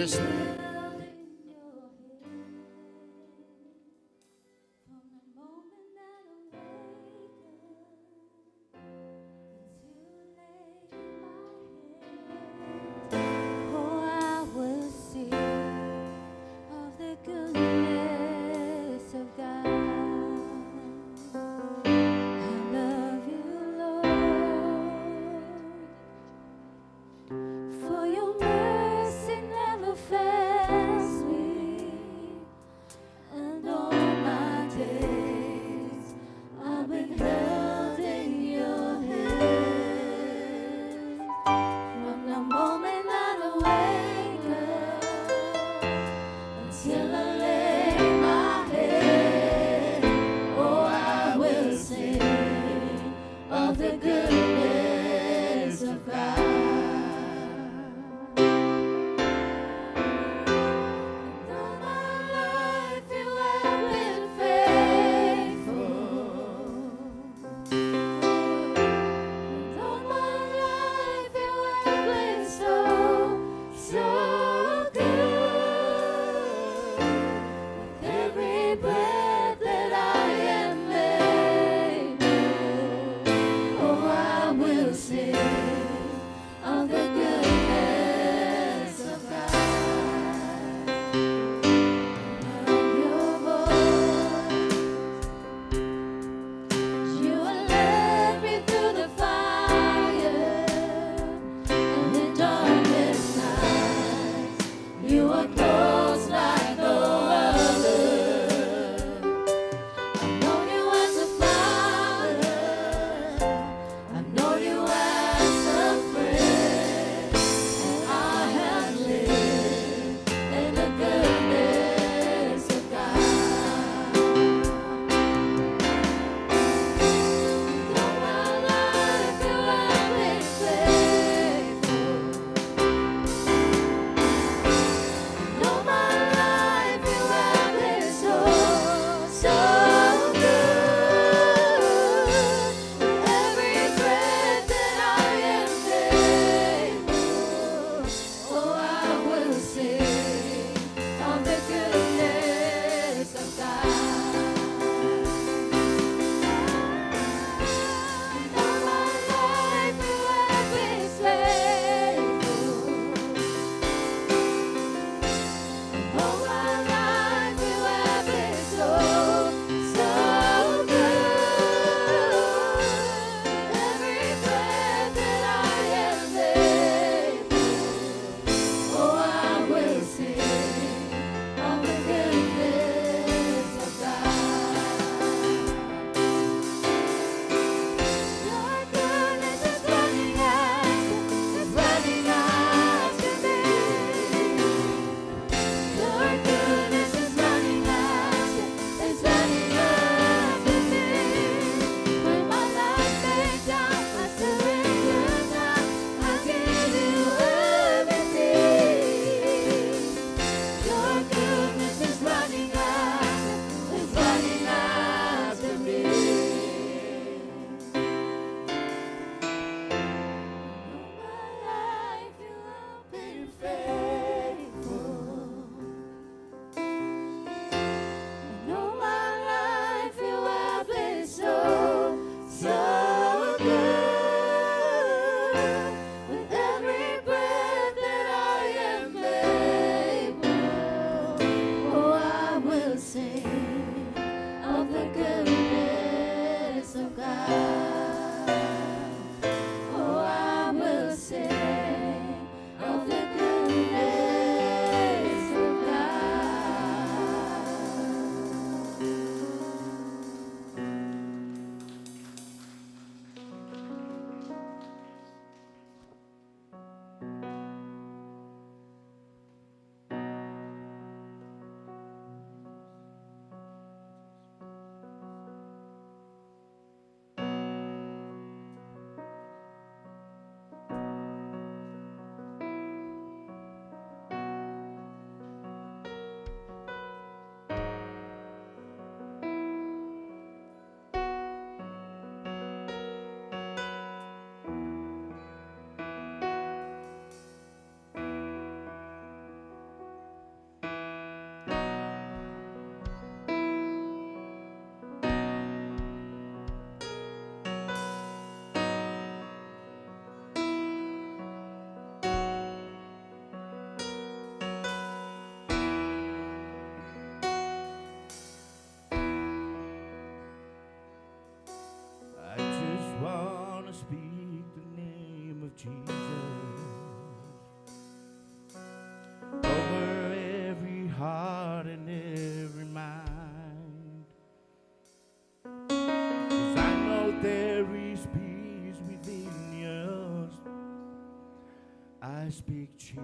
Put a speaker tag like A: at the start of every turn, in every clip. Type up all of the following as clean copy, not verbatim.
A: Just
B: Oh, I will sing of the goodness of God. I love you, Lord, for your mercy never fails.
A: I speak Jesus.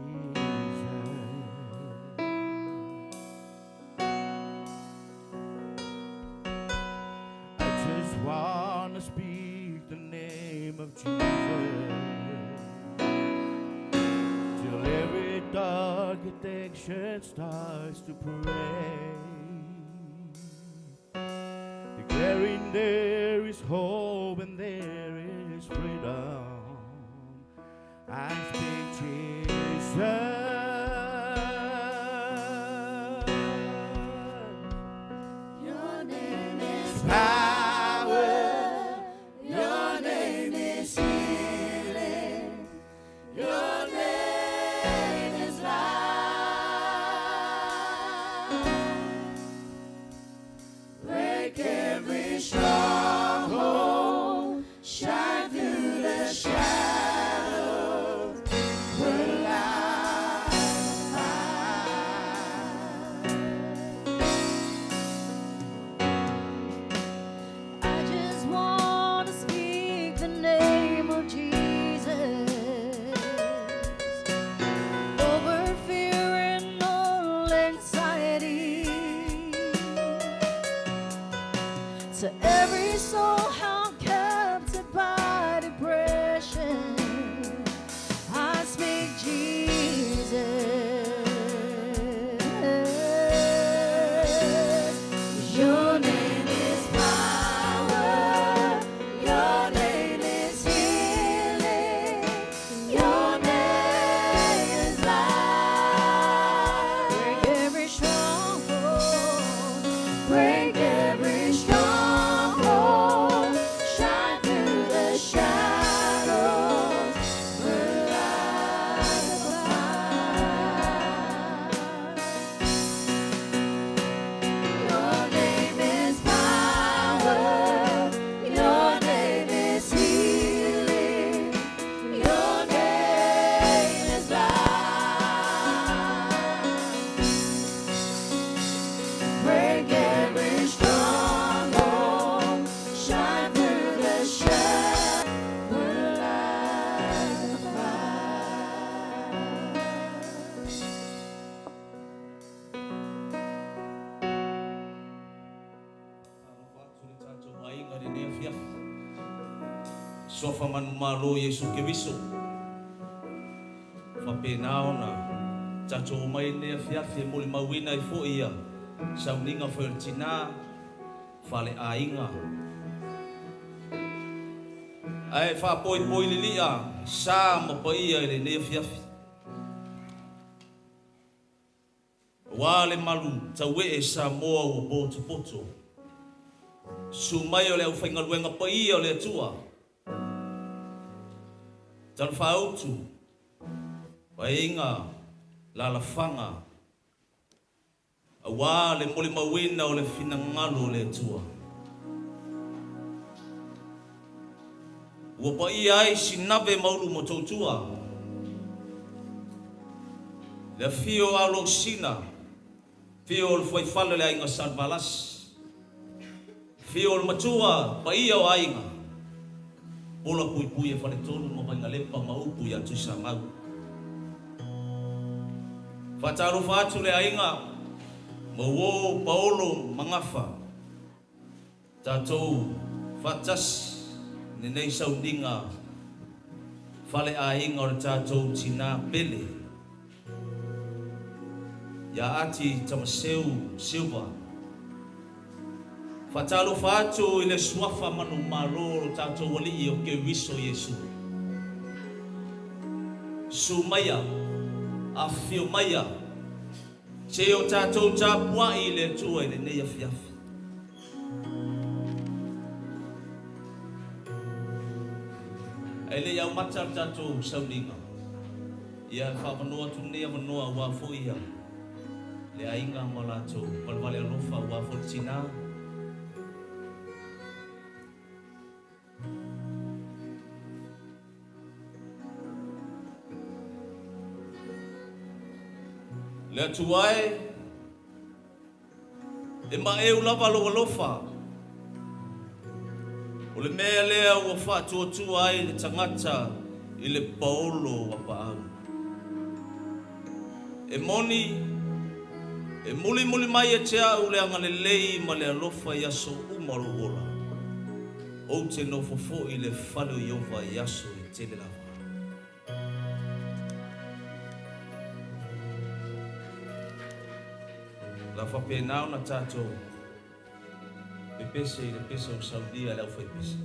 A: I just wanna speak the name of Jesus till every dark addiction starts to pray, declaring there is hope and there is freedom. I speak Jesus.
B: Your name is
A: Power.
B: Your name is healing. Your name is life. Break every stronghold. Shine through the shadows. Burn like fire. I just want to speak the name of Jesus over fear and all anxiety. To every soul held captive by depression, I speak Jesus. Your name is power. Your name is healing. Your name is life. Break every stronghold. Break every stronghold. Shine through the shadows. Burn like a fire. Your name is power. Your name is healing. Your name is life. Break every stronghold. Shine through the shadows. Burn like a fire.
C: Alofa atu le tatou aiga i lenei afiafi. Suafa manumalo Iesu Keriso. Faapena ona tatou omai i lenei afiafi e molimauina ai foi ia sauniga foi o le tina faleaiga. Ae faapoipoi lilia sa ma paia i lenei afiafi. Aua le malu tauee Samoa ua potopoto. Susu mai o le aufaigaluega paia o le Atua, Talafaautu, Paeaiga, Lalafaga, aua le molimauina o le finagalo o le Atua. Ua paia ai Sinave ma Ulumotootua, le afio o Alosina, afio o le fuaifale o le aiga Salevalasi, afio o le matua paia o aiga, Pola puipui e Faletolu ma Vainalepa ma upu ia Tuisamau. Faatalofa atu le aiga ma uo Paolo ma Gafa, tatou faatasi lenei sauniga faleaiga o le tatou tina pele ia Ati Tamaseu Silva. Faatalofa atu i le suafa manumalo o lo tatou Alii o Keriso Iesu. Susu maia, afifio maia, se o tatou tapuai i le Atua i lenei afiafi. Ae le i aumata le tatou sauniga, ia e faaavanoa atu lenei avanoa aua foi ia le aiga ma latou valevale alofa aua foi le tina. Le Atua e, e maeu lava lou alofa. O le mea lea ua faatuatua ai le tagata i le paolo o apaau. E moni, e mulimuli mai ia te au le agalelei ma le alofa i aso uma o lou ola. Ou te nofo foi i le fale o Ieova i aso e tele lava. La faapena ona tatou pepese i le pese o saunia e le aufaipese.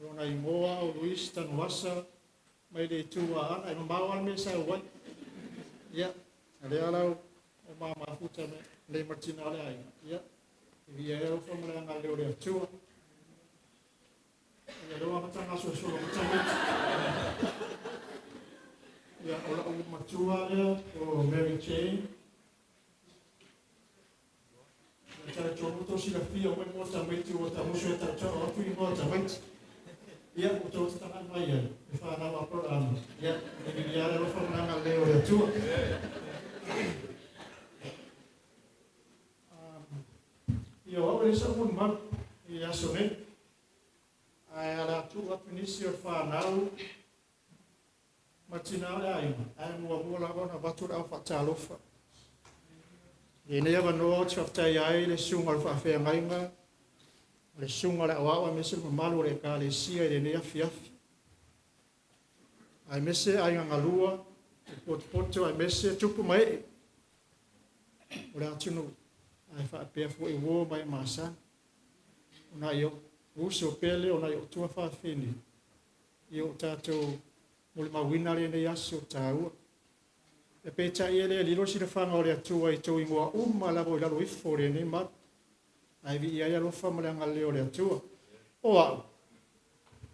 D: Lona igoa o Luis Tanuvasa mai le itu o Aana, e mamao lava le mea e sau ai. Ia, o lea la ua ma mafuta nei ma le tina o le aiga, ia, e via ai alofa ma le agalelei o le Atua. Ia, lea ua amata ona gasolosolo mai tamaiti. Ia, o la'u matua lea o Mary Jane. talitonu ua tou silafia uma igoa o tamaiti ua tamusu e tautau atu igoa o tamaiti. Ia, ua tou tataga'i mai ai le fanau a Aparaama, ia, e viia le alofa ma le agalelei o le Atua. Ia, o au e leai sa'u molimau i aso nei, ae o le a tuu atu i nisi o le fanau ma tina o le aiga, ae muamua lava ona avatu le au faatalofa. I lenei avanoa ou te faafetaia ai le susuga o le faafeagaiga, le susuga o le aoao aemaise le mamalu o le Ekalesia i lenei afiafi. Aemaise aiga galua, le potopoto aemaise tupu ma ee o le atunuu, ae faapea foi uo ma e masani. O nai ou uso pele, o nai ou tuafafine, i o tatou molimauina lenei aso taua. E peitai e le lilo le silafaga o le Atua i tou igoa uma lava o i lalo ifo o lenei malu. Ae viia ai le alofa ma le agalelei o le Atua. O au,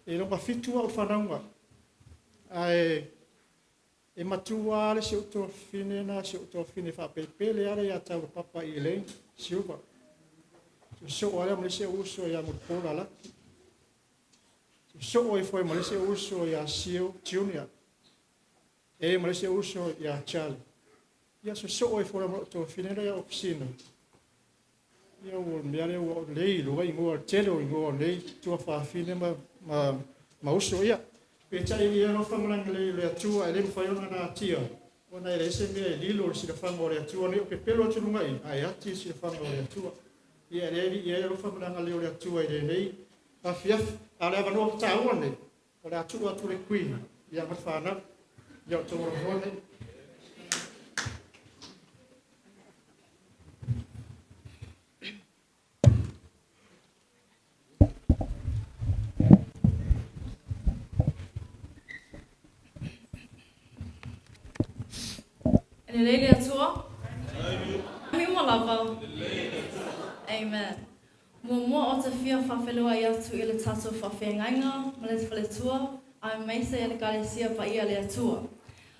D: e logofitu au i fanauga, ae e matua lava le si ou tuafafine lena, si ou tuafafine faapelepele lava ia Taulapapa Elaine Silva. Sosoo lava ma le isi ou uso ia Mulipola Laki. Sosoo ifo ai ma le isi ou uso ia Sio Junior. E ma le isi ou uso ia Charlie. Ia sosoo ifo ma lou tuafafine lea ia Ofisina. Ia ua mea lea ua lei iloa igoa, tele o igoa o nei tuafafine ma, ma, ma uso ia. Peitai ia alofa ma le agalelei o le Atua e le mafai ona natia, ona e leai se mea e lilo i le silafaga o le Atua nei o pepelo atu luga i, ae ati i le silafaga o le Atua. Ia e leai i ai alofa ma le agalelei o le Atua i lenei afiafi. A o le avanoa taua lenei, o le a tuu atu le Queen ia ma le fanau. Ia o outou avanoa lenei.
E: E lelei le Atua? Lagi uma lava. Amen. Muamua o te fia whawheloai atu i le tatou whawhengainga ma le whaletua aemaise e le Ekalesia Paia le Atua.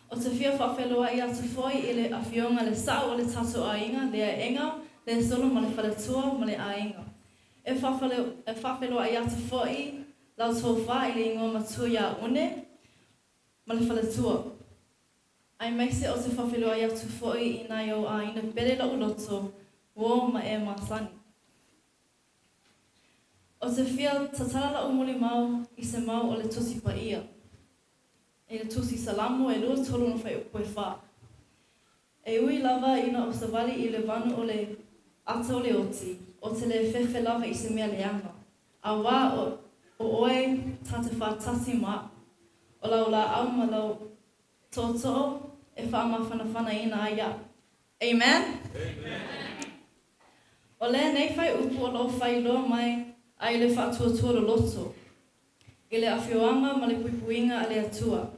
E: O te fia whawheloai atu foi i le afioga le sa'o o le tatou aiga lea ega le solo ma le faletua ma le aiga. E whawheloai atu foi lau tofa i le ingoa matua iā Une ma le faletua. Aemaise o te whawheloai atu foi i nai ou āina pele lo'u loto, uo ma e masani. O te fia tatala la'u molimau i se mau o le Tusi Paia. I le Tusi Salamo e 23 ona fuaiupu e fa. E ui lava ina o savali i le vanu o le ata o le oti, o te le fefe lava i se mea leaga. Auā o oe ta te whātasi ma a'u, o lau lāʻau ma lau tootoo e faamafanafanaina ai iaʻu. Amen? O lenei fuaiupu o lo o faailoa mai ai le faatuatua loloto i le afioaga ma le puipuiga a le Atua,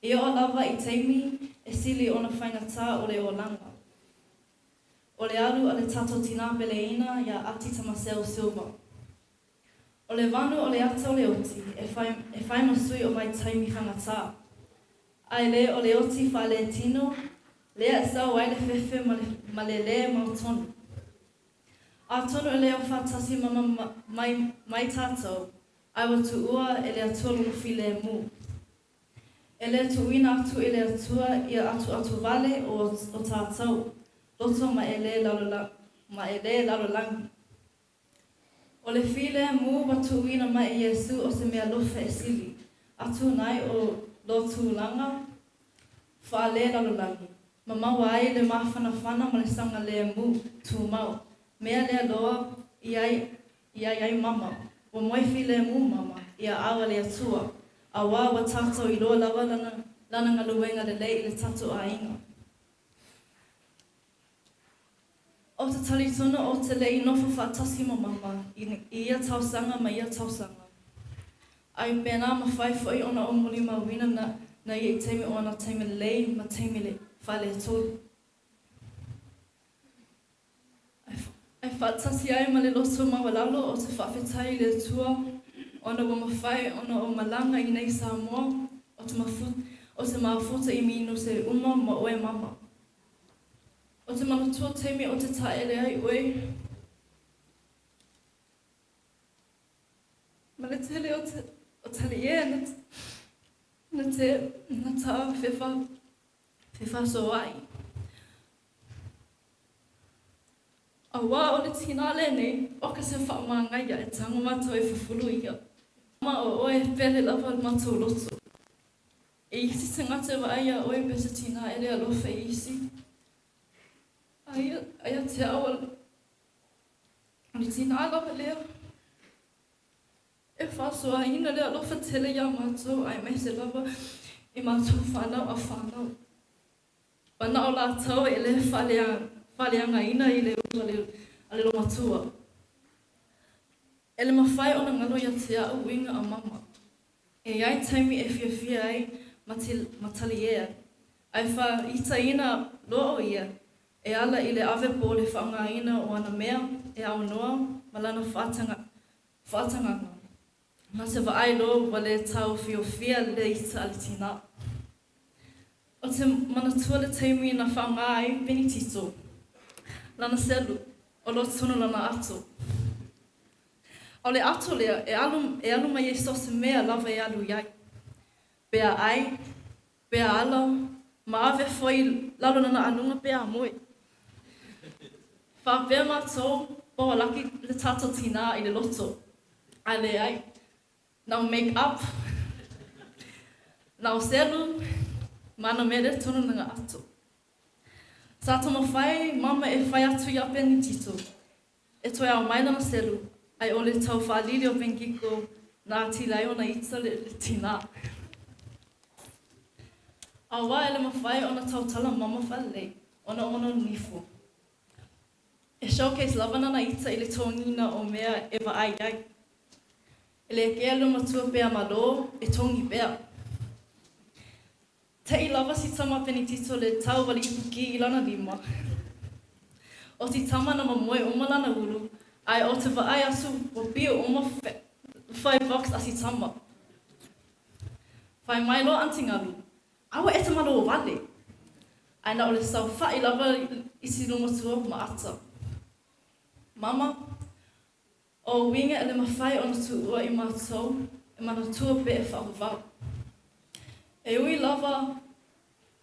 E: e oo lava i taimi e sili ona faigata o le olaga. O le alu a le tatou tinā peleina iā Ati Tamaseu Silva. O le vanu o le ata o le oti e fai, e fai ma sui o vaitaimi fagatā. A e le o le oti faaletino lea e sau ai le fefe ma le, ma le lē mautonu. Atonu e le o faatasi mama mai, mai tatou, ae ua tuua e le Atua lona filemu. E le tuuina atu i le Atua ia atuatu vale o, o tatou, loto ma e le lalo, ma e le lalolagi. O le filemu ua tuuina mai e Iesū o se mea lofe e sili atu nai o lo tulaga faalelalolagi, ma maua ai le mafanafana ma le saogalemu tumau. Mea lea loa i ai i ai ai mama, ua moe filemu mama i aao a le Atua, auā ua tatou iloa lava lana lana galuega lelei i le tatou aiga. O te talitonu o te le i nofo faatasi ma mama i ia tausaga ma ia tausaga. Ai pēnā mawhai foi ona o molimauina na na ia i taimi o ana taimi lelei ma taimi le faaletolu. Ai faatasi ai ma le loto maualalo o te faafetai i le Atua ona ua mafai ona o malaga i nei Samoa o te o te mafuta i minuse uma ma oe mama. O te manatua taimi o te taele ai oe. tele o te o taliē na na te na ta fefa fefaasoa'i. Auā o le tinā lenei, oka se faamagaia e tago matou e fufulu ia. Ma o oe e pele lava le matou loto. E isi tagata e vaai iā oe pe se tinā e le alofa i isi. Aia, aia te au o le tinā lava lea. E faasoaina le alofa tele iā matou aemaise lava i matou fanau a fanau. Mana'o latou e le faaleagaina i le ulu a le loomatua. E le mafai ona galo ia te a'u uiga a mama. E iai taimi e fiafia ai ma taliea, ae faaitaina loa o ia e ala i le ave po o le faaaogaina o ana mea e aunoa ma lana faatagaga. Na te vaai loa ua le taofiofia le ita a le tinā. Ou te manatua le taimi na faaaoga ai Penitito lana selu o lo tonu lana ato. A o le ato lea e alu e alu mai ai so o se mea lava e alu i ai. Pe a ai, pe a ala, ma ave foi i lalo lana anuga pe a moe. Faapea matou, pau a laki le tatou tinā i le loto. Ae leai. Na o make up, na o selu, ma ana mea lea tonu lana ato. Sa taumafai mama e fai atu iā Penitito e toe ao mai lana selu, ae o le tau faalili o Bengiko na atili ai ona ita le tinā. Auā e le mafai ona tautala mama faalelei ona o ona nifo. E showcase lava nana ita i le togiina o mea e vaai ai. E le kea le matua pea malo e togi pea. Te'i lava si tama Penitito le tau wali ipuki i lana lima. O si tama na mamoe uma lana ulu, ae o te vaai atu ua pio uma fai box a si tama. Fai mai loa Aunty Ngalu, Aua e te malo wale! Ae na o le saofa'i lava i si lomatua ma ata. Mama, o uiga e le mafai ona tuua i matou e manatua pe e faavavau. E ui lava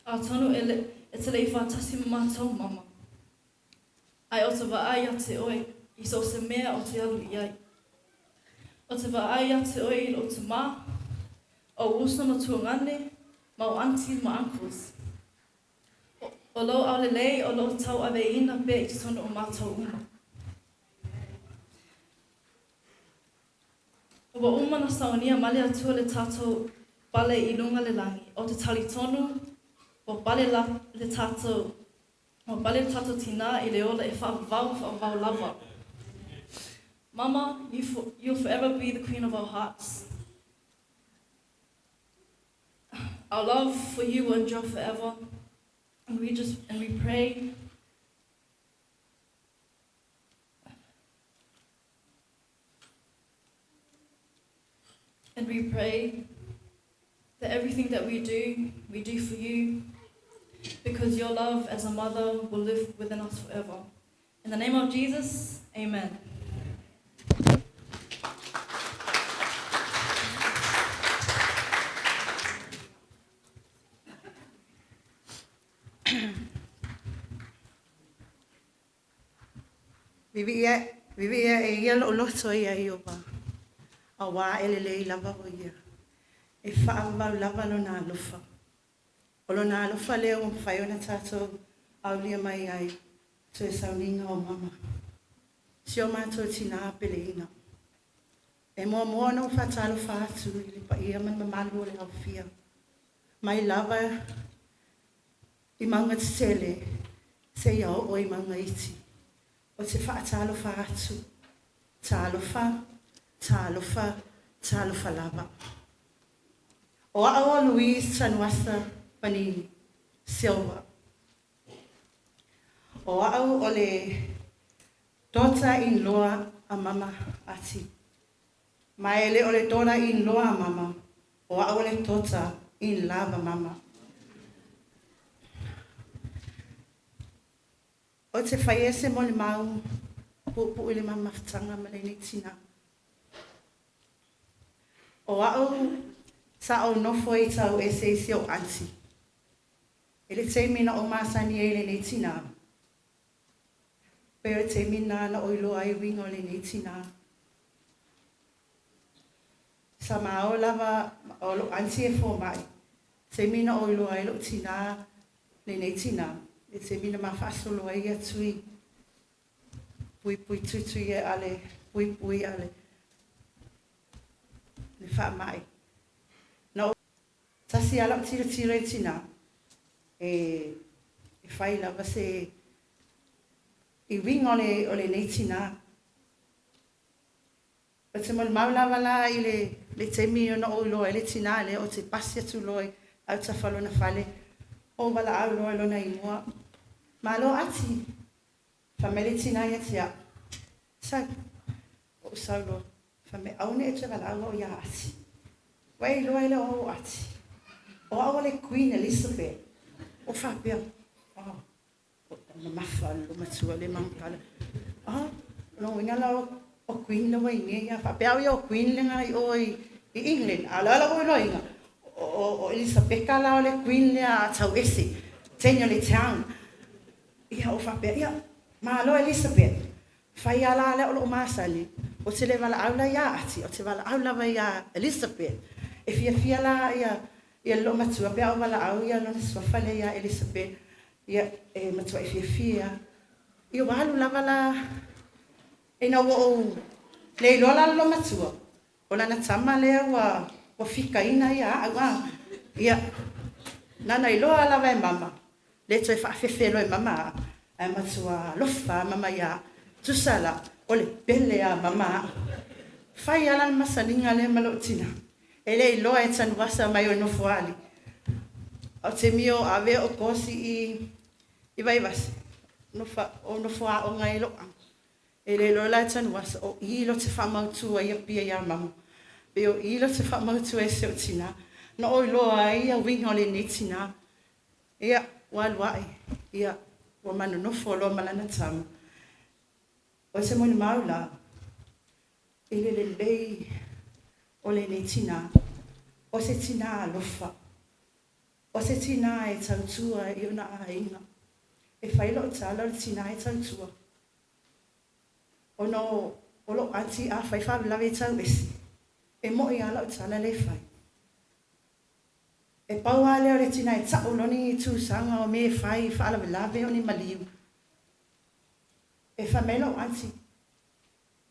E: atonu e le e te le i faatasi ma matou, mama. Ae o te vaai ia te oe i so o se mea o te alu i ai. O te vaai ia te oe i lou tamā, ou uso ma tuagane, ma ou aunties ma uncles. O lou aolelei o lou tauaveina pea i totonu o matou uma. Ua uma na saunia ma le Atua le tatou pale i luga le lagi, o te talitonu ua pale la le tatou Ua pale le tatou tinā i le ola e faavavau faavavau lava. Mama, you for, you'll forever be the queen of our hearts. Our love for you will endure forever. And we just and we pray And we pray that everything that we do, we do for you, because your love as a mother will live within us forever. In the name of Jesus, amen.
F: Viviia e ia lou loto ia Ieova, auā e lelei lava o ia, e faavavau lava lona alofa. O lona alofa lea ua mafai ona tatou aulia mai ai toe sauniga o mama. Si o matou tinā peleina. E muamua ona ou faatalofa atu i le paia ma le mamalu o le aofia, mai lava i mauga tetele seia oo i mauga iti. Ou te faatalofa atu, talofa, talofa, talofa lava. O a'u o Louise Tanuvasa Panini Silva. O a'u o le daughter-in-law a mama Ati. Ma e le o le daughter-in-law a mama, o a'u o le daughter-in-love a mama. Ou te fai ese mo le mau puupuu i le mamafutaga ma lenei tinā. O a'u sa ou nofo ai tau ese i si ou aunty. I le taimi na ou masani ai i lenei tinā, pei o le taimi lena na ou iloa ai uiga o lenei tinā. Sa ma o lava o lou aunty e fomai, taimi na ou iloa ai lou tinā, lenei tinā, le taimi na ma faasolo ai ia tui puipui tuitui e ale, puipui ale, le faamai. Na tasi lava lau tilotilo i le tinā, e fai lava se i uiga o lenei tinā. Ou te molimau lava la i le taimi na ou iloa ai le tinā lea, ou te pasi atu loa i autafa o lona fale, ou valaau loa i lona igoa, “Malo Ati.” Fai mai le tinā ia te au, “Sau.” Ou sau loa, fai mai, “Aua ne i e toe valaau au ia Ati. Ua e iloa e le o au o Ati. O au o le Queen Elizabeth.” Ou faapea, “Oh, mamafa le loomatua lea ma ana tala. Ah, o lona uiga la o Queen le wahine ia.” Faapea au ia o Queen lena i o i England. A o le a la ua ou iloaina, o Elisapeta la o le Queen lea a tauese, teine o le town. Ia ou faapea, “Ia, malo Elisabeth.” Fai lava la lea o loo masani, ou te le valaau la ia Ati, ou te valaau lava ia Elisabeth. E fiafia la ia le loomatua pe a ou valaau ia lona suafa lea ia Elisabeth. Ia, e matuai fiafia lava. Ia ua alu lava la, ina ua ou le iloa la le loomatua, o lana tama lea ua fikaina ia au a. Ia, na ona iloa lava e mama, le toe faafefe loa e mama au, ae matua alofa lava mama ia au. Tusa la, o le pele a mama au. Fai lava la le masaniga lea ma lou tinā. E le iloa e Tanuvasa mai o i Nofoalii. O taimi o ave o kosi i Vaivase, o nofo aoga ai lou uncle. E le iloa la e Tanuvasa o i latou te faamautu ai Apia ia mama, pe o i latou te faamautu ai i si ou tinā. Na ou iloa ai ia uiga o lenei tinā. Ia, ua alu ae, ia, ua ma nonofo loa ma lana tama. O se molimau la, i le lelei o lenei tinā, o se tinā alofa, o se tinā e tautua i ona aiga. E fai lou tala o le tinā e tautua. Ona o lou aunty a fai faalavelave e tau ese, e moi lava lau tala lea e fai. E pau lava lea o le tinā e tau loa ni tusaga o mea e fai, faalavelave o ni maliu. E fai mai lou aunty,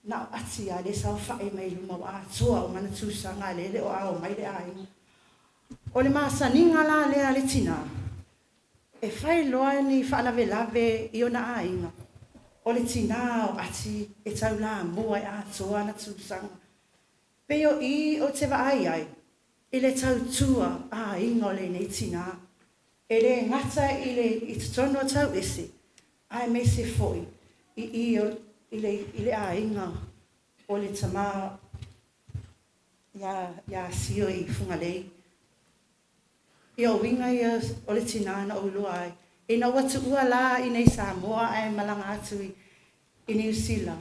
F: “Na o Ati lava lea e saofai mai luma ua atoa uma ana tusaga, a o lea e le o ao mai le aiga.” O le masaniga la lea a le tinā, e fai loa ni faalavelave i ona aiga, o le tinā o Ati e taulamua e atoa ana tusaga. Pei o i ou te vaai ai i le tautua aiga o lenei tinā. E le gata i le i totonu o tauese, aemaise foi i i le aiga o le tama ia Sio i Fugalei. Ia o uiga ia o le tinā na ou iloa ai. Ina ua tuua la i nei Samoa ae malaga atu i Niu Sila,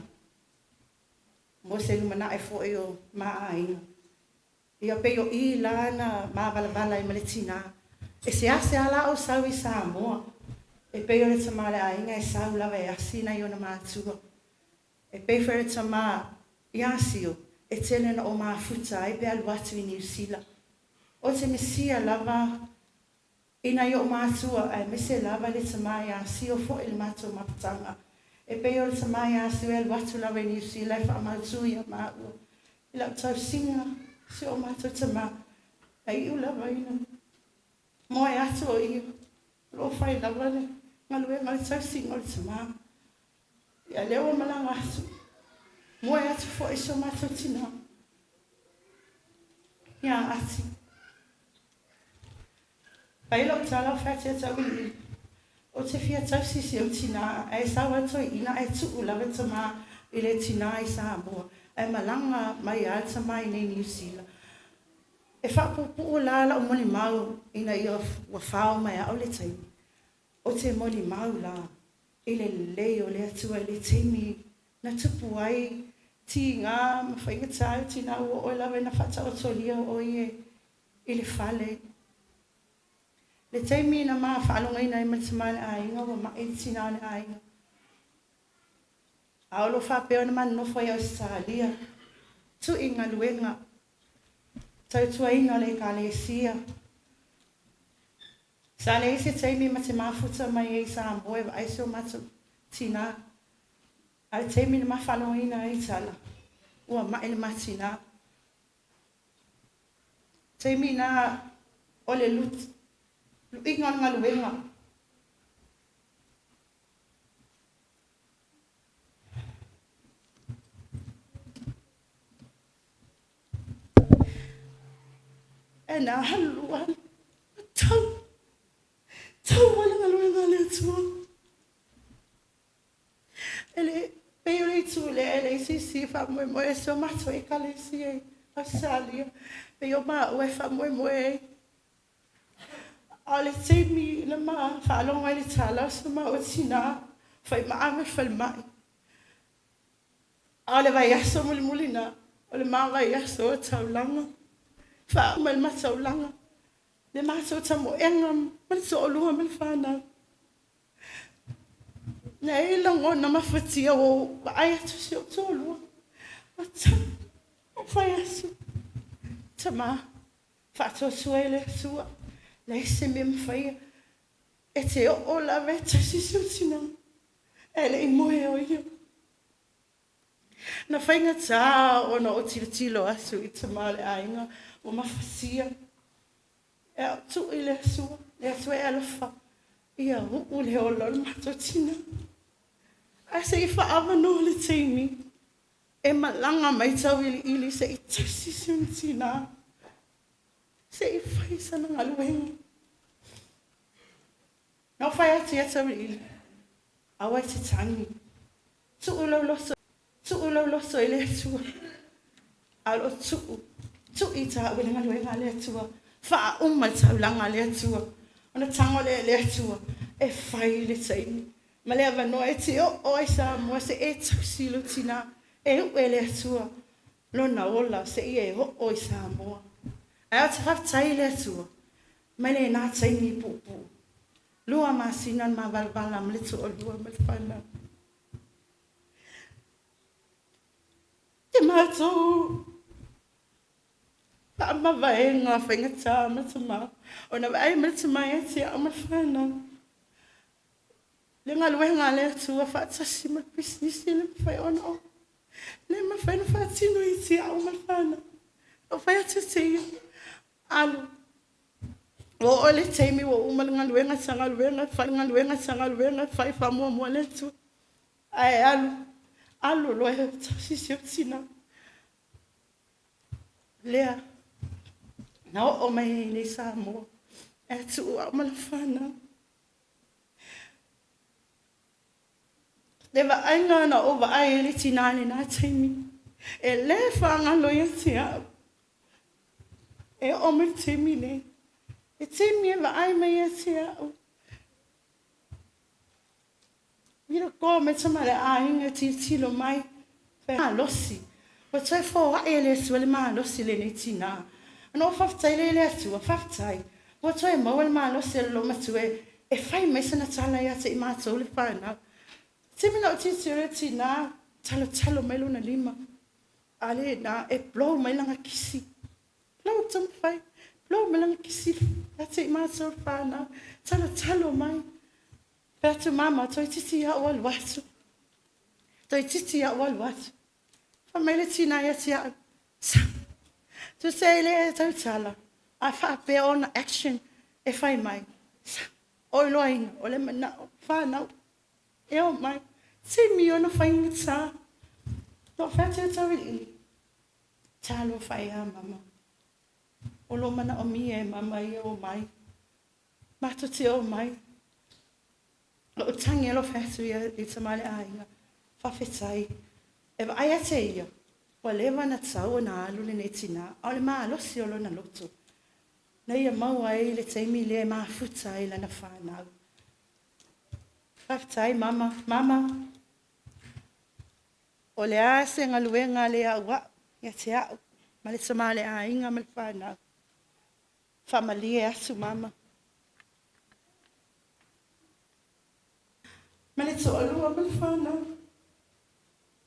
F: mo se lumanai foi o ma aiga. Ia pei o i la na mavalavala ai ma le tinā. E seasea la ou sau i Samoa, e pei o le tama o le aiga e sau lava e asi nai ona matua. E pei foi o le tama ia Sio, e tele na o mafuta ai pe alu atu i Niu Sila. O te misia lava i nai ou matua, aemaise lava le tama ia Sio foi le matou mafutaga. E pei o le tama ia Sio e alu atu lava i Niu Sila e faamautu ia maua. I lau tausiga, si o matou tama, e iu lava ina moe atu o ia, o lo o fai lava le galuega o le tausiga o le tama. Ia lea ua malaga atu, moe atu foi si o matou tinā ia Ati. Fai lau tala o fatiata ui, ou te fia tausi si ou tinā, ae sau atu ina ae tuu lava tama i le tinā i Samoa, ae malaga mai a le tama i nei Niu Sila. E faapuupuu la lau molimau ina ia ua fao mai au le taimi. O te molimau la i le lelei o le Atua i le taimi na tupu ai. Tiga ma faigata ai tinā ua oo lava ina faataotolia o oe i le fale. Le taimi na ma faalogoina ai ma le tama o le aiga ua ma'i le tinā o le aiga. A o lo o faapea ona ma nonofo ai Ausetalia, tui galuega, tautuaina o le ekalesia. Sa leai se taimi ma te mafuta mai ai i Samoa e vaai si o matou tinā. A o le taimi na ma faalogoina ai tala, ua ma'i le ma tinā. Taimi na o le lu'iga o le galuega. E na alu alu, tau, tau ai le galuega a le Atua. E le pei o le itu lea e leai se isi e faamoemoe i si o matou ekalesia i Ausetalia, pei o maua e faamoemoe ai. A o le taimi na ma faalogo ai i le tala o si o maua tinā, fai ma ave i le falemai. A o le vaiaso mulimuli na, o le ma vaiaso o taulaga, faauma i le ma taulaga, le matou tamoega ma le toalua ma le fanau. Na i ai lagona mafatia ua ou vaai atu i si ou toalua, ou fai atu, tama, faatuatua i le Atua, leai se mea e mafaia. E te oo lava e tausi si ou tina, e le i moe o ia. Na faigata ona ou tilotilo atu i tama o le aiga ua mafatia. E tuu i le Atua, le Atua e alofa, ia uu le ola o le matou tina. Ae se i faaavanoa le taimi e malaga mai tauiliili se i tausi si ona tinā, se i fai sana galuega. Na ou fai atu ia Tauiliili, aua e te tagi, tuu lou loto, tuu lou loto i le Atua, a o lo o tuu, tuu i tāua i le galuega a le Atua, faauma le taulaga a le Atua, ona tago lea e le Atua e fai le taimi ma le avanoa e te oo ai Samoa se e tausi lou tinā, e uu e le Atua lona ola seia e oo i Samoa. Ae ou te faafetai i le Atua, mai lena taimi puupuu, 2 masina na mavalavala ma le toalua ma le fanau. Te matou faamavaega faigata ma tama, ona vaai mai le tama ia te au ma le fanau. Le galuega a le Atua faatasi ma le pisinisi e le mafai ona o, le mafai ona faatino ia te au ma le fanau. Ou fai atu te ia, alu, ua oo i le taimi ua uma le galuega sa galuega, fai galuega sa galuega, fai faamuamua le Atua. Ae alu, alu loa e tausi si ou tinā. Lea, na oo mai ai nei Samoa, e tuu au ma le fanau. Le vaaiga na ou vaai ai le tinā i lena taimi, e le faagalo ia te au. E oo mai le taimi nei, le taimi e vaai mai ia te au. Miracle mai tama le aiga tilotilo mai, malosi. Ua toe foai e le Atua le malosi o lenei tinā. Ona ou faafetai lea i le Atua, faafetai, ua toe maua le malosi o le loomatua e fai mai sana tala ia te i matou le fanau. Taimi na ou tilotilo i le tinā, talotalo mai lona lima. A lena, e blow mai lana kisi. Blow taumafai, blow mai lana kisi ia te i matou le fanau. Talotalo mai. Fai atu, mama, toeitiiti lava ou alu atu. Toeitiiti lava ou alu atu. Fai mai le tinā ia te au, sa. Tusa e le tautala, a faapea ona action e fai mai, sa. O iloaina, o le manao, fanau, e o mai. Taimi ona faigata. Na ou fai atu ia Tauiliili, talofa e a mama. O lo manaomia e mama ia o mai. Matou te o mai. Lou tagi alofa atu ia i tama le aiga, faafetai. E vaai atu ia, ua leva ona tatau ona alu lenei tinā, a o le malosi o lona loto, na ia maua ai le taimi lea e mafuta ai lana fanau. Faafetai mama, mama. O le a se galuega le aua'u ia te a'u ma le tamale'aiga ma le fanau. Faamalie atu mama. Ma le to'alua ma le fanau.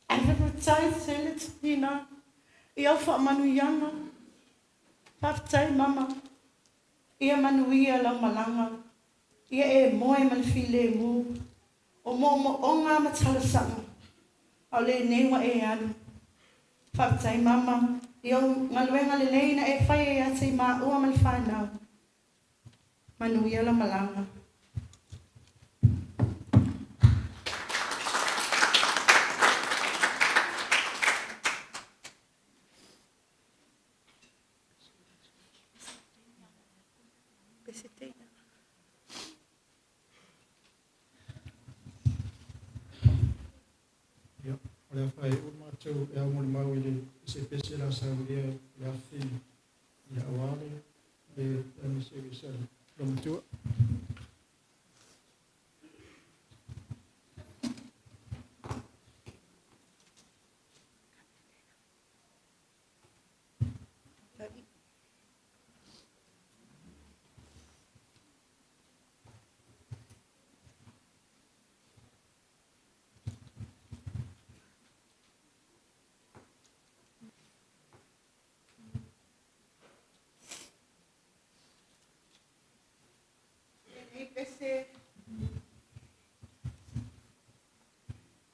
F: Ae faafetai tele tina i au faamanuiaga. Faafetai mama. Ia manuia lau malaga. Ia e moe ma le filemu. O mo'omo'oga ma talosaga. A o lenei ua e alu. Faafetai mama i ou galuega lelei na e faia ia te māua ma le fanau. Manuia lau malaga.
D: Ia, o le a faai'u le matou e aumolimau i le pesepese o le a saunia e le afafine, ia aua le le family service a le loomatua.
F: Lenei pese,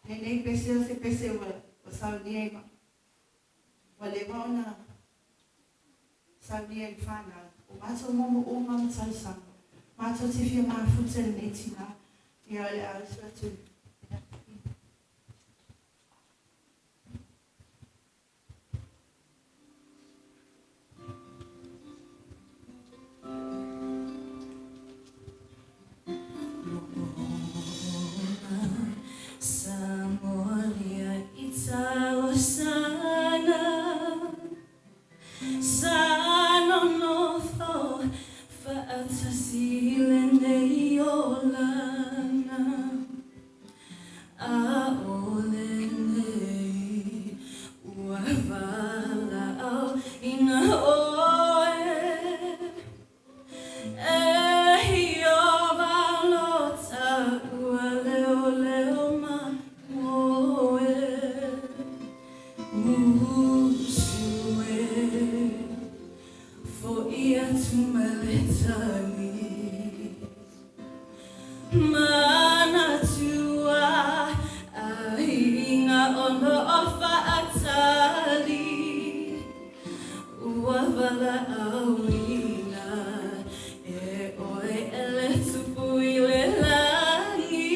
F: lenei pese o se pese ua saunia i ma, ua leva ona saunia i le fanau. O matou moomooga ma talosaga, matou te fia mafuta i lenei tina, ia o le a usu atu i le
E: Sa molia i talosaga sa nonofo fa'atasi i lenei olaga a o lenei ua valaauina oe e Ieova lo ta'ua leoleo mamoe musu e fo'i atu ma le tagi manatua aiga o lo'o fa'atali ua valaauina e oe e le Tupu i le lagi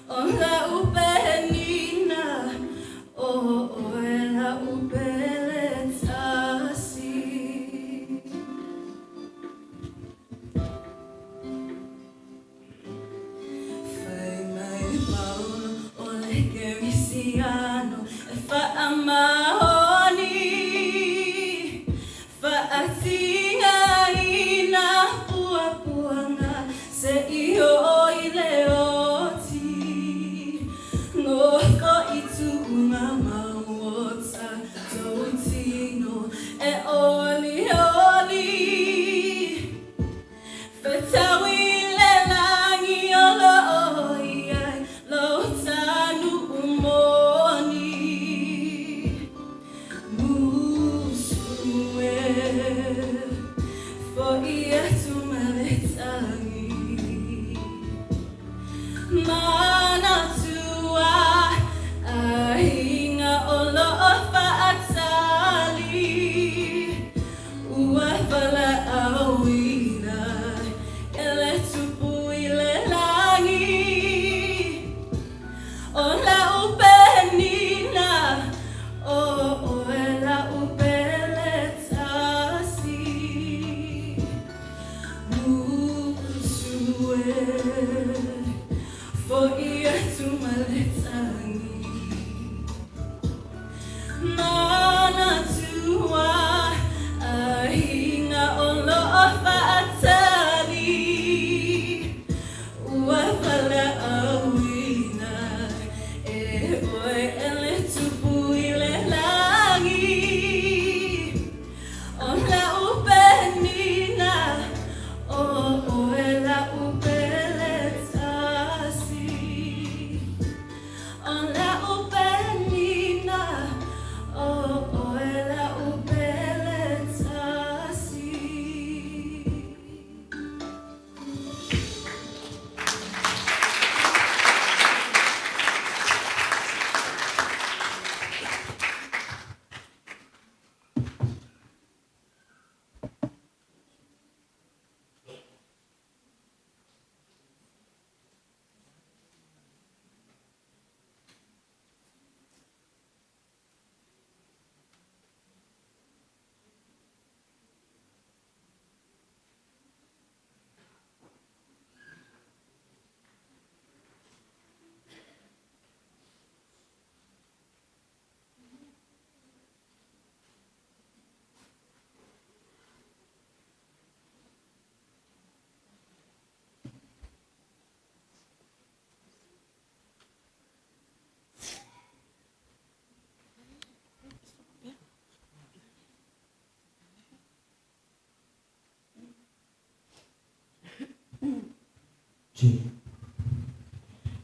E: o la'u penina o oe la'u pele tasi. Fai mai Paulo o le Kerisiano e faamaoni fa'atigaina puapuaga se'i oo i le oti nofo i tuugamau o tatou tino e olioli fetaui le lagi o loo i ai lou tanu'u moni musu e fo'i atu ma le tagi manatua aiga o loo fa'atali.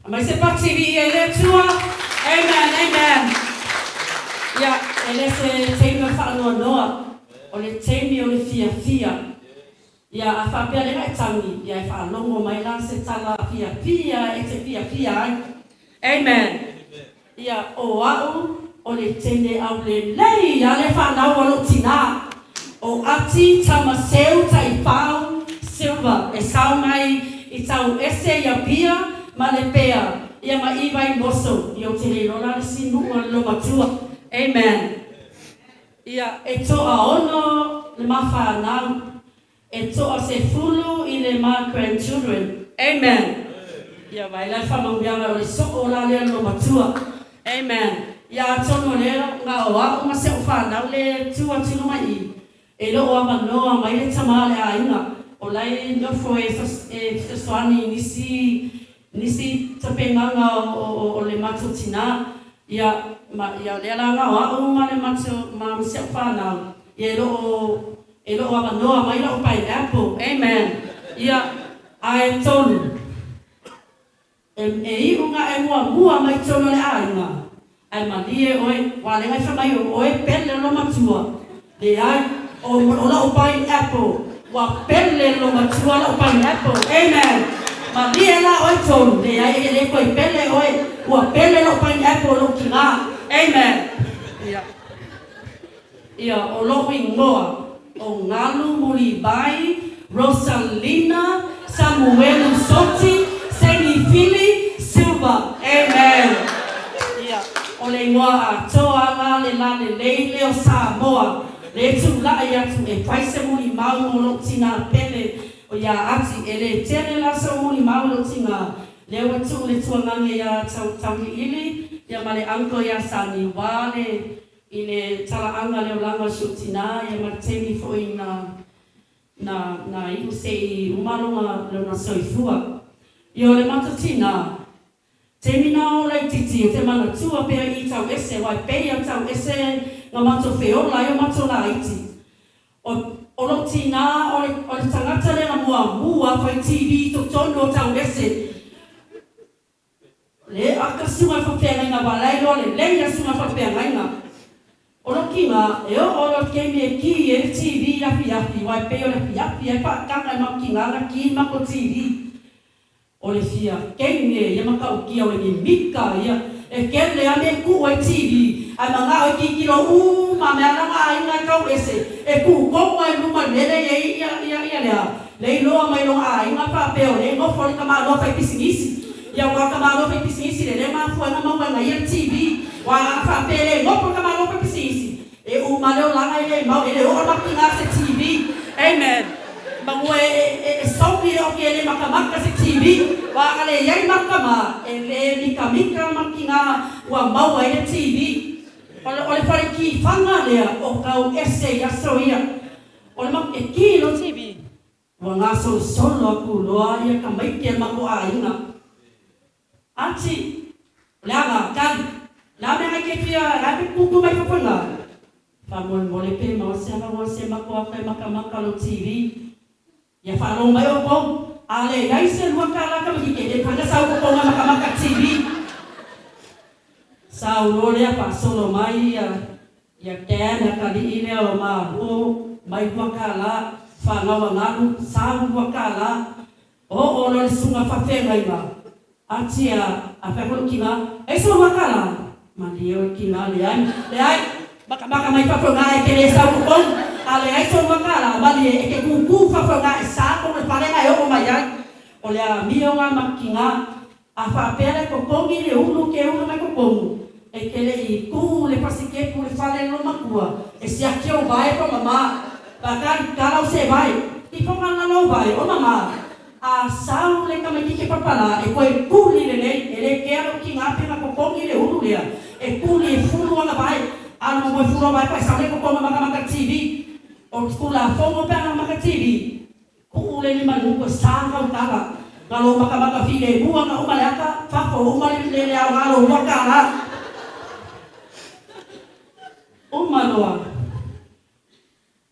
G: Aumai se pati viia i le Atua. Amen, amen. Ia, e le se taimi o le faanoanoa, o le taimi o le fiafia. Ia, a faapea lea e tagi, ia e faalogo mai la se tala fiafia e te fiafia ai. Amen. Ia, o au o le teine aulelei a le fanau a lou tinā, o Ati Tamaseu Taifau Silva, e sao mai i Tauese i Apia ma Lepea, ia ma i Vaimoso, ia ou te le iloa la le isi nuu a le loomatua. Amen. Ia, e toaono le ma fanau, e toasefulu i le ma grandchildren. Amen. Ia, vaai la i le faamanuiaga o le soo la lea loomatua. Amen. Ia atonu o lea na o au ma si au fanau le tu atu i luma i i, e le o avanoa mai le tama a le aiga o la e nofo e fesoasoani i nisi nisi tapenaga o le matou tinā. Ia, ma, ia o lea la na o au ma le matou, ma si au fanau, ia e le o e le o avanoa mai lau pineapple. Amen. Ia, ae tolu. E iu na e muamua mai totonu o le aiga, ae malie oe, ua lea e fai mai o oe pele lo matua. Leai, o lau pineapple, ua pele lo matua lau pineapple. Amen. Malie la oe Tolu, leai e le toe pele oe, ua pele lou pineapple lou tinā. Amen. Ia. Ia, o lou igoa, o Galu Mulivai Rosalina Samuelu Soti Senifili Silva. Amen. Ia, o le igoa atoa la le lalelei lea o Samoa, le tulai atu e fai se mulimau mo lou tinā pele o ia Ati. E le tele la sou mulimau i lou tinā, lea ua tuu le tuagage iā Tauiliili, ia ma le uncle iā Sani, ua le I le talaaga le olaga o si ou tinā ia ma le taimi foi na na na iu se i uma lona lona soifua. Ia o le matou tinā, taimi na o laititi o te manatua pea i tau ese wai peia tau ese nga matou feola ai o matou laiti. O o lou tinā o le o le tagata lea na muamua fai TV i totonu o tau ese. Le aka suga faafeagaiga valai loa lelei a suga faafeagaiga. O lo kiga e oo loa le taimi e ki ai le TV i le afiafi aua e pei o le afiafi ai faataga e makiga ana ki mako TV. O le fia kenge ia matautia o le mimika ia e kele a me kuu ai TV ae manao e kikilo uma mea la aiga e tau ese e kuu tonu ai luma lele ia ia ia ia lea le iloa mai lona aiga faapea o lea e nofo le tamaloa fai pisinisi ia aua tamaloa fai pisinisi le le mafua na maua na ia TV ua a faapea e le nofo le tamaloa fai pisinisi e uma le olaga e le mau e le oo makiga se TV. Amen. Maua e e e sogi le oki e le makamaka se TV ua a le iai maka ma e le mikamika makiga ua maua ai le TV. O le o le fale kifaga lea o kau ese i aso ia. O le e ki lo TV ua gasolosolo aku loa ia tamaiti a le matou aiga. Ati, o le aga, kali, le a mea ngai ke fia, le a mea kuku mai fafo ina? Faamolemole pe maua se avanoa se matou atu e makamaka lou TV. Ia faalogo mai outou, a leai se $2 tamaititi e le mafai ona sau outou na makamaka TV. Sau loa lea faasolo mai ia ia Dan atalii lea o Maluo mai $2, fanau a Galu sau $2, oo loa le susuga faafeagaiga Ati a a fai atu lou tina, Ei so $2? Malie oe tina, leai, leai, makamaka mai fafo ina e te le sau totonu, a leai so $2, malie e te tūtū fafo ina e sa tonu le fale na e oo mai ai. O le amio na ma tina, a faapea le totogi le ulu ke ulu mai totonu, e te le i tu le fasikepu le fale lo matua, e siaki ou vae po mama, Pakari kala o se vae, tifoga na lou vae, o mama. A sau le tamaititi papala e toe tuli lelei, e le kea lou tiga pe na totogi le ulu lea, e tuli e fulu ana vae, alu mo e fulu a vae pa e sau le totoga makamaka TV. O le Tulafono pe ana maka TV, tuu le lima i uta sa kau tala, na lou makamaka filemu ana uma le ata, fafo uma le le aoga lou $2. Uma loa.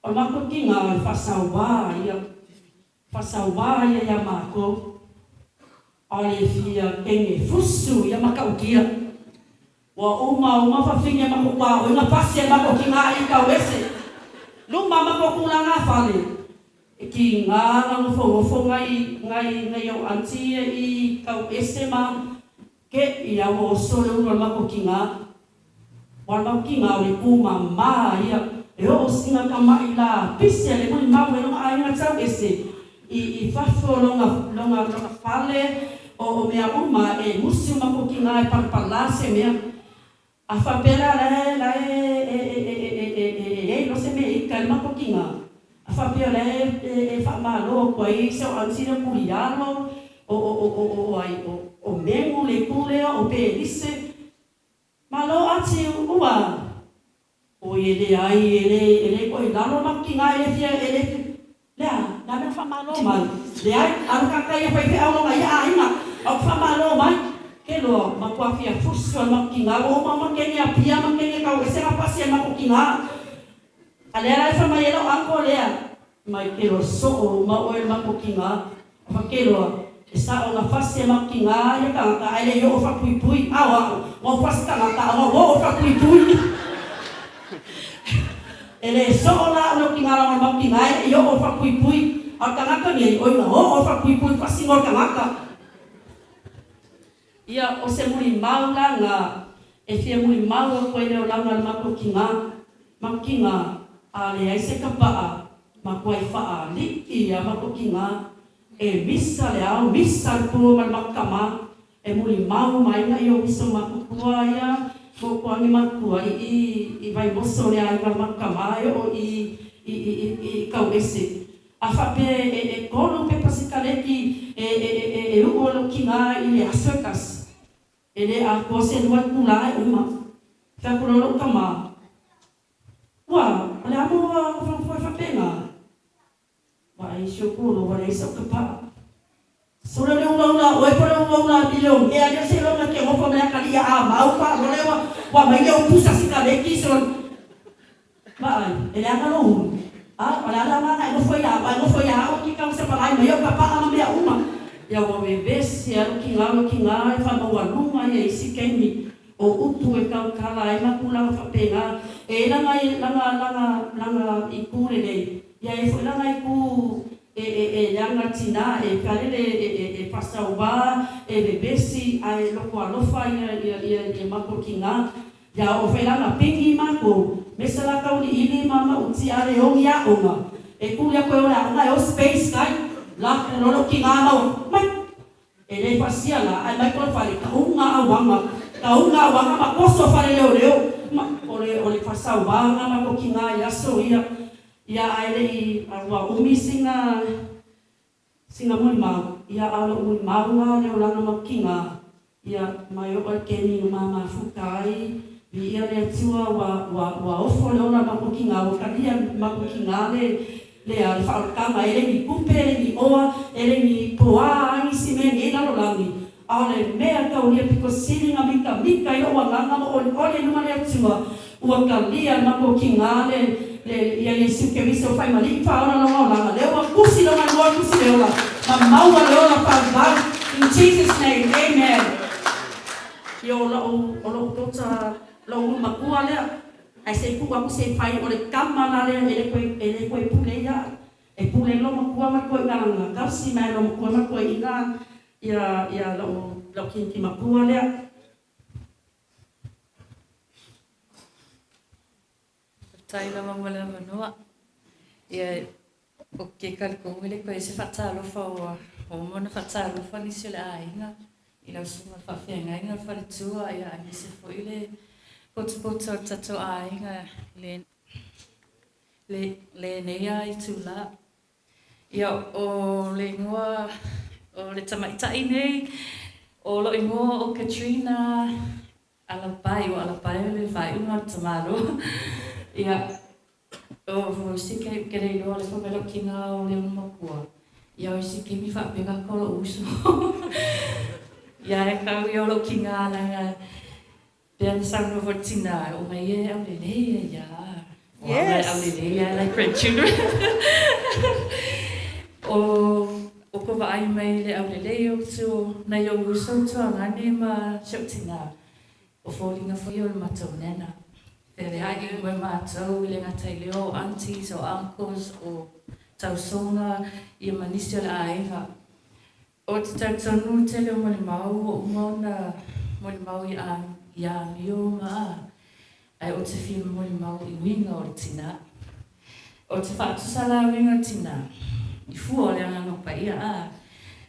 G: O le matou tiga o le faasauā ia, faasauā ia iā matou. A o le fia kene fusu ia matautia. Ua uma uma fafine ma ko paoiga pasi e mako ki ngā i kau ese. Luma ma ko kula ngā fale. E ki ngā nga ngofo ngai ngai ngai au aunty e i kau ese ma ke ia ua oso le ulu o le mako ki ngā. Ua le mako ki ngā o le ku ma ma ia. E oo singa ka mai la pisi a le muli mau e longa aiga tau ese i i fafo longa longa longa fale o o mea uma e musi o mako ki ngā e palapala se mea. A faapea la la la e e e e e e e e lo se mea ika le mako ki ngā. A faapea la e e e faamalo aku ai se o aunty lea Kulialo o o o o o ai o o Mengu le itu lea o Pelise. Malo ati ua oi e leai e le e le koe i lalo ma ki nga e le fia e le lea la mea faamalo mai leai alu ka kai e faifeau longa ia aiga au faamalo mai ke loa matua fia fusu a ma ki nga ua uma uma kene apia ma kene kau ese ga pasi a ma ki nga A lea la e fai mai ai lau uncle lea, mai ke loa soo uma oe le makokiga, a fa ke loa, e sao na fasi e makokiga ia tagata ae le i oo faapuipui, a o a'u, ua ou fasi tagata a ua oo faapuipui. E le soo la a'u le okiga laga o le makokiga e le i oo faapuipui, a o le tagata nei, oi na oo faapuipui fasiga o le tagata. Ia, o se mulimau la na e fia mulimau aku ai le olaga le makokiga, makokiga, a leai se kapaa, makuai faalii a makokiga, e misa le ao, misa le po ma le makama, e mulimau mai na ia uso makutua ia, mo kuangi makua i i i Vaimoso le aiga le makama e oo i i i i i Kauese. A faapea e e tolu pepa sikaleki e e e e uu e lou tiga i le aso e tasi, e le atoa se lua itula e uma. Fai atu loa lou tama, Ua, o le a mo ua nofonofo ai faapena? Vaai si ou polo ua leai sau kapaa. Sole o le ulaula a oe po o le ulaula a milionea lea seiloga e te nofo ma le atalii a amau faalole ua ua aumai le upu sasikaleki sole. Vaai, e leaga lou ulu. A, o le a le aoga na e nofo ai ia au, a e nofo ia au e te tausapalai mai au kapaa ma mea uma. Ia ua vevesi a lukiga lukiga e faamaualuga ia isi taimi o upu e tautala ai ma tulaga faapena. E i ai lana lana lana lana itu lelei, ia e i ai foi lana itu e e e leaga tina e kalele e e e faasauva e vevesi ae loko alofa ia ia ia ia matou tina. Ia oo fai lana pigi matou me sa la tauliili ma mauti a le ogi aoga e tuli atu e o le aoga e o space kai la ku lolo tina mau mai e le fasia la ae mai koe fale kauga auaga kauga auaga ma koso fale leoleo ma o le o le faasauvaga matou tina i aso ia ia ae lei ua umi sina Sina mulimau, ia a o lou mulimau na o le olaga maukina, ia mai oo ai keni no mamafuta ai, viia le Atua ua ua ua ofo le ola makokina ua talia makokina le le a le faaolataga e le ni tupe e le ni oa e le ni poa a nisi mea nei lalolagi a o le mea taulia pito sili na mitamita i lou agaga ma olioli i luma le Atua Ua talia le makokina le le ia Iesu Keriso faimalii faaola lona olaga lea ua tusi lona igoa tusi le ola ma maua le ola faavavau in Jesus name amen. Ia o lou o lou tota lou ulu matua lea ae se i tuu atu se i fai o le tama la lea e le toe e le toe pule ia au e pule lo matua ma toe ina lana tausi mai lo matua ma toe ina ia ia lou lou kiniki matua lea.
E: Faafetai lava mo le avanoa. Ia, o ke talitonu e le toe i ai se faatalofa ua uma ona faatalofa nisi o le aiga i lau susuga i le faafeagaiga o le faletua, ia aemaise foi le potopoto o le tatou aiga i le, le, lenei lava itula. Ia, o le igoa o le tamaitai nei, o lou igoa o Katrina Alapai, ua alapai o le faaiuga o le tamāloa. Ia, o isi ke, ke le iloa le fai mai lou kina o le ulu makua, ia o isi kemi faapea kākou lou uso. Ia e kau ia o lou kina leaga Pei ona saunoa foi le tina, o mai e aulelei ia ia. O au la e aulelei ia like grandchildren. O, Ua kou vaai mai i le aulelei o tu nai ou uso tuagane ma si ou tinā, o foliga foi ia o le matou nana. Feaveai uma e matou e le gata i lea o aunties, o uncles, o tausoga ia ma nisi o le aiga. Ou te talitonu tele o molimau ua uma ona molimau i amio ma a, ae ou te fia molimau i uiga o le tinā. Ou te faatusa la uiga o le tinā i fua o le Agaga Paia a.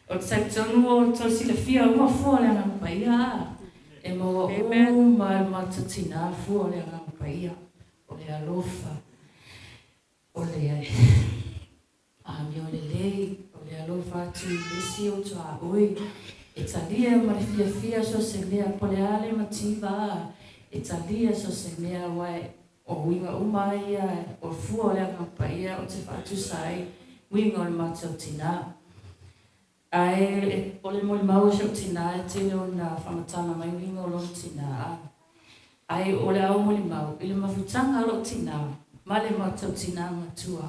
E: Ou te talitonu ua outou silafia uma fua o le Agaga Paia a. E maua uma e le matou tinā fua o le Agaga Paia, o le alofa, o le Amio lelei, o le alofa atu i nisi o tuaoi, e talia ma le fiafia so se mea, po le a le mativa a, e talia so se mea, aua o uiga uma a ia, o fua o le Agaga Paia ou te faatusa ai uiga o le matou tinā. Ae o le molimau o si ou tinā e tele ona faamatala mai uiga o lona tinā a. Ae o le ao molimau i le mafutaga a lou tinā ma le matou tinā matua.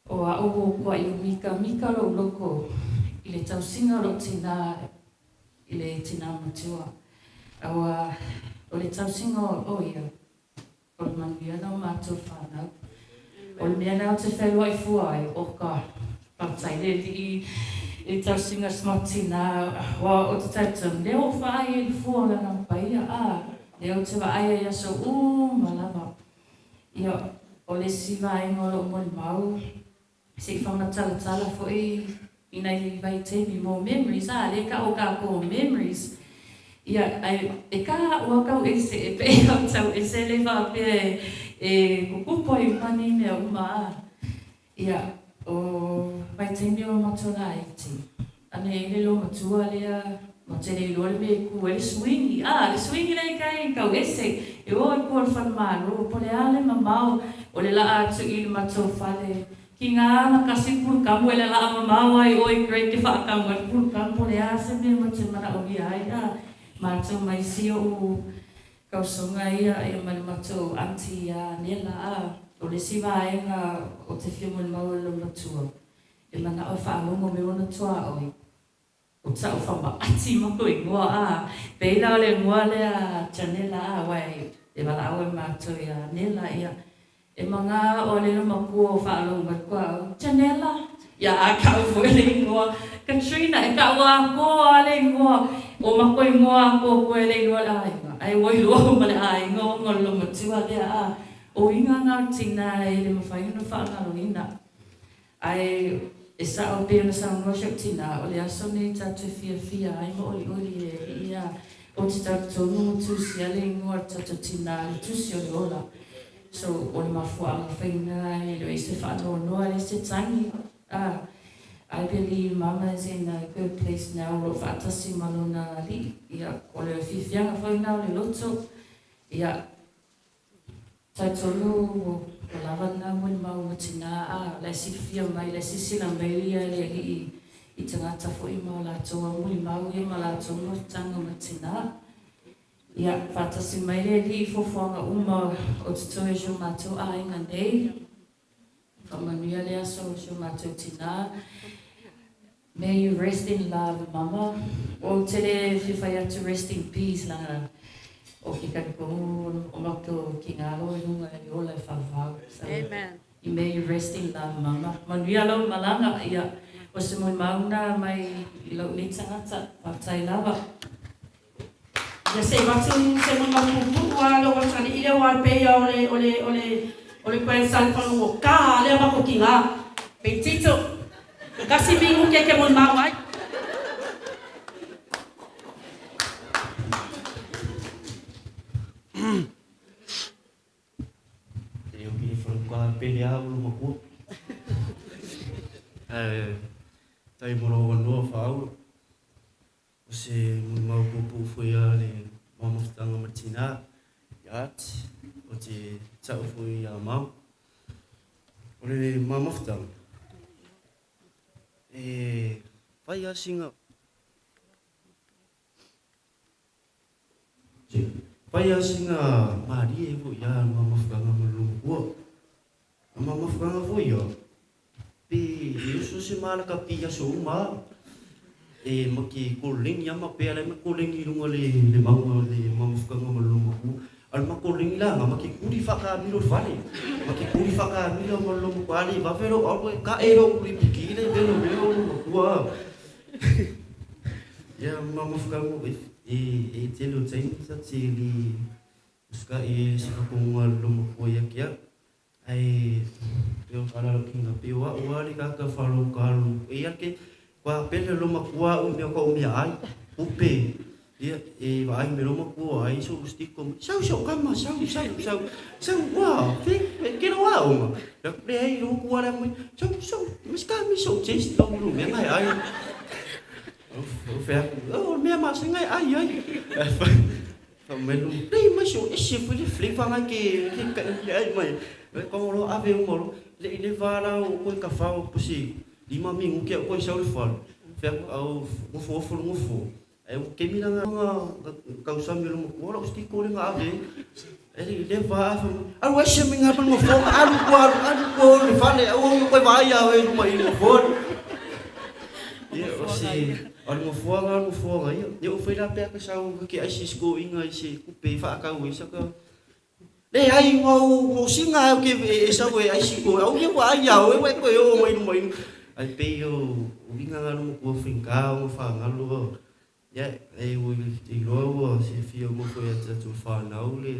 E: O a'u ua kuaʻi mikamika lou loko i le tausiga o lou tinā i le tinā matua. Aua o le tausiga o ia, o le manuia na o matou fanau. O le mea lea ou te fealuaʻi fua ai, o ka faafetai le Alii i le tausiga o si matou tinā, aua ou te talitonu, lea ua ou vaai ai i le fua o lana paia, a, lea ou te vaai ai i aso uma lava. Ia, o le isi vaega o lou molimau, se i faamatalatala foi i nai vaitaimi mo memories, a, lea e tau o tatou o memories. Ia, ae e ka ua tau ese, e pei o tau ese le faapea e kukupu ai uma nei mea uma, a. Ia, o vaitaimi o matou laiti, ane ai le loomatua lea, ma te le iloa le mea e ku ai le suigi. A, le suigi lea i kai tau ese, e o i kua o le falemalo, po o le a le mamao o le laa atu i le matou fale. Ki nga ana kasi pulukamu e le laa mamao ai oe Greg ke faakamu ai le pulukamu, po o le a se mea ma te manaomia ai, a, matou ma isi oʻu Tausoga ia ia ma le matou aunty ia Nela a o le isi vaega o te fia molimau e lou matua e manao e faalogo me ona tuaoi o tau famaati ma ko igoa a pei la o le igoa lea Janela a aua e valaau e matou ia Nela ia E maga o le makuo o faalogo mai koa au, Janela, ia a kau foi le igoa, Katrina, e kau a koa le igoa, o mako igoa a koa koe le iloa le aiga, ae ua iloa uma le aiga ona o le matua lea a, o uiga na o tina e le mafai ona faagaloina. Ae e sao pei ona saunoa si ou tina, o le aso nei tatou e fiafia ai ma olioli e alii a, ou te talitonu ua tusia le igoa o le tatou tina i le tusi o le ola. So, o le mafuaaga faina e le o i se faanoanoa le se tagi, a, I believe mama is in a good place now o lo o faatasi ma lona alii, ia, o le fiafiaga foi lena o le loto, ia, Talitonu ua lava lena molimau ua tina a la e silafia mai, la e silasila mai ia le Alii i tagata foi ma o latou au molimau ia ma latou mafutaga ma tina. Ia, faatasi mai le Alii i fuafuaga uma o totoe o si o matou aiga nei. Faamanuia le aso o si o matou tina. May you rest in love mama. Ou te le fia fai atu rest in peace leaga o ke talitonu o matou kigalo i luga i le ola e faavavau. So,
G: Amen.
E: May you rest in love mama. Manuia lou malaga ia o se molimau na mai i lou nei tagata. Faafetai lava.
G: Ia se i avatu se molimau puupuu lava lou atalii lea aua e pei lava o le o le o le o le grandson fagogota lea ma kokiga. Pei Tito, kasi minute e te molimau ai.
H: E o ki wharuka pele a ulu makua. Ae tai mo lou anoa whaaulo. O se molimau puupuu foi a le mamafutaga ma tinā i art, o te ta'u foi ia mau. O le mamafutaga, e whai a singa, whai a singa mārie foi a mamafutaga ma le lomakua. A mamafutaga foi ia, pe e oso so se ma lakapi i aso uma a. E ma ke koleni a ma pea la ma koleni i luga le le mauga le mafukaga ma le lomakua. A o le ma koleni la ma ke kuli faakamilo i le fale. Ma ke kuli faakamilo ma le lomakua a le vave lou alu e ka'e lou liputi le velo mea o lomakua a. Ia ma mafukaga e e tele o taimi sa te le usuka'i ai le sifakogoga a le lomakua ia te a'u. Ae pei o faalalokiga pei o a'u a le tagata faalogalo e ia ke kua pele lo matua a'u i mea kua umia ai upe ia e vaai mai lo matua ai so'u stiko sau so'u kama sau sau sau sau ua fe ke lo a'oga leai lo matua lea mai sau sau masika mi so'u test lo lo mea na e ai o fai atu o le mea masani e ai ai Fai mai luma, lei mai se o ese foi le flavor ngai ke ke ka le ai mai. Le ka lo ave uma lo le i le va la o koe ka fa o pusi lima minute o koe sau le fale. Fai atu au gofo gofo le gofo. Ai o kemi la nga kausami o le matua lau stiko le nga ave. E le i le va fai mai, alu ese mai nga pa le gofo alu kua alu alu kua o le fale au au koe vaai a oe luma i le gofo. Ia o se O le nofoaga o le nofoaga ia. Ia o fai la pea ka sau ka ke aisi sikoiga i se kupe e faakau ai saka. Leai ua ou singa au ke e sau e aisi ko au ia ua ai ia oe ua e koe oo mai luma i Ai pei o uiga nga no matua faigā ona fagalo a. Ia e ua iloa ua silafia uma foi e a tatou whanau le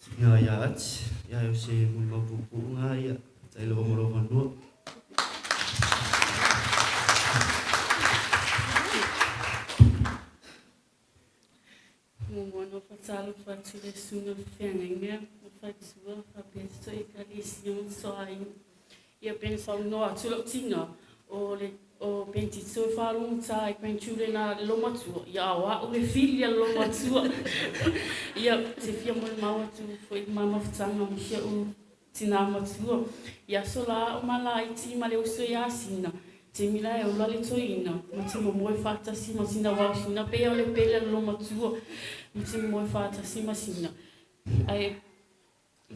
H: tinā ia ati. Ia e o se molimau puupuu nga ia. Tai lava ma lou vanua.
I: Muamua anao fa tsara fa tsy le sona fiainagna fa tsoa fa be ekalesia soaina. Ia pena saunoa atu lau tina o le o pentito e faalogotā i grandchildren a le lomatua ia a o a'u le fili a le lomatua. Ia te fia molimau atu foi ma mafutaga ma si a'u tinā matua. I aso la a'u ma laiti ma le uso iā Sina, taimi la e ola le toeaina ma te momoe faatasi ma sina uao sina pei o le pele a le lomatua ma te momoe faatasi ma sina. Ae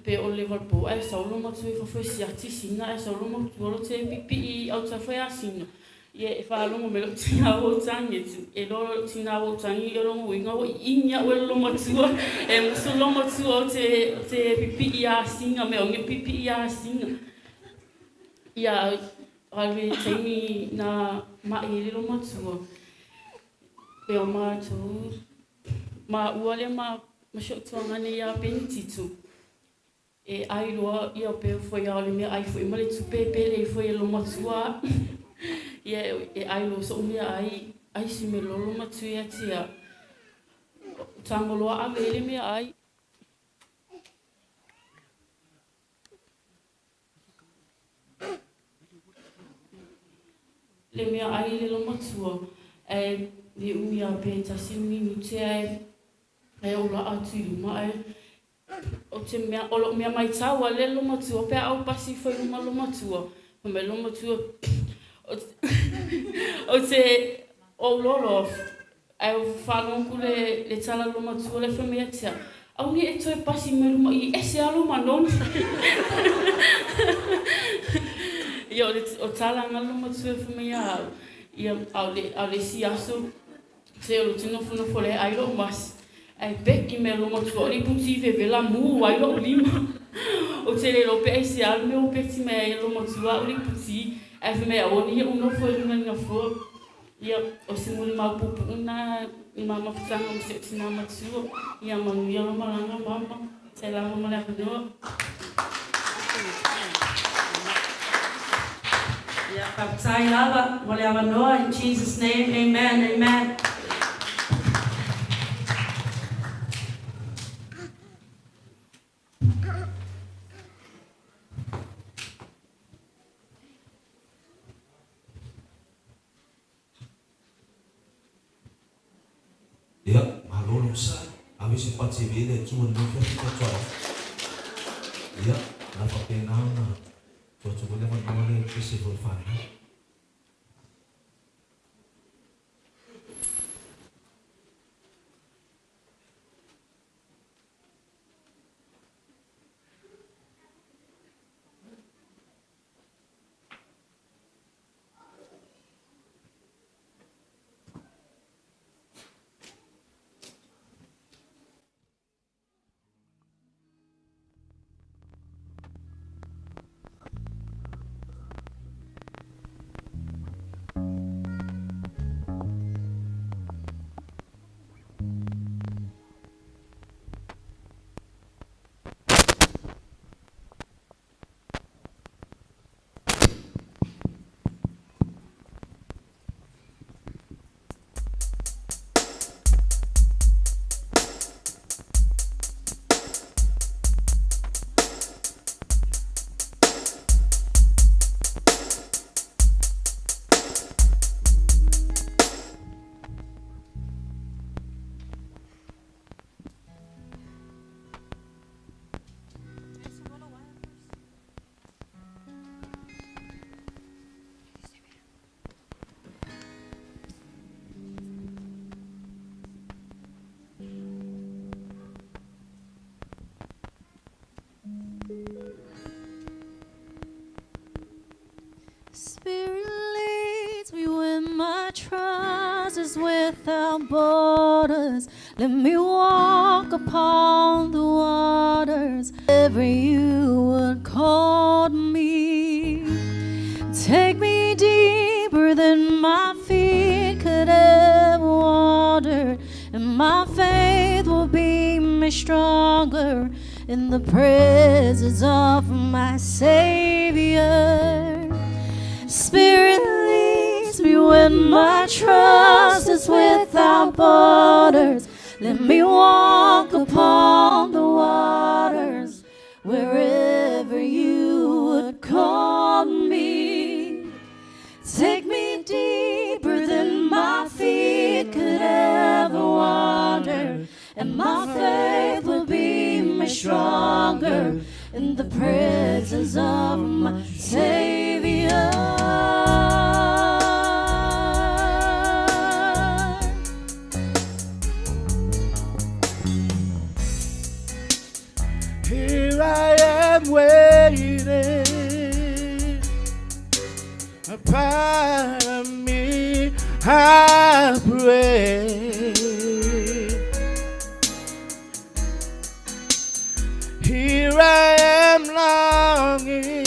I: pe o le Liverpool ae sau lo matua i fafo e siati sina ae sau lo matua lo te pipii i auta foi a sina ia e faalogo mai lou tina ua ou tagi atu e loa lou tina ua ou tagi ia lona uiga ua iini au e le matua e musu lo matua o te o te pipii a sina me o pipii a sina ia a le taimi na ma'i ai le matua pe o matou maua lea ma ma si ou tuagane iā Penitito e ai loa ia pe foi a o le mea ai foi ma le tupe e pele ai foi e lo matua a'u ia e ai loa so'u mea ai ai si me lolo matua ia te a'u tago loa ave ai le mea ai. Le mea ai le lomatua, ae le umi a pe tasi le minute ae ae ou laa atu i luma ae o te mea o lou mea maitau a le lomatua pe a ou pasi ifo i luma lomatua fai mai lomatua o te ou lolo Ae ua faalogo atu le tala lomatua lea fai mai ia te au, Aua ne i e toe pasi mai luma i ese lava lou manogi. Ia o le o tala na lomatua fai mai ia au, ia a o le a o le isi aso se o lou te nofonofo lea ai lou masi, ae peki mai lomatua o le iputi vevela mu ai lou lima. Ou te le iloa pe aisea le mea ua peki mai ai e lomatua au le iputi, ae fai mai aua ne i ou nofo i luga i le nofoa. Ia, o se molimau puupuu lena i ma mafutaga ma si ou tinā matua. Ia manuia lou malaga mama. Tai lava ma le avanoa.
G: Ia, faafetai lava mo le avanoa in Jesus name, amen, amen.
C: Ia, malo le onosai. Ave se pati e vele e tua nei afiafi faatoa. Ia, na faapena ona tuu atu foi le avanoa lea i pese foi fanau.
B: Spirit leads me when my trust is without borders. Let me walk upon the waters, ever you would call me. Take me deeper than my feet could ever wander, and my faith will be made stronger in the presence of my Savior. Spirit leads me when my trust is without borders. Let me walk upon the waters wherever you would call me. Take me deeper than my feet could ever wander, and my faith will be made stronger in the presence of my Savior.
A: Here I am waiting. A part of me, I pray. Here I am longing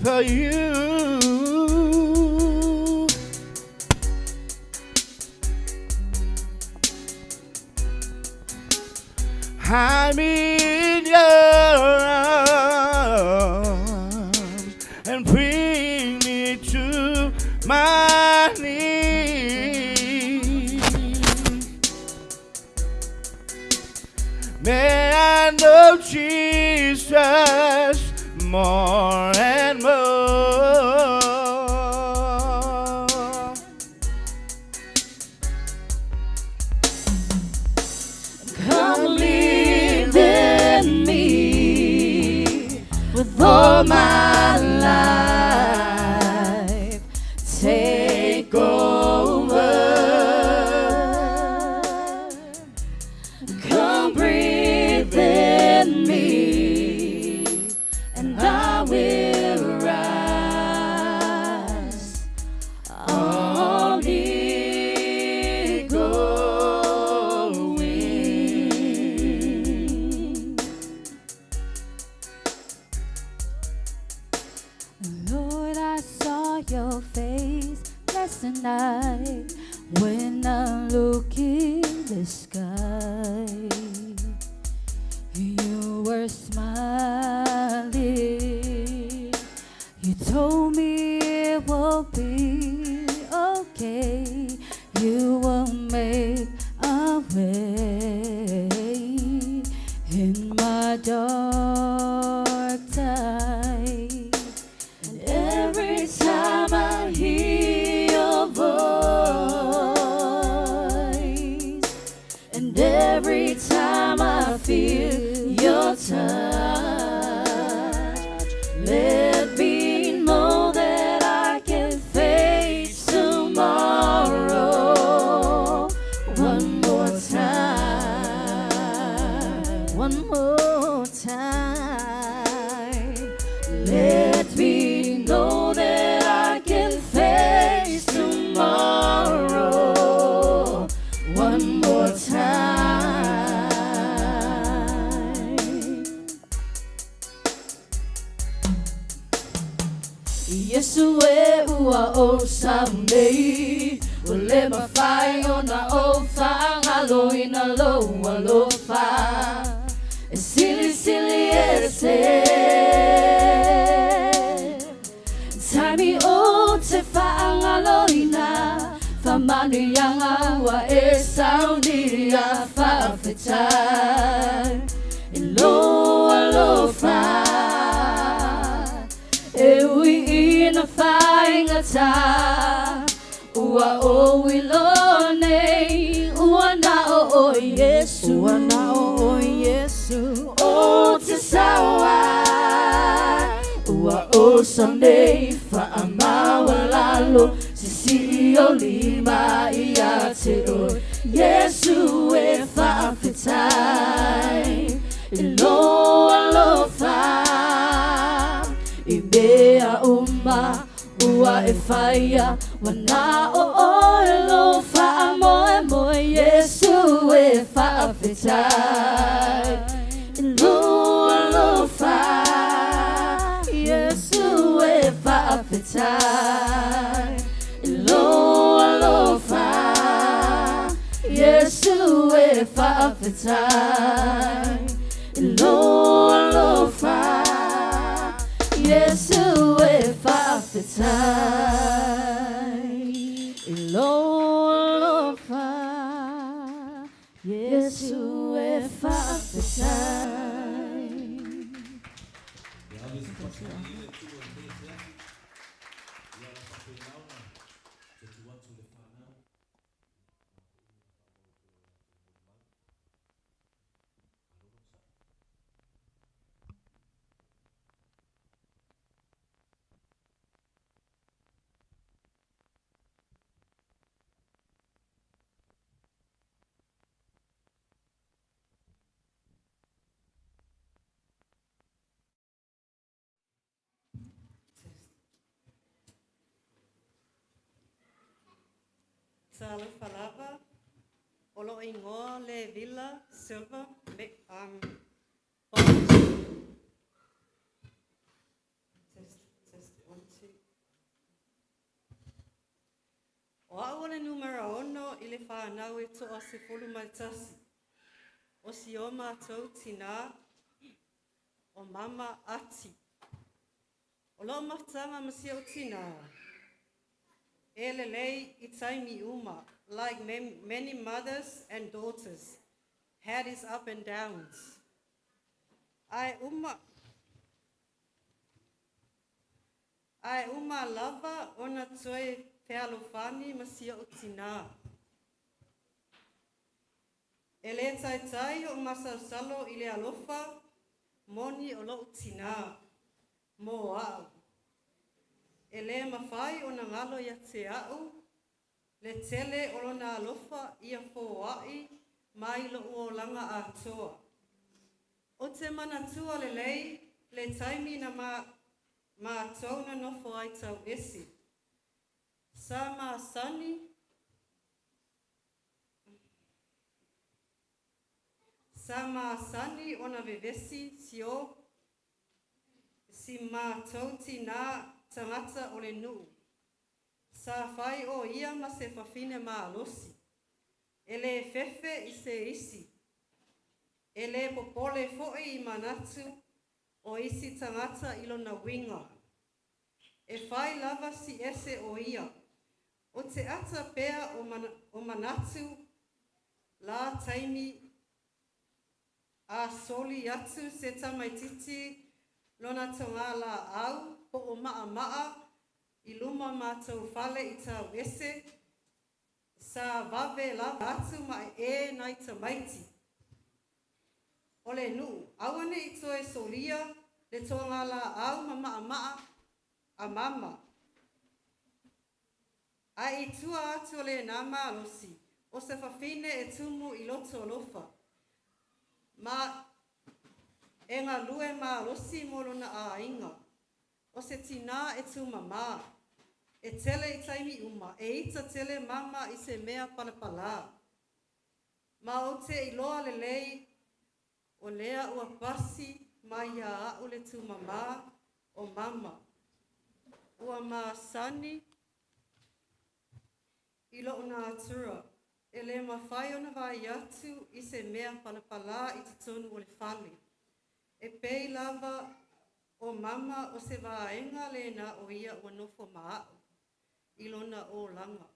A: for you. I'm in your arms and bring me to my knees. May I know Jesus more and more.
B: Come live in me with all my life. Take over. Come breathe in me, and I will rise. Only going. Lord, I saw your face last night when I look in the sky. You were smiling. You told me it will be okay. You will make a way in my dark time. And every time I hear your voice, and every time I feel your touch, let me know that I can face tomorrow one more time, one more time. Let me know that I can face tomorrow one more time. Yesu e ua o saunei O le mawhai o na o whaangalo ina lo alofa E sili sili e se Taimi o te whaangalo ina Whamanu ua e saunia whaawhetai E lo alofa E ui ina whaingata Ua o ilo nei Ua na o o Yesu
F: Ua na o o Yesu
B: O te sawa Ua o sa nei Whaamawalalo Sisi o lima ia te o Yesu e whaawhitai I lo ua e faia Ua na o oe lou faamoemoe Iesu e faafetai I lou alofa Iesu e faafetai I lou alofa Iesu e faafetai I lou alofa Iesu e faafetai I lou alofa Iesu e faafetai.
J: Talofa lava, o lou igoa le Vila Silva Test, test, one, two. O au o le numera 6 i le whānau e toa 11. O si o mātou tina o mama ati. O loo mafutaga ma si ou tinā, e lelei i taimi uma, like many mothers and daughters, had his up and downs. Ae uma lava ona toe fealofani ma si ou tinā. E le taitai o masalosalo i le alofa, moni o lou tinā, mo au. E le mafai ona galo ia te au, le tele o lona alofa ia foai mai lou olaga atoa. Ou te manatua lelei le taimi na matou nonofo ai tau ese. Sa masani ona vevesi si matou tinā tagata o le nuu. Sa fai o ia ma se fafine malosi. E le fefe i se isi. E le popole foi i manatu o isi tagata i lona uiga. E fai lava si ese o ia. O te ata pea o manatu la taimi a soli atu se tamaititi lona togalaau po o maamaa i luma matou fale i tau ese, sa vave lava atu ma e nai tamaiti o le nuu. Aua ne i toe solia le togalaau ma maamaa a mama. Ae i tua atu o lena malosi, o se fafine e tumu i loto alofa, ma e galue malosi mo lona aiga. O se tinā e tūmamā, e tele i taimi uma, e ita tele mama i se mea palapalā. Ma ou te iloa lelei o lea ua pasi mai ia au le tūmamā o mama. Ua masani i lou natura, e le mafai ona vaai atu i se mea palapalā i totonu o le fale. E pei lava o mama o se vaega lena o ia ua nofo ma au i lona olaga.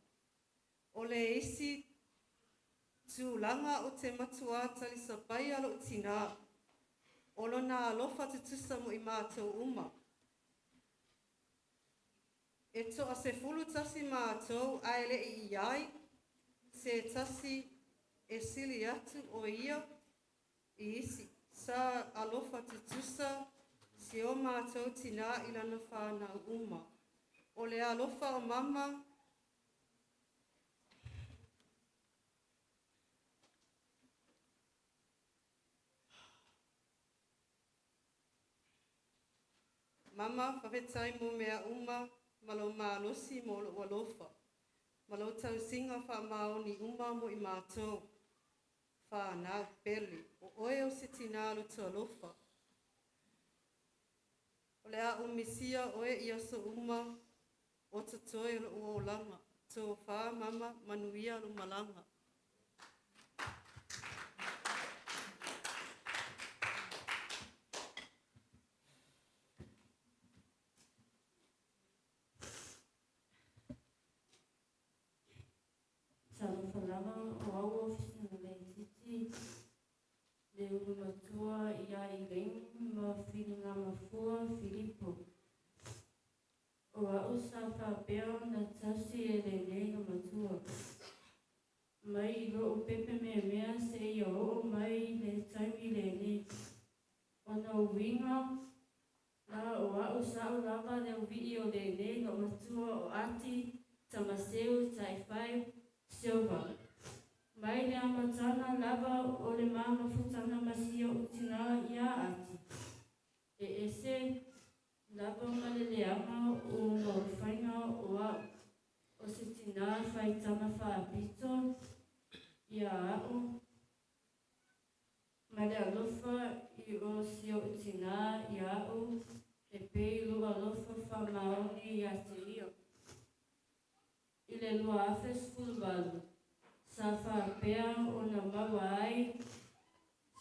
J: O le isi tulaga o te matuā talisapaia lou tinā, o lona alofa tutusa mo i matou uma. E toa 11 matou ae le i i ai se tasi e sili atu o ia i isi. Sa alofa tutusa si o matou tinā i lana whānau uma. O le alofa o mama Mama, faafetai mo mea uma. ma lou malosi mo lou alofa, ma lou tausiga faamaoni uma mo i matou. Whānau pele, o oe o se tinā loto alofa. O le a umisia oe i aso uma o totoe o lou olaga. Tofa mama manuia lou malaga.
I: Talofa lava o au o Fisina Leititi, le ulu matua ia Elaine ma Filingamafua Filipo. O a'u sa faapea ona tausi e lenei matua. Mai i lo'u pepe meamea seia oo mai i le taimi lenei. Ona uiga la o a'u sa'o lava le uvi'i o lenei matua o Ati Tamaseu Taifai Silva. Mai le amataga lava o le mamafutaga ma si o'u tinā iā Ati. E ese lava ma le leaga o maufaiga o a'u o se tinā faitama faapito ia a'u ma le alofa i o si o'u tinā ia a'u e pei lou alofa faamaoni iā te ia. I le 2018, sa faapea ona maua ai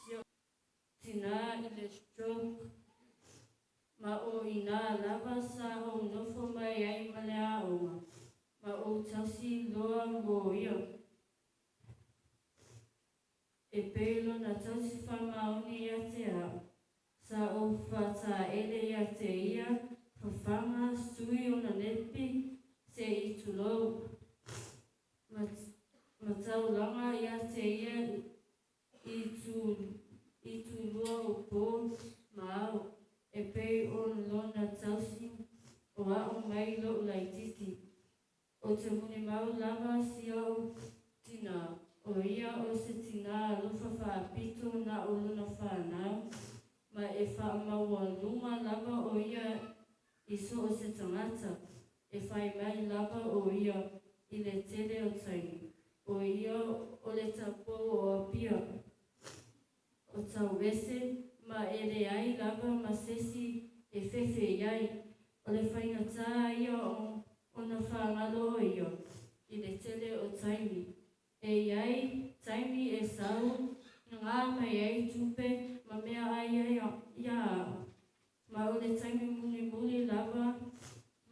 I: si o'u tinā i le stroke ma o inā lava sa ou nofo mai ai ma le aoga ma ou tausi loa mo ia. E pei lona tausi faamaoni ia te a'u. Sa ou fataele ia te ia, fafaga sui ona nepi se i tulou. Ma taulaga ia te ia i itulua o po ma ao, e pei o lona tausi o a'u mai lo'u laititi. Ou te molimau lava si o'u tinā, o ia o se tinā alofa faapito na o lona fanau, ma e faamaualuga lava o ia i so o se tagata, e fai mai lava o ia i le tele o taimi, o ia o le taupou o Apia o Tauese ma e leai lava ma sesi e fefe i ai. O le faigatā ia ona fagalo o ia i le tele o taimi. E i ai taimi e sau gagā mai ai tupe ma meaai ia a'u, ma o le taimi mulimuli lava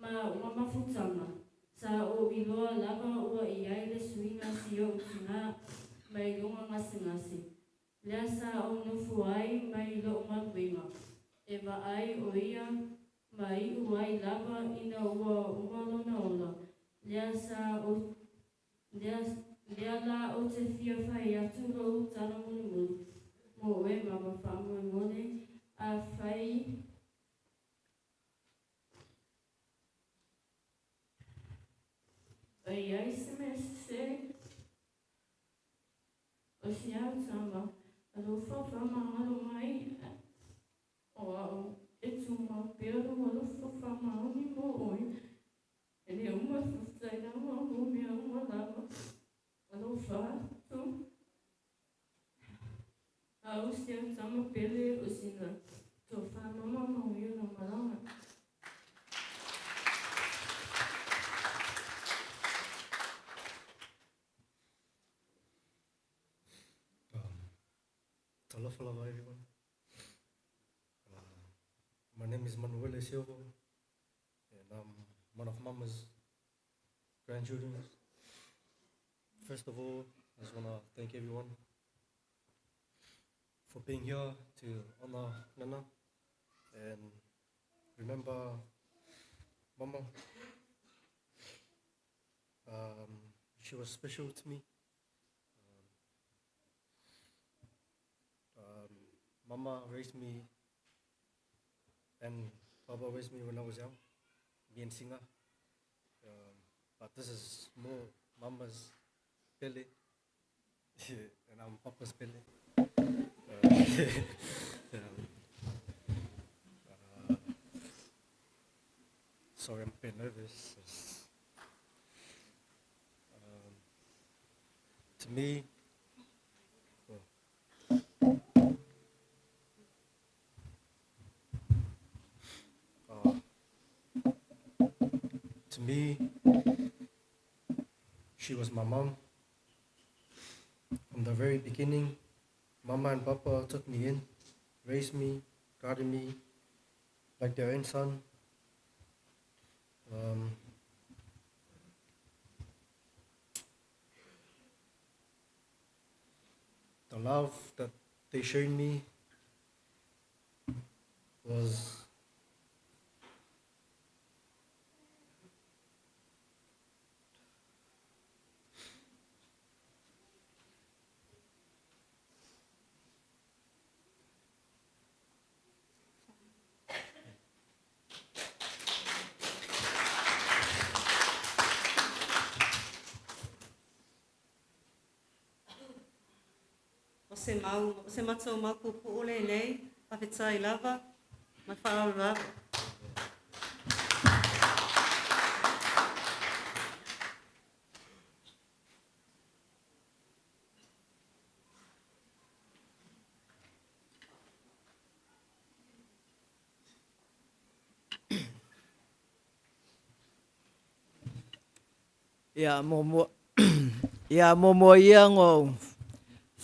I: ma mafutaga, sa ou iloa lava ua i ai le suiga si o'u tinā mai luga gasegase. Lea sa ou nofo ai mai lo'u galuega, e vaai o ia ma iʻu ai lava ina ua uma lona ola. Lea sa ou lea, lea la ou te fia fai atu lou tala mulimuli mo oe mama faamolemole afai e i ai se mea sesē o si au tama alofa faamagalo mai o a'u e tumau pea lou alofa faamaoni mo oe. E le uma faafetai lava mo mea uma lava alofa atu au si au tama pele o sina tofa mama manuia lau malaga.
K: Talofa lava, everyone. My name is Manuele Silva, and I'm one of Mama's grandchildren. First of all, I just want to thank everyone for being here to honor Nana and remember Mama. She was special to me. Mama raised me and Baba raised me when I was young, me and Singa. But this is more Mama's pele and I'm Papa's pele. Sorry, I'm a bit nervous. To me, to me, she was my mom. From the very beginning, Mama and Papa took me in, raised me, guided me like their own son. The love that they showed me was
J: O se mau, o se matou mau puupuu lenei, faafetai lava, ma le faaaloalo lava.
L: Ia muamua ia muamua ia ona ou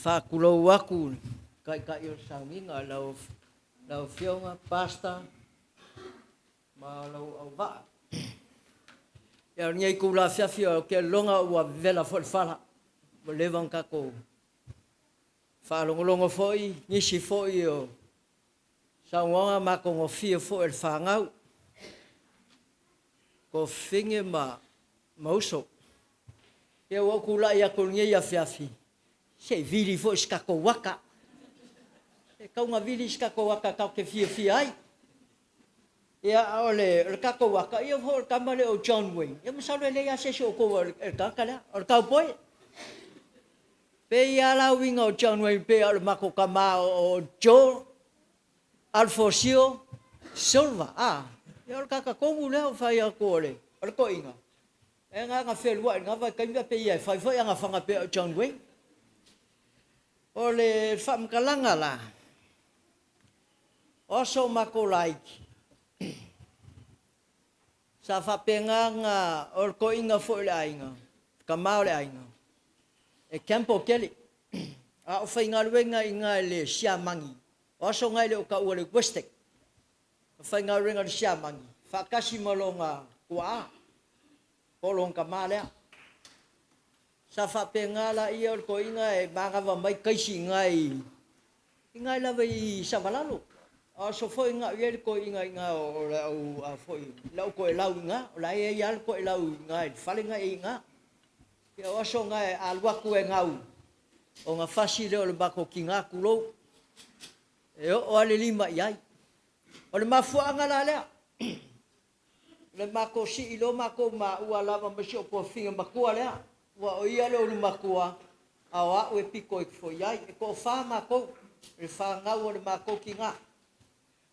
L: faatulou atu i le Taitai o le Sauniga, lau Afioga Pastor ma lou auvaa. Ia o lenei itula afiafi ou te lagona ua vevela foi le fala, ua leva ona tatou faalogologo foi nisi foi o saunoaga matagofie foi a le fanau, tuafafine ma uso. Ia ua ou tulai atu i lenei afiafi, se i vili foi se tatou ata. E tatau ona vili se tatou ata tatou te fiafia ai. Ia, o le tatou ata, ia foi o le tama lea o John Wayne, ia masalo e leai lava se isi o outou o le tagata lea, o le cowboy. Pei lava la uiga o John Wayne pei lava o le matou tama o Joe Alfosio Silva, a, ia o le tagata tonu lea ua fai atu o le toeaina, e na ona feluai i lena vaitaimi ae pei e fai foi ana fana pei o John Wayne. O le faamatalaga la, o aso o matou laiti, sa faapena ona o le toeaina foi o le aiga, le tama o le aiga, e gamble tele. A o faigaluega i ina i le Siamani, o aso na e le o taua o le Westec, na faigaluega i le Siamani faatasi ma lona tuaa po o lona tama lea. Sa faapena laia o le toeaina e manava mai taisi i ina i ina lava i Savalalo. O aso foi na i ai le toeaina i ina o le au a foi le au toelau i ina, o la e i ai lava le toelau i ina i le fale na e i ina. Ia o aso na e alu atu e gau ona fasi lea o le matou tiga tulou, e oo lava le lima i ai. O le mafuaaga la lea, o le matou sii loa matou maua lava ma si ou tuafafine matua lea, aua o ia le ulumatua a o au e pito ifo i ai. E toafa matou, le fanau a le matou tina.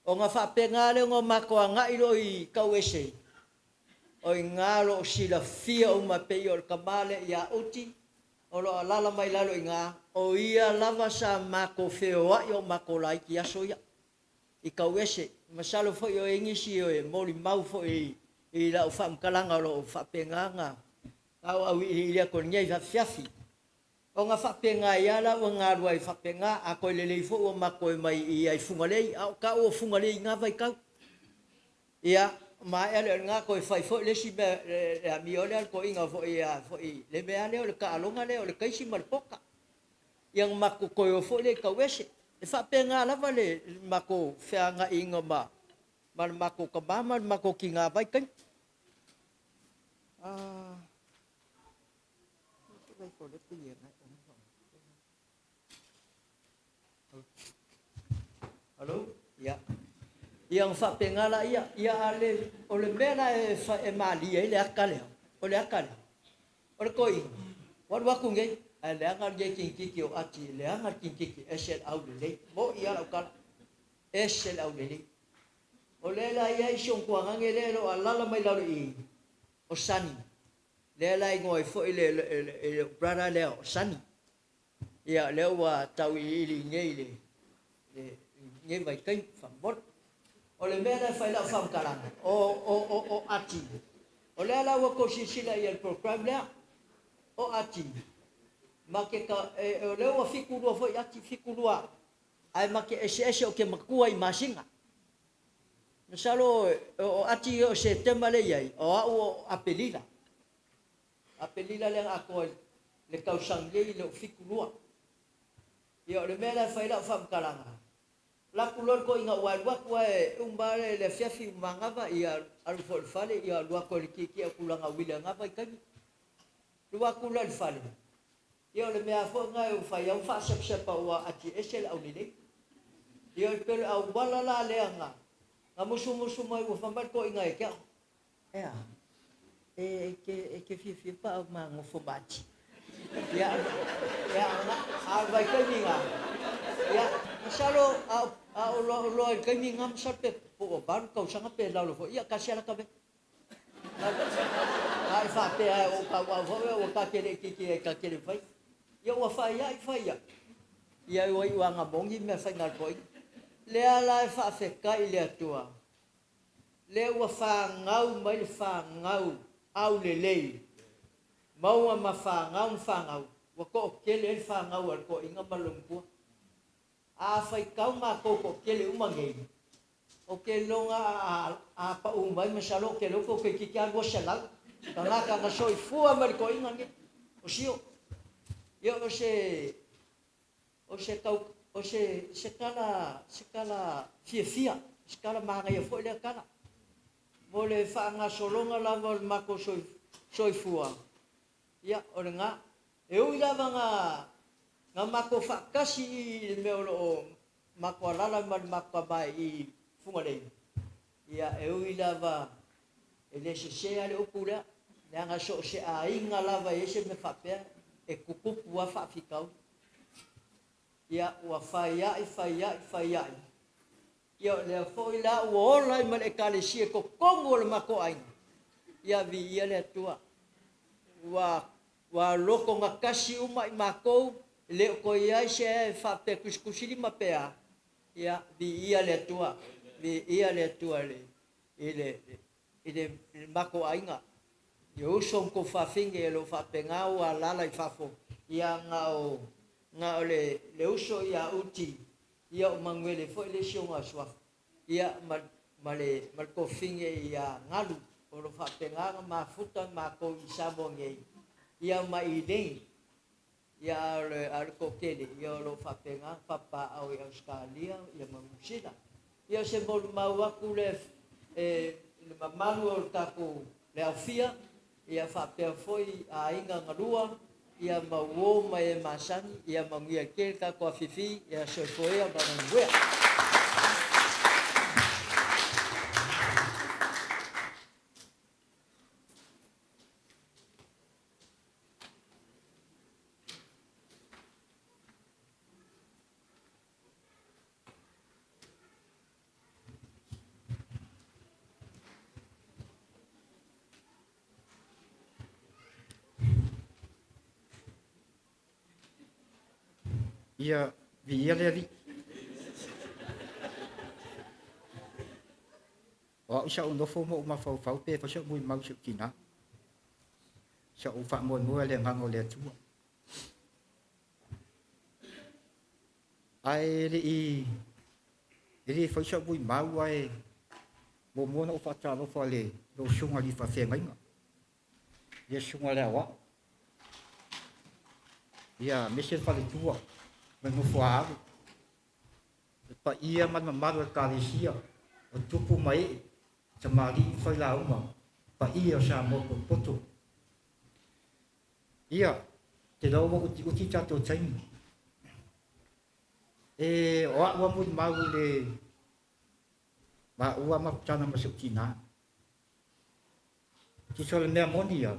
L: Ona faapena lea ona matou agai loa i Tauese, o i ina o lo o silafia uma pei o le tama lea ia Uti, o lo o alaala mai lalo i ina, o ia lava sa matou feoai o matou laiti i aso ia i Tauese. Masalo foi o i ai nisi e molimau foi i lau faamatalaga o lo o faapena ona auiliili atu i lenei afiafi. Ona faapena ai lava la ua galue ai faapena, a toe lelei foi ua matou omai i ai i Fugalei, a o taua o Fugalei i na vaitau. Ia, maea lea o lena toe fai foi le isi mea, le amio lea a le toeaina foi a foi le mea lava lea o le taaloga lea o le taisi ma le poka. Ia ona matou toe o foi lea i Tauese. E faapena lava le matou feagaiga ma le matou tama ma le matou tina vaitaimi. Ah. Hello? Ia. Ia ona faapena laia. Ia a le, o le mea la e, e malie ai le ata lea, o le ata lea, o le toeaina, ua alu atu nei, ae leaga lenei kinikiki o Ati, leaga le kinikiki, ese le aulelei. Mo'i lava lau tala, ese le aulelei. O lea la e i ai si ou tuagage lea e le o alaala mai lalo i i, o Sonny. Lea la e igoa ai foi le, le, le, le brother lea o Sonny. Ia, lea ua tauiliili i inei i le, le, lenei vaitaimi, faamolemole. O le mea lea e fai lau faamatalaga, o, o, o, o Ati. O lea la ua tou silasila i le program lea, o Ati, ma ke ka, e, o lea ua 72 foi Ati, 72, ae ma ke eseese o ke matua i masina. Masalo o Ati o Setema lea e i ai, o au o Apelila. Apelila lea na atoa i le tausaga nei i le 72. Ia o le mea la e fai ai lau faamatalaga, laku loa le toeaina ua alu atu lava e uma lava le afiafi ua manava, ia alu foi i le fale, ia alu atu e le tietie o tulaga uila i lena vaitaimi. Alu atu la i le fale, ia o le mea lava foi lena ua fai ai ma faasepasepa ua atiese le aulelei. Ia e pei o le auala la lea na musumusu mai ua fai mai le toeaina ia te au, Ea, e te, e te fiafia pa au ma nofo ma ati. Ia, ia, a o le vaitaimi lena, ia, masalo a o, a o loa, loa i le taimi lena masalo pe po ua 8 tausaga pe lalo foi, ia tasi lava la ta mea. A e faapea e ou tauau foi ua ta te le i titi ai ta te le fai. Ia ua fai ai, fai ai. Ia ua iu lava ina moni mea fai na le toeaina. Lea la e faafetai i le Atua Lea ua fanau mai le fanau aulelei, maua ma fanau ma fanau, ua toatele ai le fanau a le toeaina ma le loomatua. A faitau matou toatele uma nei, ou te iloga a pau mai masalo ou te iloa pe toeitiiti lava 200 tagata na soifua mai le toeaina lenei o Sio. Ia o se O se tau, o se, se tala, se tala fiafia, se tala manaia foi lea tala. Mo le faagasologa lava o le matou soifua, ia, o lena. E ui lava na, na matou faatasi i le mea o lo o matou alaala ma le matou tama i Fugalei, ia, e ui lava e le sese lava le upu lea, leaga so o se aiga lava e i ai se mea faapea, e tutupu lava faafitauli. Ia, ua faia'i, faia'i, faia'i. Ia, o lea foi la ua ola ai ma le Ekalesia i totonu o le matou aiga. Ia, viia le Atua. Ua, ua lotogatasi uma i matou, e le o toe i ai se faapea tusitusilima pe a. Ia, viia le Atua. Viia le Atua i le, i le, i le matou aiga. I uso ma tou fafine o lo o faapena ua alaala i fafo, ia na o, na o le, le uso ia Uti, ia o Manuele foi le isi o na suafa, ia ma, ma le, ma le tofine ia Galu, o lo o faapena ona mafuta matou i Samoa nei, ia ma Elaine, ia a o le, a o le toatele, ia o lo o faapena ona papaaao i Ausetalia, ia ma Niu Sila. Ia o se molimau atu lea e, i le mamalu o le tatou le aofia, ia faapea foi aiga galua, ia ma uo ma e masani, ia manuia tele tatou afiafi, ia soifua ia ma manuia.
M: Ia, viia le Alii. O au sa ou nofo ma ou mafaufau pe fai sa'u molimau i si ou tinā. Sa ou faamoemoe i le agaga o le Atua. Ae le i e le fai sa'u molimau ae muamua ona ou faatalofa i le lou susuga i le faafeagaiga, le susuga i le Aoao, ia aemaise le faletua ma le nofo a alo, le paia ma le mamalu o le Ekalesia o tupu ma ee, tamalii ma failauga, paia o Samoa potopoto. Ia, te iloa ua utiuti tatou taimi. E, o a'u a molimau i le maua mafutana ma si ou tinā. Tusa o le mea moni ia,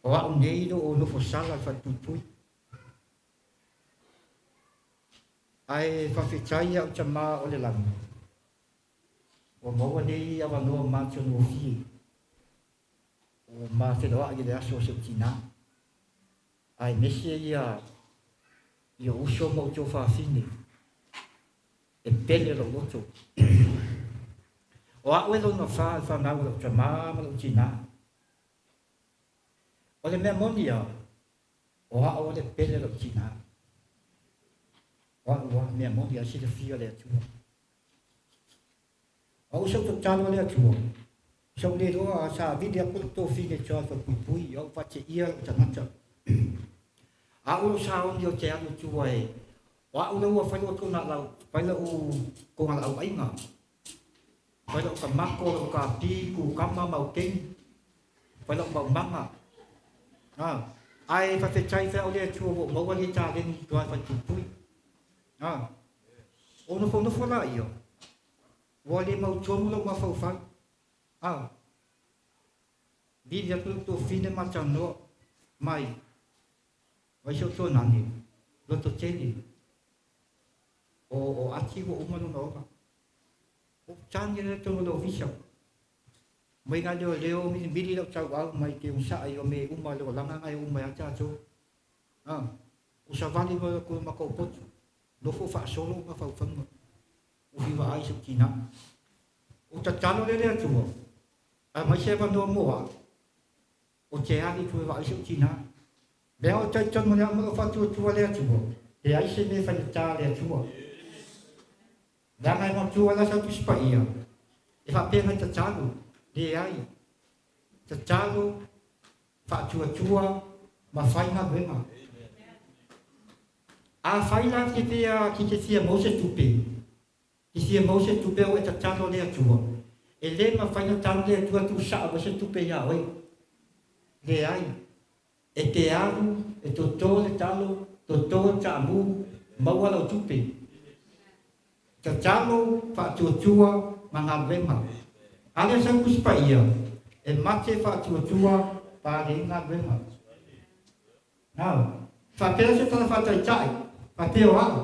M: o a'u nei lo o nofo sala i le falepuipui. Ae faafetai i a'u tama o le lagi. Ua maua nei avanoa matagofie ua mafeloaʻi i le aso o si ou tinā, aemaise ia ia uso ma outou fafine e pele lou loto. O a'u e lona fa i le fanau a lou tamā ma lou tinā. O le mea moni a, o a'u o le pele lou tinā. O a'u a mea moni a silafia le Atua. A o sau tatalo a le Atua, sa ou le iloa sa vili atu lou tofine i Charles Falepuipui, a ou faateia lou tagata. A o lou saoni ou te alu i tua e, o a'u la ua fai lou tonalau, fai la'u togalaau aiga, fai la'u tamato, la'u kapi, kukama, maukeni, fai la'u maumaga. A, ae faafetai fai a'u le Atua ua ou maua lenei taleni i Charles Falepuipui. A, ou nofonofo laia, Ua le mautonu lou mafaufau. A. Vili atu lou tofine ma tanoa mai ai si ou tuanane, loto tele. O, o Ati ua uma lona ola. Ua ou tagi lea tonu o le ofisa. Mai nā leoleo milimili lau tauau mai te onosai o me uma le olaga na e uma ia tatou. A. Ua savali mai atu ma kou potu. Nofo faasolo mafaufauga. Ua fiu vaai i sou tinā. O tatalo lea le Atua, aumai se avanoa mo au, o te alu i tua e vaai i sou tinā. Mea o talitonu le au ma lou faatuatua le Atua, leai se mea e faigata le Atua. Leaga e matua la sau Tusi Paia, e faapea mai tatalo, leai. Tatalo, faatuatua, ma fai galuega. Afai la te fia ki te fia mau se tupe, te fia mau se tupe ua e tatalo le Atua, e le mafai ona talo le Atua tuusaʻa mai se tupe iā oe. Leai. E te alu, e toto le talo, toto le taamu, maua lau tupe. Tatalo, faatuatua, ma galuega. A lea sau Tusi Paia, e mate faatuatua pa leai galuega. Now, faapea se tala faataitai, faapea o a'u,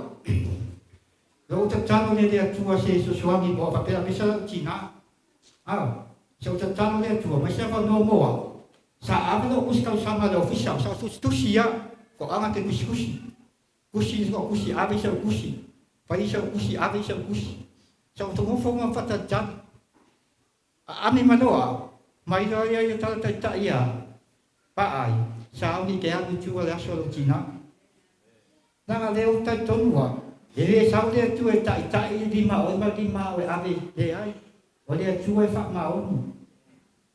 M: lou tatalo lea i le Atua se fesoasoani mo a'u faapea aemaise a'u tinā. Au, sa ou tatalo le Atua mai se avanoa mo a'u, sa ave lou tusi tausaga i le ofisa, sa ou tusitusi ia, toaga te tusitusi, tusi i sou tusi, ave i sau tusi, fai i sau tusi, ave i sau tusi. Sa ou nofo ma faatalitali. Aami mai loa a'u, mai loa ia ia tala taitai ia pa'a ai, sauni i te alu i tua le aso a lou tinā. Leaga lea ua talitonu a'u, e le sau le Atua e taitai i lima oe ma lima a'u e ave, leai, o le Atua e faamaoni.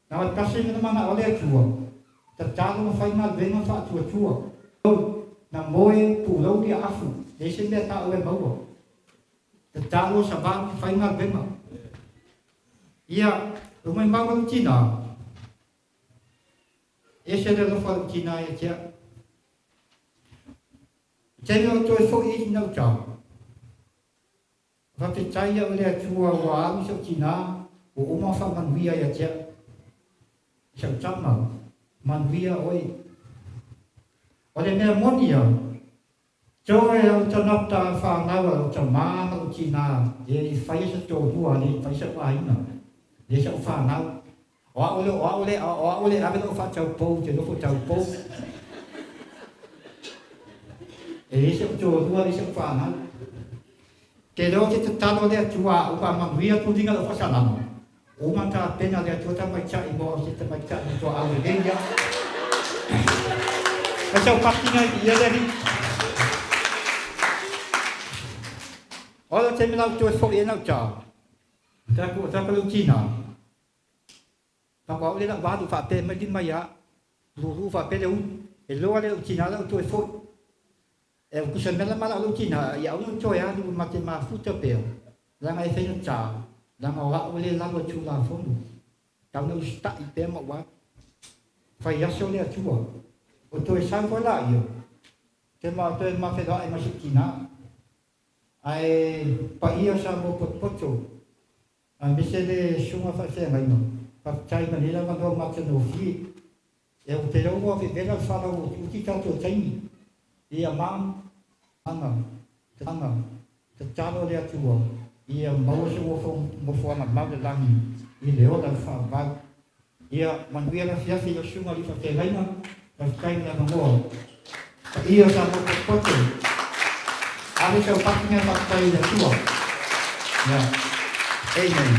M: Na o le tasi na mana'o le Atua, tatalo ma fai galuega faatuatua. Na moe pulou lia afu, leai se mea ta'u e maua. Tatalo savali fai galuega. Ia, e mai mau lou tinā. Ese le alofa o lou tinā ia te au. I taimi o toe foʻi i nauta, faafetai au i le Atua ua alu i sou tinā, ua uma ona faamanuia ia te au. I sau tama, manuia oe. O le mea moni ia, Toe au tangata whanau a lou tamā ma lou tinā, le i whaia sa tōlua, le i whai sa'u aiga, le sa'u whanau. O a'u le, o a'u le, o a'u le ave lou fa'ataupou te nofo taupou. E le sa'u tōlua, le sa'u whanau. Te leo te tatalo le Atua a'u pa manuia tuliga lou fa'asalaga. Uma tapena le Atua tamaitai mo au se tamaitai ma tuaau lelei ia. Ai sau pakinga i ia le alii. Ola te mea lau toe foʻi ai nau ta. Taku taku lau tina. Taku au le lau valu faapea mai lima ia. Lulu faapea le ulu. E loa le lau tina lau toe foʻi. E kusa mea la ma lau tina ia au no toe alu ma te mafuta pea. Leaga e faigata, leaga o a'u le lalo i Tulafono, tau na usita'i pea ma ou alu. Fai aso le Atua, o toe sau foi laia, te ma toe mafeloa'i ma si tinā. Ae paia sa mo potopoto, aemaise le susuga faafeagaiga, faafetai ma lenei avanoa matagofie. E ou te iloa ua vevela le fala ua utiuti tatou taimi. Ia ma, aga, aga, tatalo le Atua. Ia maua se nofoaga mau i le lagi i le ola faavavau. Ia manuia le afiafi i lau susuga i le faafeagaiga, faafetai mo le avanoa. Paia o Samoa potopoto, ave sau paki mea faafetai i le Atua. Ia, amen.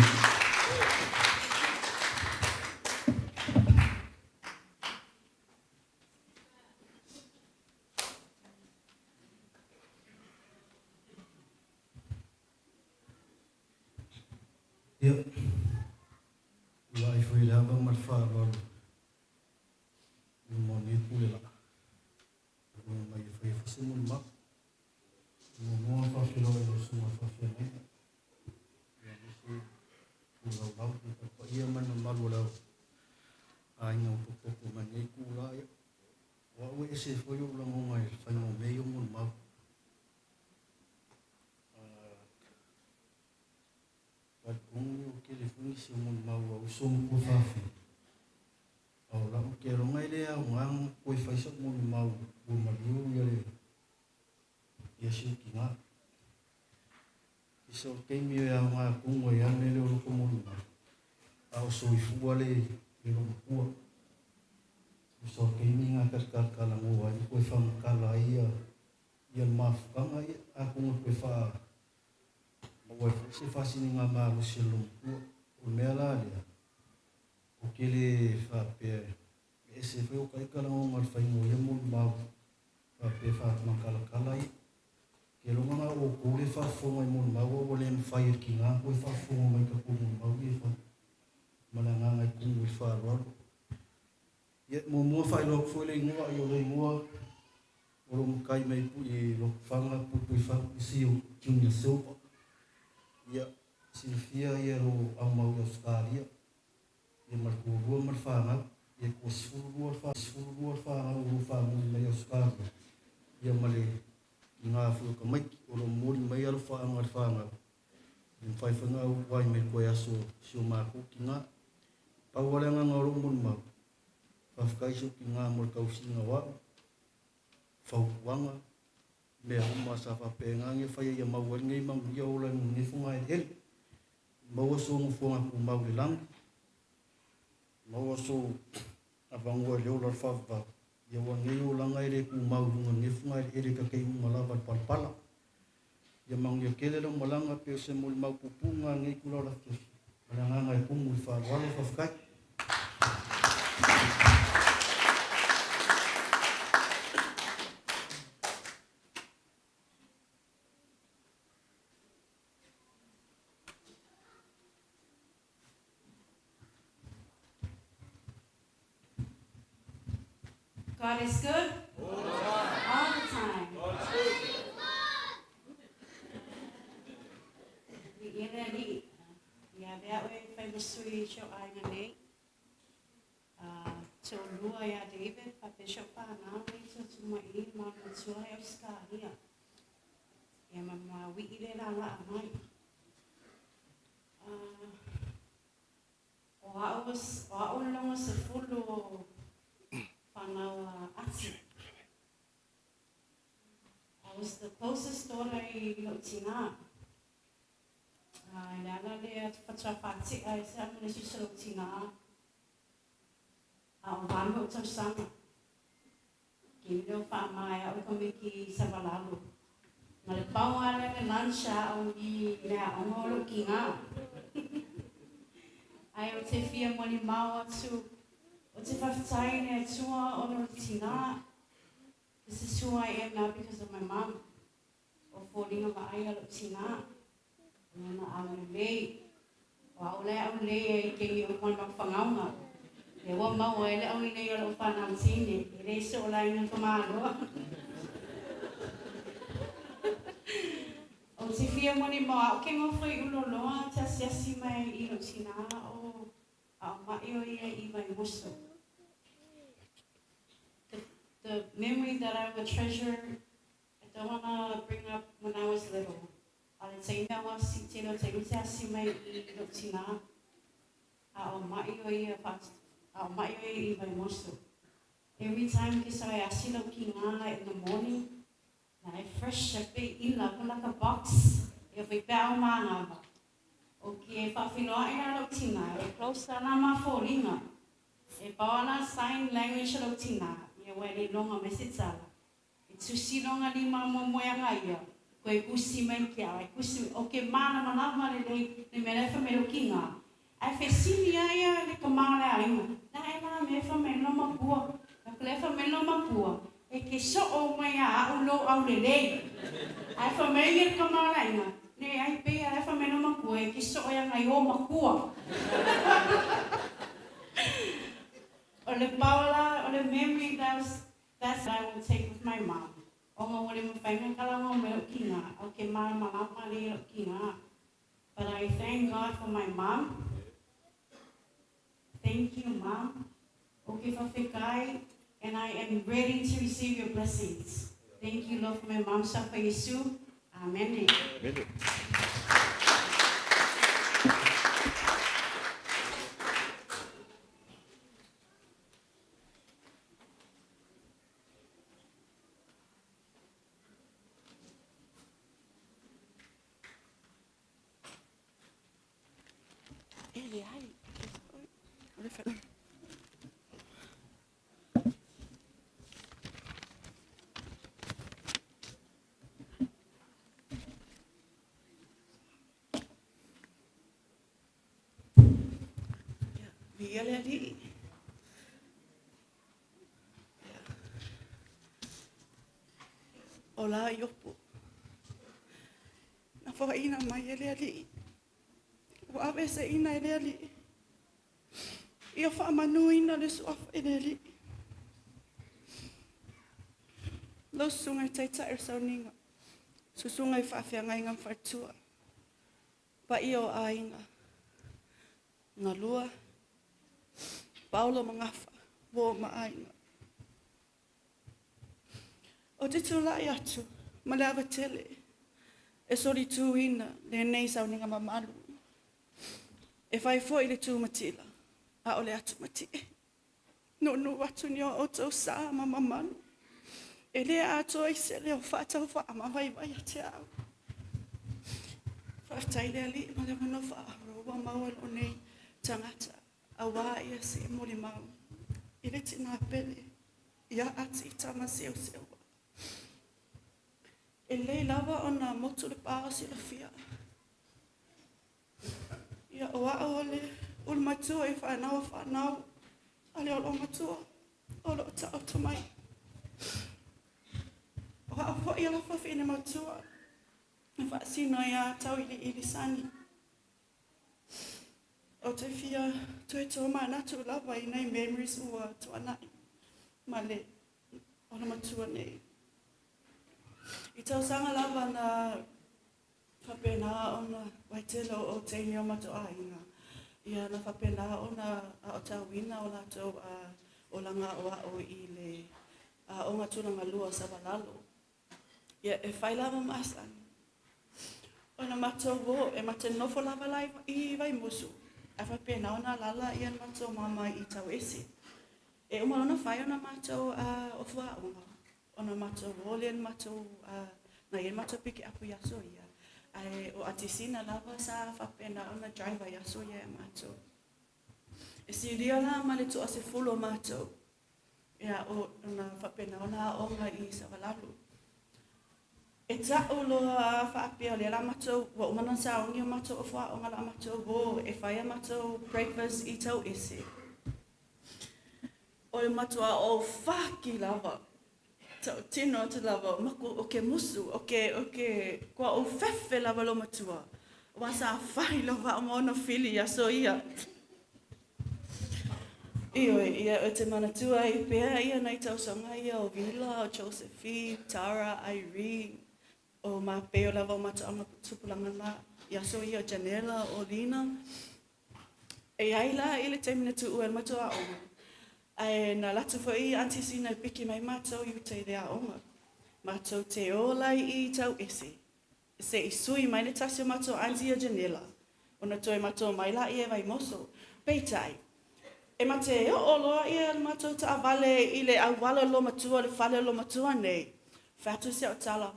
H: Ia, tulai foi le ava ma le faaaloalo i luma o lenei pule laa. Aluga mai e fai foi se molimau. Muamua ona faafeiloai i lau susuga faafeagaiga. Ia, aemaise tulaulau i le paia ma le mamalu o le aiga o potopoto mai lenei itula. Ia, o au e ese foi ou lagona i le faiga o mea ia o molimau. Talitonu ua tele foi nisi o molimau a uso ma tuafafine, a o lau keloga e le aoga ona toe fai sa'u molimau ua maliu ia le ia si ou tina. Isa o le taimi e aoga tonu ai lava le mea lea o lota molimau, a o soifua le le loomatua. Isa o le taimi lena ta te talatalanoa ai ma toe faamatala ai ia ia le mafutaga, ia, atonu e toe faa maua ai foi se faasiliga malosi a le loomatua. O le mea la lea, ou te le faapea e ese foi o taita lagona o le faiga o ia molimau faapea e faamatalatala ia. Keloga na o outou le faafofoga i molimau a ua le mafai e le tina ona toe faafofoga mai i tatou molimau ia e fai. Ma le agaga e tumu i le faaaloalo. Ia, muamua faailoa atu foi le igoa, ia o le igoa o lo matai mai i Lotofaga, Puipuifagu, Sio Junior Silva. Ia, silafia ia lo aumau i Ausetalia, ia ma le toalua ma le fanau, ia toa 12 le 12 le fanau o lo o faamuli mai Ausetalia, ia ma le tina foi o tamaiti o lo o momoli mai alofaaga i le fanau, e mafai foi ona auai mai toe aso si o matou tina. Pau lava le agaga o lou molimau, faafetai i si ou tina mo le tausiga o au, fautuaga, mea uma sa faapena ona faia ia maua ai lenei manuia ola i lenei fogaeleele. Maua sou nofoaga tumau i le lagi, maua sou avanoa i le ola o le faavavau, ia ua nei olaga e le tumau i luga o lenei fogaeleele ta te iuga lava i le palapala. Ia manuia tele lau malaga pei o se molimau puupuu lena i lenei itula o le afiafi. Ma le agaga e tumu i le faaaloalo, faafetai.
G: God is good? All the time. All the time. God is good.
F: Viia le Alii. Ia avea oe e fai ma sui i si ou aiga nei. Toalua ia David faapea si ou fanau nei tuatutu mai i ma ona matua i Ausetalia. Ia ma mauii le laalaa mai. O au o au le lona sefulu o fanau a Ati. I was the closest daughter i lou tina. I le ala lea faatoa faatea ai se au ma le isi o lou tina a o valu ou tausaga. Ke leo faamaea au e tamaiti i Savalalo. Ma le pau lava lea le lunch a au i le aoga o lou tina. Ae ou te fia molimau atu, ou te faafetai i le Atua ona o le tina. This is who I am now because of my mom. O foliga vaaia lou tina, o lona aulelei. O au la e aulelei ai i taimi uma o le mafaufagauga. Lea ua maua ai le aulelei o lau fanau teine, e le soo laina ka maloa. Ou te fia molimau au ke nofo i Uloloa te asiasi mai i lou tina o a o maʻi o ia i Vaimoso. The memory that I would treasure, I don't wanna bring up when I was little. A o le taimi au asi, tele o taimi te asi mai i lou tina, a o maʻi o ia a o maʻi o ia i Vaimoso. Every time ke sa e asi lou kina in the morning, na e fresh a pe ila ko laka box e
I: Faipeau ma Agava. O ke faafeiloai la lou tina e close lava na ma foliga. E pau lava la sign language a lou tina, ia ua e le iloga mai se tala. E tusi lona lima moemoeaga ia, toe tusi mai ke ao, e tusi mai. O ke malamalama lelei le mea la e fai mai lou tina, ae fesili lava ia le tama o le aiga, la e la mea e fai mai ai lona matua. Fai atu, la e fai mai lona matua, e te soo mai ia au lou aulelei. Ae fai mai ia le tama o le aiga, leai, pei lava la e fai mai lou matua, e te soo ia nai o matua. O le pau la o le memory that's That's what I will take with my mom ona ua le mafai ona talanoa mai lou tina ou te malamalama lelei i lou tina but I thank God for my mom thank you mom ou te faafetai and I am ready to receive your blessings thank you Lord for my mom Safa Iesu Amene.
F: E leai. O le fale. Viia le Alii. O la Iopu. Na foaina mai e le Alii. Ua aveeseina e le Alii. Ia faamanuina le suafa i le Alii. Lau susuga i taitai o le sauniga. Susuga i faafeagaiga ma faletua. Paia o aiga. Galua, Paolo ma Gafa, uo ma aiga. Ou te tulai atu ma le ava tele e solituina lenei sauniga mamalu e fai foi le tu matila a o le atu matie. Nuunuu atu ni o outou sa ma mamalu e le atoa i se leo faatauvaa ma vaivai ia te au. Faafetai le Alii ma le avanoa faaauau ua maua e lou nei tagata aua ia se molimau i le tina pele ia Ati Tama Seuseu. E lelei lava ona motu le pa o silafia. Ia, o au o le ulu matua i fanau a fanau a le olomatua o lo o taoto mai. O au foi a la fafine matua na faasino iā Tauiliilisani. Ou te fia toe tōmanatu lava i nei memories ua tuanai ma le olomatua nei. I tausaga lava na Faapena ona waitele o o teine o matou aiga, ia na faapena ona aotauina o latou olaga aoao i le aoga tulaga lua o Savalalo. Ia e fai lava ma asani. Ona matou o, e mate nofo lava la i Vaimusu, ae faapena ona alala ia na matou mama i Tauese. E uma ona fai ona matou ofu aoga, Ona matou o lea na matou, na i ai le matou pikiapu i aso ia, ae o Atisina lava sa faapena ona driver i aso ia ia matou. E silia la ma le toasefulu o matou, ia, ona faapena ona aoga i Savalalo. E ta'u loa faapea o lea la matou, ua uma ona sauni o matou ofu aoga la matou o e fai a matou breakfast i Tauese. O le matua o faki lava. Tautino atu lava, maku o ke musu, o ke, o ke, kua ou fefe lava lo matua. Wa sa fahi lava o maona fili ia so ia. Ioe, ia o te manatua ai pea ia nai tausaga ia o Vila, o Josephine, Tara, Irene, o Mapeo lava o matoaga tupulaga la, ia so ia o Janela, o Lina. E ai la i le taimi na tuua e le matou aoga, ae na alu atu foi Aunty Sina e piki mai matou i uta i le aoga. Matou te ola i i Tauese, se i sui mai le tasi o matou aunty ia Janela, ona toe matou mai laia e Vaimoso. Peitai, e mate oo loa ia le matou taavale i le auala o le loomatua, le fale o le loomatua nei, fai atu si au tala,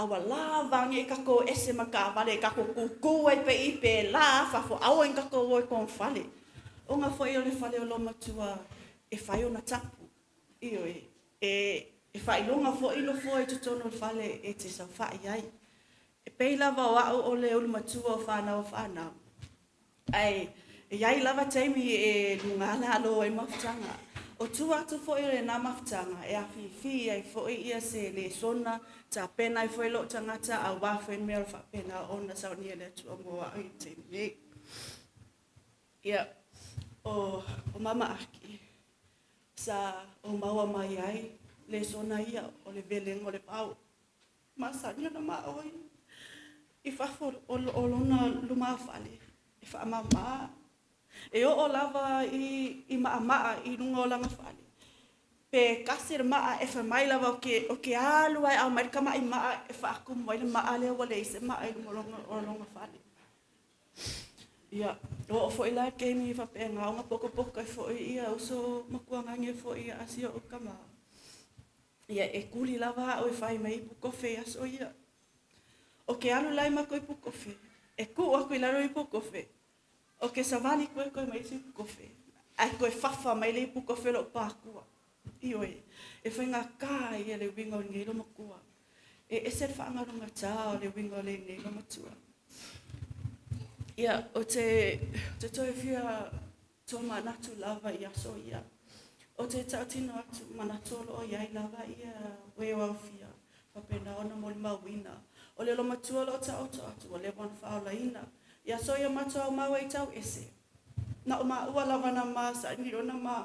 F: A ua lava agi i kakou ese ma kaavale e kakou kūkū ai pea i pēlā fafo, aua i kakou o i kogafale. Ona foi o le fale o lomatua e fai ona tapu. Ioe, e e faailoga foi nofoa i totonu o le fale e te saofai ai. E pei lava o au o le ulumatua o fanau a fanau, ae e i ai lava taimi e luga lalo ai mafutaga. O tua atu foi o lena mafutaga e afifi ai foi ia se lesona, tapena ai foi lou tagata auā foi mea o le faapena ona saunia e le Atua mo au i le taimi nei. Ia, o, o Mama Aki, sa ou maua mai ai lesona ia o le velega o le vao. Masani ona maoi i fafo o lona lumafale e faamamā. E oo lava i, i maamaa i luga o lana fale. Pe kasi le maa e fai mai lava o ke, o ke alu ai au mai le kama'i maa e faatumu ai le maa lea ua leai se maa i luga o lona fale. Ia, oo foi la taimi faapena ona potopoto ai foi ia uso makuagage foi ia asia o kama. Ia e kuli lava au e fai mai ipu kofe i aso ia. O ke alu lai ma ko ipu kofe. E ku aku i lalo ipu kofe. O ke savali koe koe mai isi ipu kofe. Ai koe fafa mai le ipu kofe lo pākua. Ioe, e whai ngā kā ia le winga o nei lo makua. E ese le whaangarunga tā o le winga o le nei lo matua. Ia, o te, te toe fia tō manatu lava i aso ia. O te tautino atu manatu o loo iai lava ia we o aufia. Faapena ona molimauina. O le olomatua o loo taoto atu ua leva ona faaolaina. I aso ia matou aumau ai tau ese. Na o maua lava na ma saili ona ma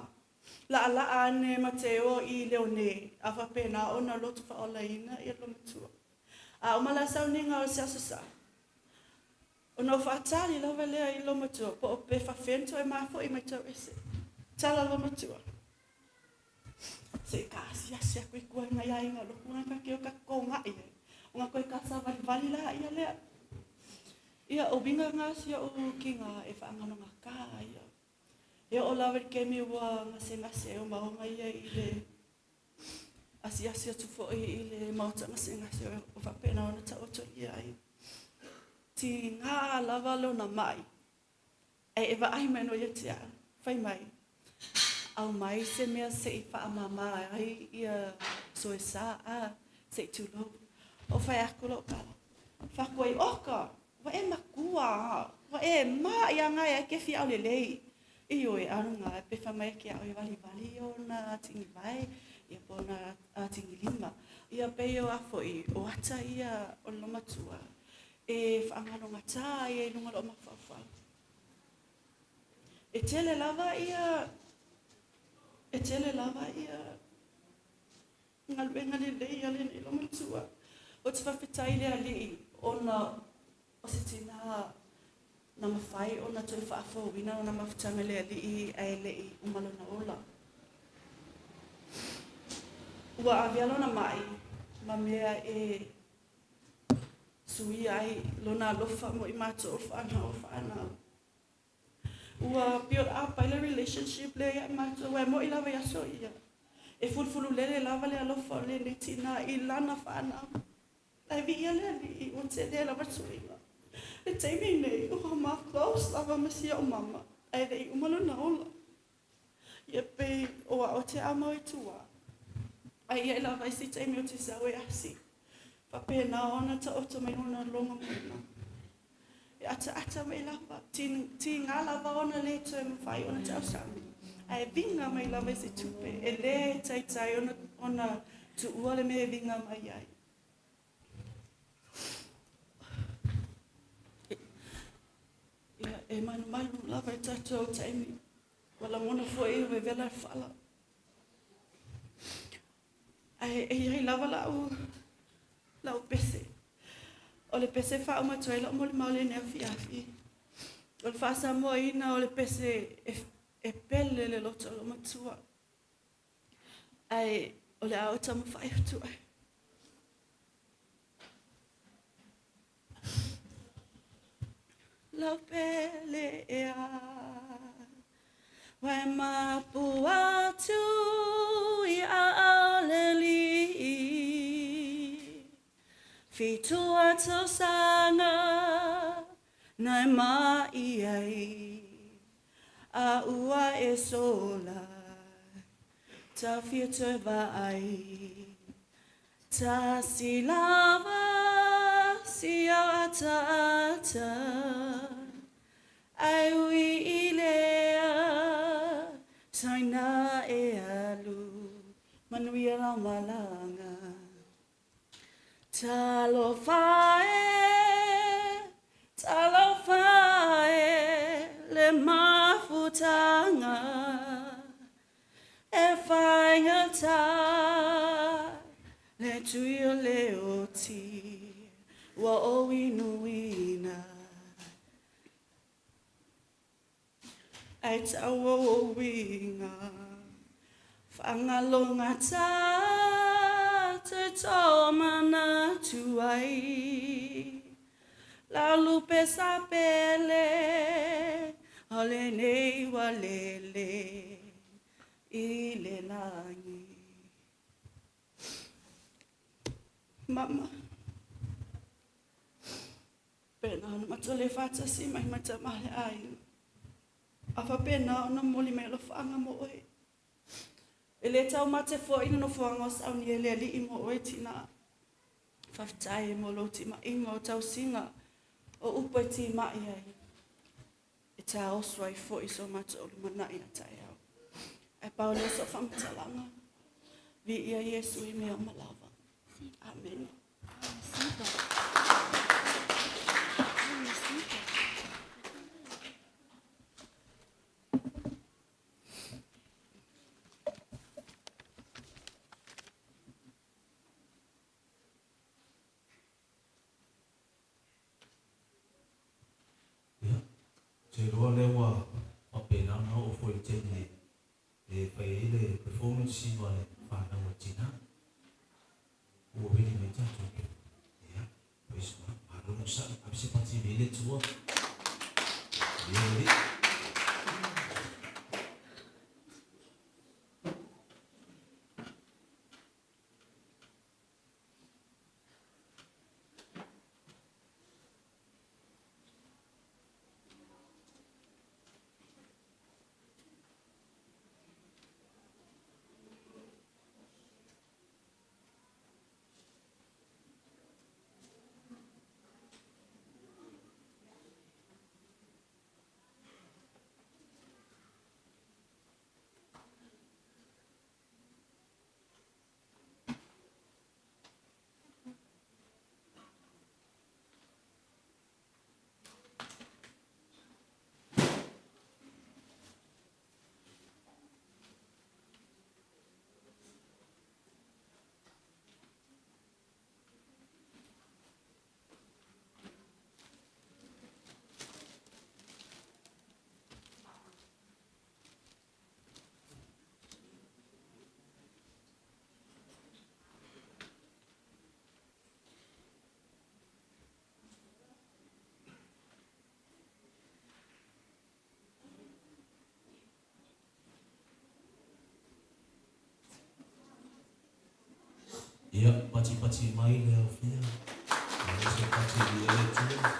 F: laalaa ane ma te o i Leone a faapena ona loto faaolaina ia le olomatua. A uma la sauniga o se Aso Sa, ona ou faatali lava lea i le olomatua po o pe faafefea ona toe mafo'i mai tau ese. Tala le olomatua. Se i ka asiasi aku i tua i nai aiga o loku nai ka o ka koga'i ai. Ona koe ka savalivali laia lea. Ia o uiga gā si o'u kiga e faagalogatā ia. E oo lava i le taimi ua gasegase ai omaoga ia i le asiasi atu foi i le maota gasegase o faapena ona taotolia ai. Tigā lava lona ma'i, ae e vaai mai nō ia te au, fai mai, aumai se mea se'i faamāmā ai ia soesā a, se'i tulou. O fai aku lo'u tala, faaku ai, oka, ua e makua, ua e ma'i agai ai ke fia aulelei. Ioe, aluga, pe fai mai ke au e valivali ona tigivae, ia po ona tigilima. Ia pei o a foi, o ata ia o le olomatua, e faagalogatā ai i luga o loo mafaufau. E tele lava ia, e tele lava ia galuega lelei a lenei olomatua. Ou te faafetai i le Alii ona o se tinā na mafai ona toe faafouina lona mafutaga i le Alii ae le'i uma lona ola. Ua avea lona ma'i ma mea e suia ai lona alofa mo i matou o fanau o fanau. Ua build up ai le relationship lea ia matou, aua e mo'i lava i aso ia. E fulufululele lava le alofa o lenei tinā i lana fanau. Ae viia le Alii ua tele lava suiga. Le taimi nei, ua ma close lava ma si o'u mama, ae le'i uma lona ola. Ia pei o a'u te aumau i tua. Ae i ai lava isi taimi ou te sau e asi. Faapena ona taoto mai lona logo moena. E ataata mai lava, tigā lava ona lē toe mafai ona tausami, ae viga mai lava i se tupe, e lē taitai ona, ona tuua le mea e viga mai ai. Ia, e malumalu lava i tatou taimi, ua lagona foi e vevela le fala. Ae e i ai lava la'u la'u pese. O le pese e faauma atu ai la'u molimau i lenei afiafi. O le faasamoaina o le pese e, e pele le loto o lomatua. Ae o le a ou taumafai atu ai. Lau pele ea Ua e mapu atu i aao o le Alii. Fitua tausaga na e ma'i ai, a ua e sola tau fia toe vaai. Tasi lava si au ataata, ai ui i lea, saina e alu, manuia lau malaga. Talofa e, talofa e, le mafutaga, e faigata le tui o le oti, ua ou inuina. Ai tau o uiga, faagalogata te tō manatu ai. Lau lupe sa pele, o lenei ua lele i le lagi. Mama, pena ona matou le faatasi mai ma tama le aiga. A faapena ona momoli mai alofaga mo oe. E le taumate foi le nofoaga o sauni e le alii mo oe tinā. Faafetai mo lou timaiga o tausiga o upu e timai ai. E taoso ai foi so matou lumanai a taeao. Ae pau lea o sau faamatalaga. Viia Iesu i mea uma lava. Amene.
C: Ia, ou te iloa o lea ua faapena ona oo foi i le taimi e fai ai le performance ma le fanau a le tina. Ua ready mai tatou. Ia, praise God. Malo le onosai. Ave se pati i le Atua. Ia, alii. Ia, patipati mai le aofia, ave se pati i le Atua.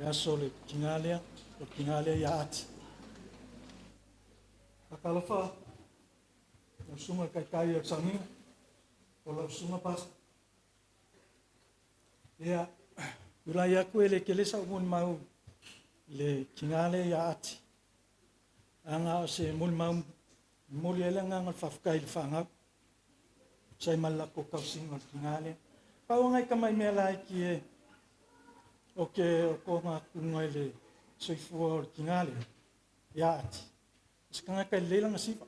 D: Le aso o le tigā lea, o le tigā lea ia Ati. Faatalofa lau susuga i le Taitai o le Sauniga, o lau susuga Pastor. Ia, tulai atu e le tele sau molimau i le tigā lea ia Ati. Ana o se molimau momoli ai le agaga o le faafetai i le fanau. Sai ma le latou tausiga o le tigā lea. Pau ngai tamai mea laiti e o ke otoga atuga i le soifua o le tigā lea ia Ati. O se tagata e lelei lana siva.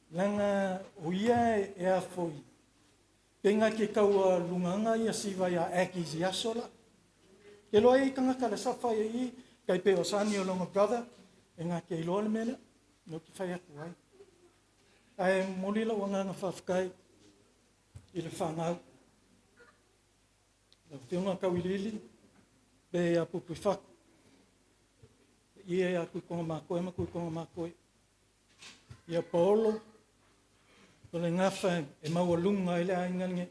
D: Leaga o ia e a foi, pe na te taua lugaga ia siva ia Aggies i aso la. Ke loa i tagata le sa fai i kai pe o sani o longa brother e nga te iloa le mea lea. No te fai atu ai. Ae momoli lou agaga faafetai i le fanau. Lau Afioga Tauiliili, pe ia Pupuifatu. Ia ia Tuitoga Matoe ma Tuitoga Matoe. Ia Paolo, o le gafa e maualuga ai le aiga lenei.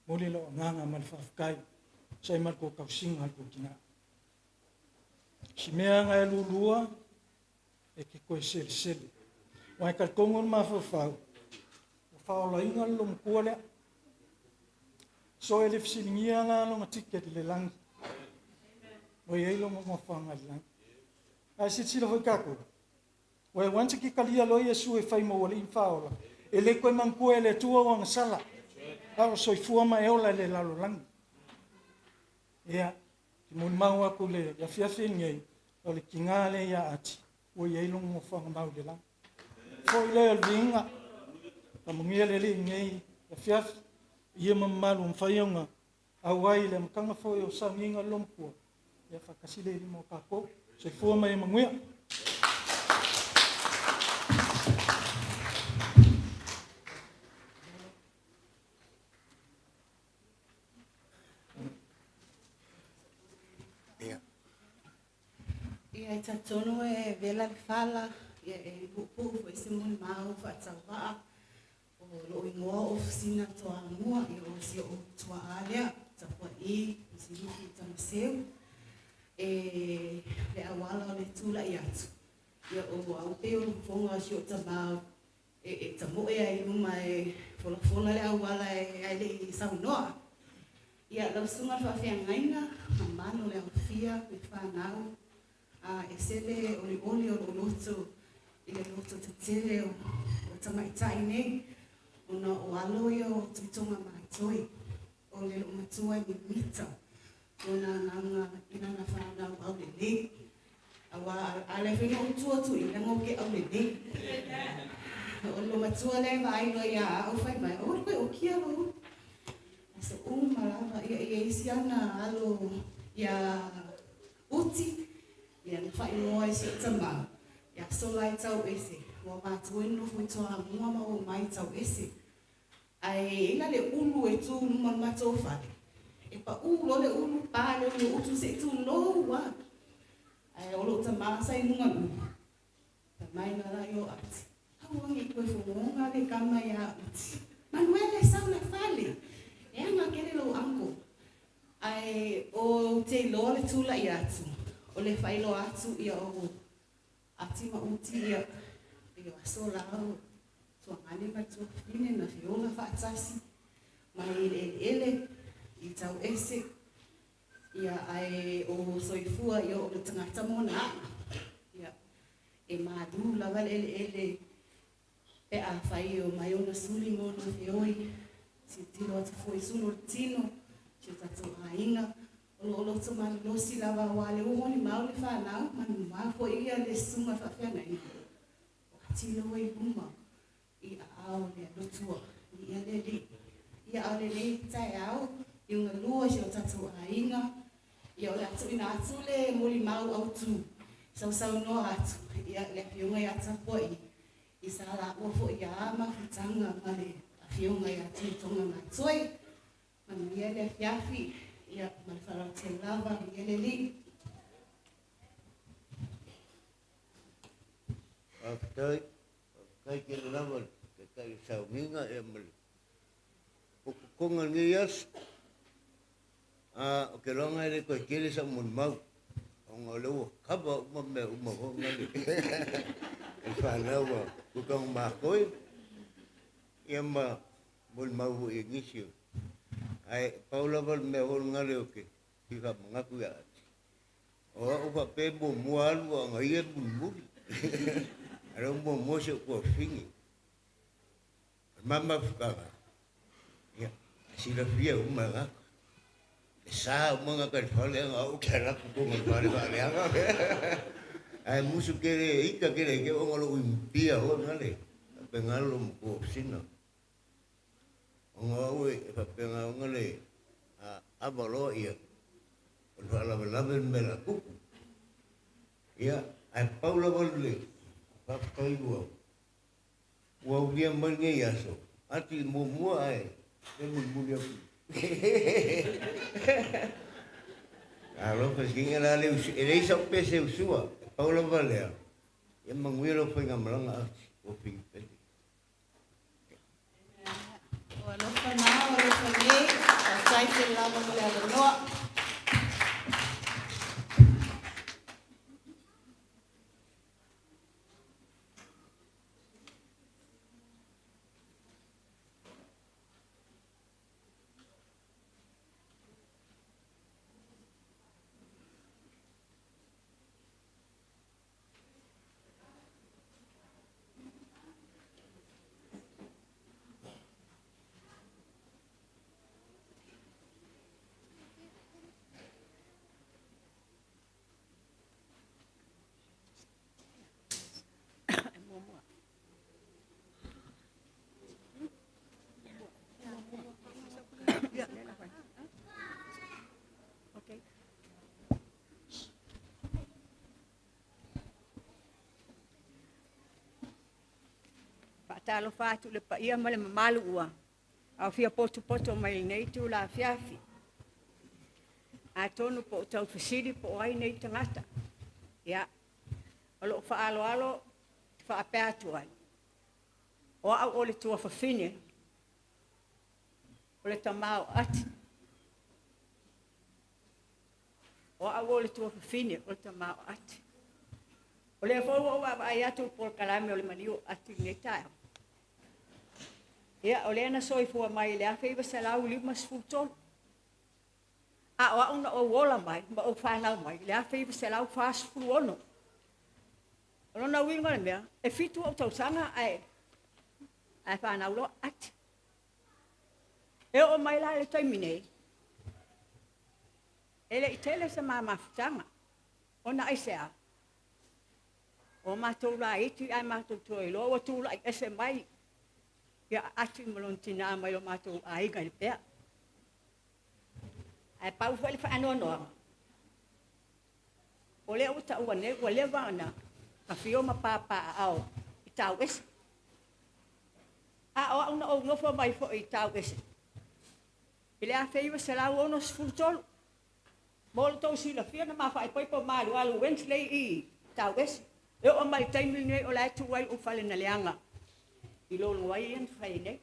D: Momoli lou agaga ma le faafetai, sai ma le tou tausiga o le tou tina. Si mea na e lulua, e te toe selesele. Aua e talitonu le mafaufau, ua faaolaina le loomatua lea. So e le fesiligia la lona ticket i le lagi. Ua i ai lona nofoaga i le lagi. Ae silasila foi tatou, ua e once e talia loa Iesu e fai ma ou alii ma faaola, e le toe manatua e le Atua o agasala, a o soifua ma e ola i le lalolagi. Ia, te molimau atu le afiafi lenei, o le tigā lea ia Ati, ua i ai lona nofoaga mau i le lagi. Foi lea o le viiga, faamanuia le Alii i lenei afiafi, ia ma mamalu ua mafai ona auai i le amataga foi o sauniga o le loomatua, ia faatasi le Alii ma tatou. Soifua ma ia manuia.
F: Ia e talitonu e vela le fala, ia e puupuu foi se molimau faatauvaa. O lou igoa o Sina Toamua, ia o si ou tuaa lea, Tapuai Silifi Tamaseu. E le auala o le tulai atu, ia o au pei o le fofoga o si ou tamā e tamoe ai i luma e folafola le auala e le i saunoa. Ia, lau susuga i le faafeagaiga, mamalu o le aofia, le fanau, a e ese le olioli o lou loto i le loto tetele o tamaitai nei, ona o alo ia o Tuitoga Matoe, o le loomatua e mimita lona agaga i lana fanau aulelei. Aua a le fai na ou tu atu i leaga ou te aulelei. O le loomatua lea e vaai loa ia au fai mai, aua le toe okia lou ulu. Aso uma lava ia e i ai si ana alo ia Uti, ia na faaigoa e si ou tamā, ia sola ai tau ese, ua matou e nonofo i Toamua ma ua omai tau ese. Ae i ai la le ulu e tu i luma o le matou fale, e paʻū loa le ulu, pa le ulu o Utu seʻi tulou lava. Ae o lou tamā sa i luga o le ulu, fai mai la la i o Ati, Aua ne i toe fogoga le kama iā Uti. Manuele, sau le fale! E aga kele lou uncle. Ae ou te iloa le tulaʻi atu, o le faailoa atu ia o Ati ma Uti ia, i o aso la o Tuagane ma le Tuafafine na feola faatasi mai i le eleele i tau ese, ia ae o soifua ia o le tagata ma ona aʻa. Ia, e malū lava le eleele pe afai e omai ona suli ma ona feoi, tilotilo atu foi i sulu o le tino, si o tatou aiga, o lo o loto malolosi lava aua o lea ua molimau le fanau, manumā foi ia le susuga i le faafeagaiga, o atilo ai i luma i aao o le Atua, i le Alii. Ia a o lenei taeao, i galua i si o tatou aiga, ia o le a tuuina atu le molimau autu, sausaunoa atu, ia le Afioga ia Tapuai, i sa laua foi ia mafutaga ma le Afioga ia Tuitoga Matoe. Manuia le afiafi, ia ma le faaaloalo tele lava, viia le Alii.
N: Faafetai, faafetai tele lava i le Taitai o le Sauniga ia ma le potopotoga o lenei aso. A o ke loaga e le toe tele sa'u molimau ona o lea ua cover uma mea uma foi na le e le fanau a Kutagomatoi ia ma molimau foi e nisi o ae pau lava le mea foi lena lea ou te fia faamanatu ia Ati o a'u faapea e muamua alu a o ia e mulimuli a o lea ua muamua si o'u tuafafine. O le ma mafutaga, ia, e silafia uma e gata. E sa uma gata i le fale ana au ou te alu atu totonu o le fale faaleaga. Ae musu tele, ita tele ai te ona lou impia foi nale, faapena le loomatua o Sina. Ona o au e faapena ona le a ava loa ia, o le faalavelave le mea o le a tupu. Ia, ae pau lava le faafetai ua Ua aulia mai lenei aso, ati muamua ae le mulimuli atu. Alofa sina la le e leai sau pese usua, e pau lava lea, ia manuia lau faigamalaga Ati, ua pinipeni.
F: Ua alofa na, ua alofa nei, faafetai tele lava mo le avanoa.
O: Faatalofa atu i le paia ma le mamalu ua aofia potopoto mai lenei itula afiafi. Atonu po o tau fesili po o ai nei tagata. Ia, o lou faaaloalo ou te faapea atu ai, o au o le tuafafine o le tama o Ati. O au o le tuafafine o le tama o Ati. O lea foi ua ou vaavaai atu i le polokalame o le maliu o Ati i lenei taeao. Ia, o lea na soifua mai i le 1953. A o au na ou ola mai ma ou fanau mai i le 1946. O lona uiga o le mea, e 7 ou tausaga ae fanau loa Ati. E oo mai la i le taimi nei, e le i tele se ma mafutaga, ona aisea? O matou laiti ae matou toe iloa ua tulai ese mai ia Ati ma lona tina mai lo matou aiga i Lepea. Ae pau foi le faanoanoaga, o lea ua taua nei ua leva ona afio ma papaaao i Tauese. A o au na ou nofo mai foi i Tauese i le 1963. Mo le tou silafia na ma faaipoipo ma alualu Wednesday i Tauese. E oo mai i le taimi lenei o la e tu ai lou fale na leaga i lo luai ia na fai ai nei.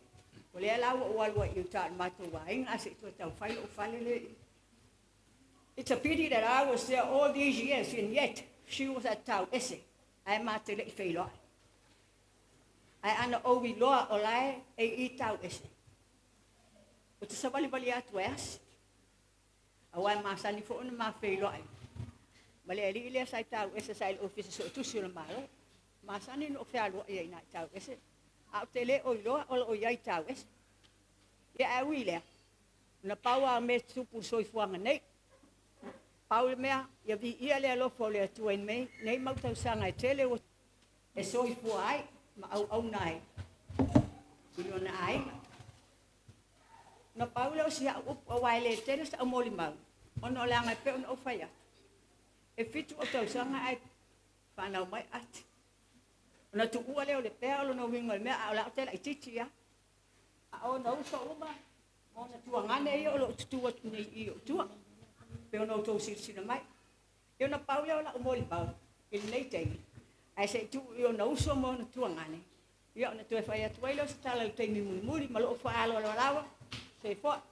O: O lea la ua ou alu ai i uta i le matou aiga ae se i toe tau fai lou fale lea i. It's a pity that I was there all these years and yet she was at Tauese ae ma te le i feiloai. Ae ana ou iloa o la e i Tauese, ou te savalivali atu e asi. Aua e masani foi ona ma feiloai ma le alii lea sa i Tauese sa i le Ofisa Suetusi o le Malo. Masani ona ou fealuai ai i ina i Tauese, ae ou te le o iloa o lo o i ai i Tauese. Ia ae ui i lea, na pau lava o mea e tutupu i le soifuaga nei, pau le mea, ia viia le alofa o le Atua i nei mau tausaga e tele ua e soifua ai ma auauna ai i lona aiga. Na pau lea o si au upu aua e le tele sau molimau, ona o le aga e pei ona ou fai atu, e 7 ou tausaga ae fanau mai Ati. Ona tuua lea o Lepea o lona uiga o le mea, a o la ou te laitiiti lava. A o ona uso uma ma ona tuagane ia o lo o tutu atu nei i ou tua, pei ona outou silasila mai. Ia ona pau lea o lau molimau i lenei taimi, ae se i tuu i ona uso ma ona tuagane, ia ona toe fai atu ai lea o se tala i le taimi mulimuli ma lou faaaloalo lava. Soifua.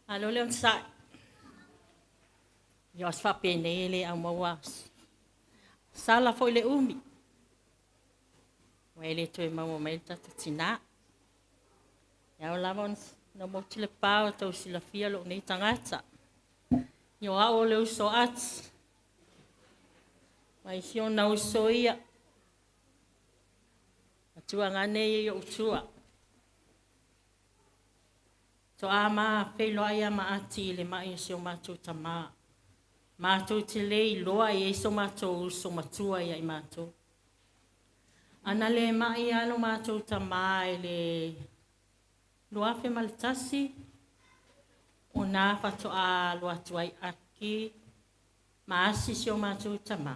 P: Malo le onosai. Ia o aso faapenei e le aumaua sala foi le umi. Ua e le toe maua mai le tatou tinā. E ao lava ona motu le pa o tau silafia lou nei tagata. Ia o au o le uso a Ati. Ma isi ona uso ia. Matuagane ia i ou tua. Toa ma feiloai ia ma Ati i le mai o si o matou tamā. Matou te le iloa e i ai so matou uso matua ia i matou. Ana le mai lava lo matou tamā i le 2001, o nā faatoa alo atu ai Aki ma asi si o matou tamā.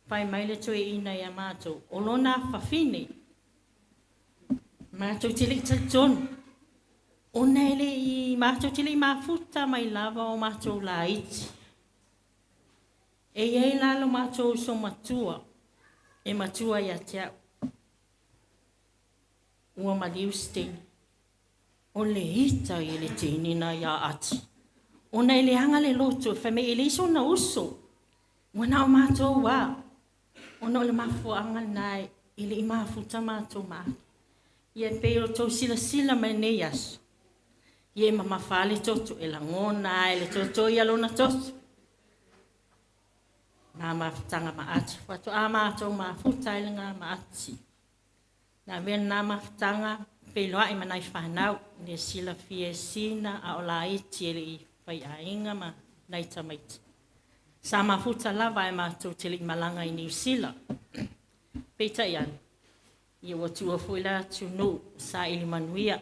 P: Fai mai le toeaina ia matou, o lona afafine. Matou te le i talitonu, ona e le i, matou te le i mafuta mai lava o matou laiti. E i ai la lo matou uso matua, e matua ia te au. Ua maliu si teine. O le ita ia le teine na ia Ati. Ona e leaga le loto, fai mai e leai sona uso. Ua na o matou a. Ona o le mafuaaga lena e le i mafuta matou ma Aki. Ia e pei o tou silasila mai nei aso, ia e mamafa le toto, e lagona lava e le toto ia lona toto. Na mafutaga ma Ati, faatoa matou mafuta ai lena ma Ati. Na avea lena mafutaga feiloai ma nai fanau, le silafia e Sina a o laiti e le i faiaiga ma nai tamaiti. Sa mafuta lava ae matou te le i malaga i Niu Sila. Peitai ane, ia ua tuua foi le atunuu saili manuia.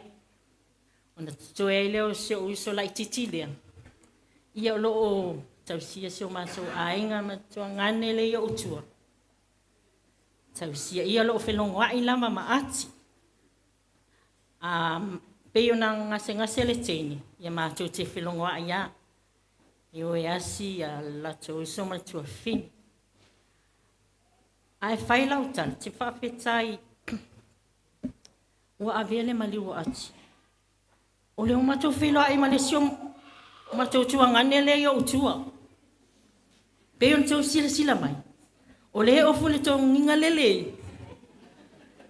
P: Ona totoe ai lea o si ou uso laitiiti lea, ia o lo o tausia si o matou aiga ma tuagane le i ou tua. Tausia ia o lo o felogoai lava ma Ati. A pei ona gasegase le teine, ia matou te felogoai lava. E o e asi a latou uso ma le tuafafine. Ae fai lau tala, te faafetai ua avea le maliu o Ati. O lea ua matou feiloai ma le isi o matou tuagane lea i ou tua. Pei ona outou silasila mai, o lea e ofu le togiga lele,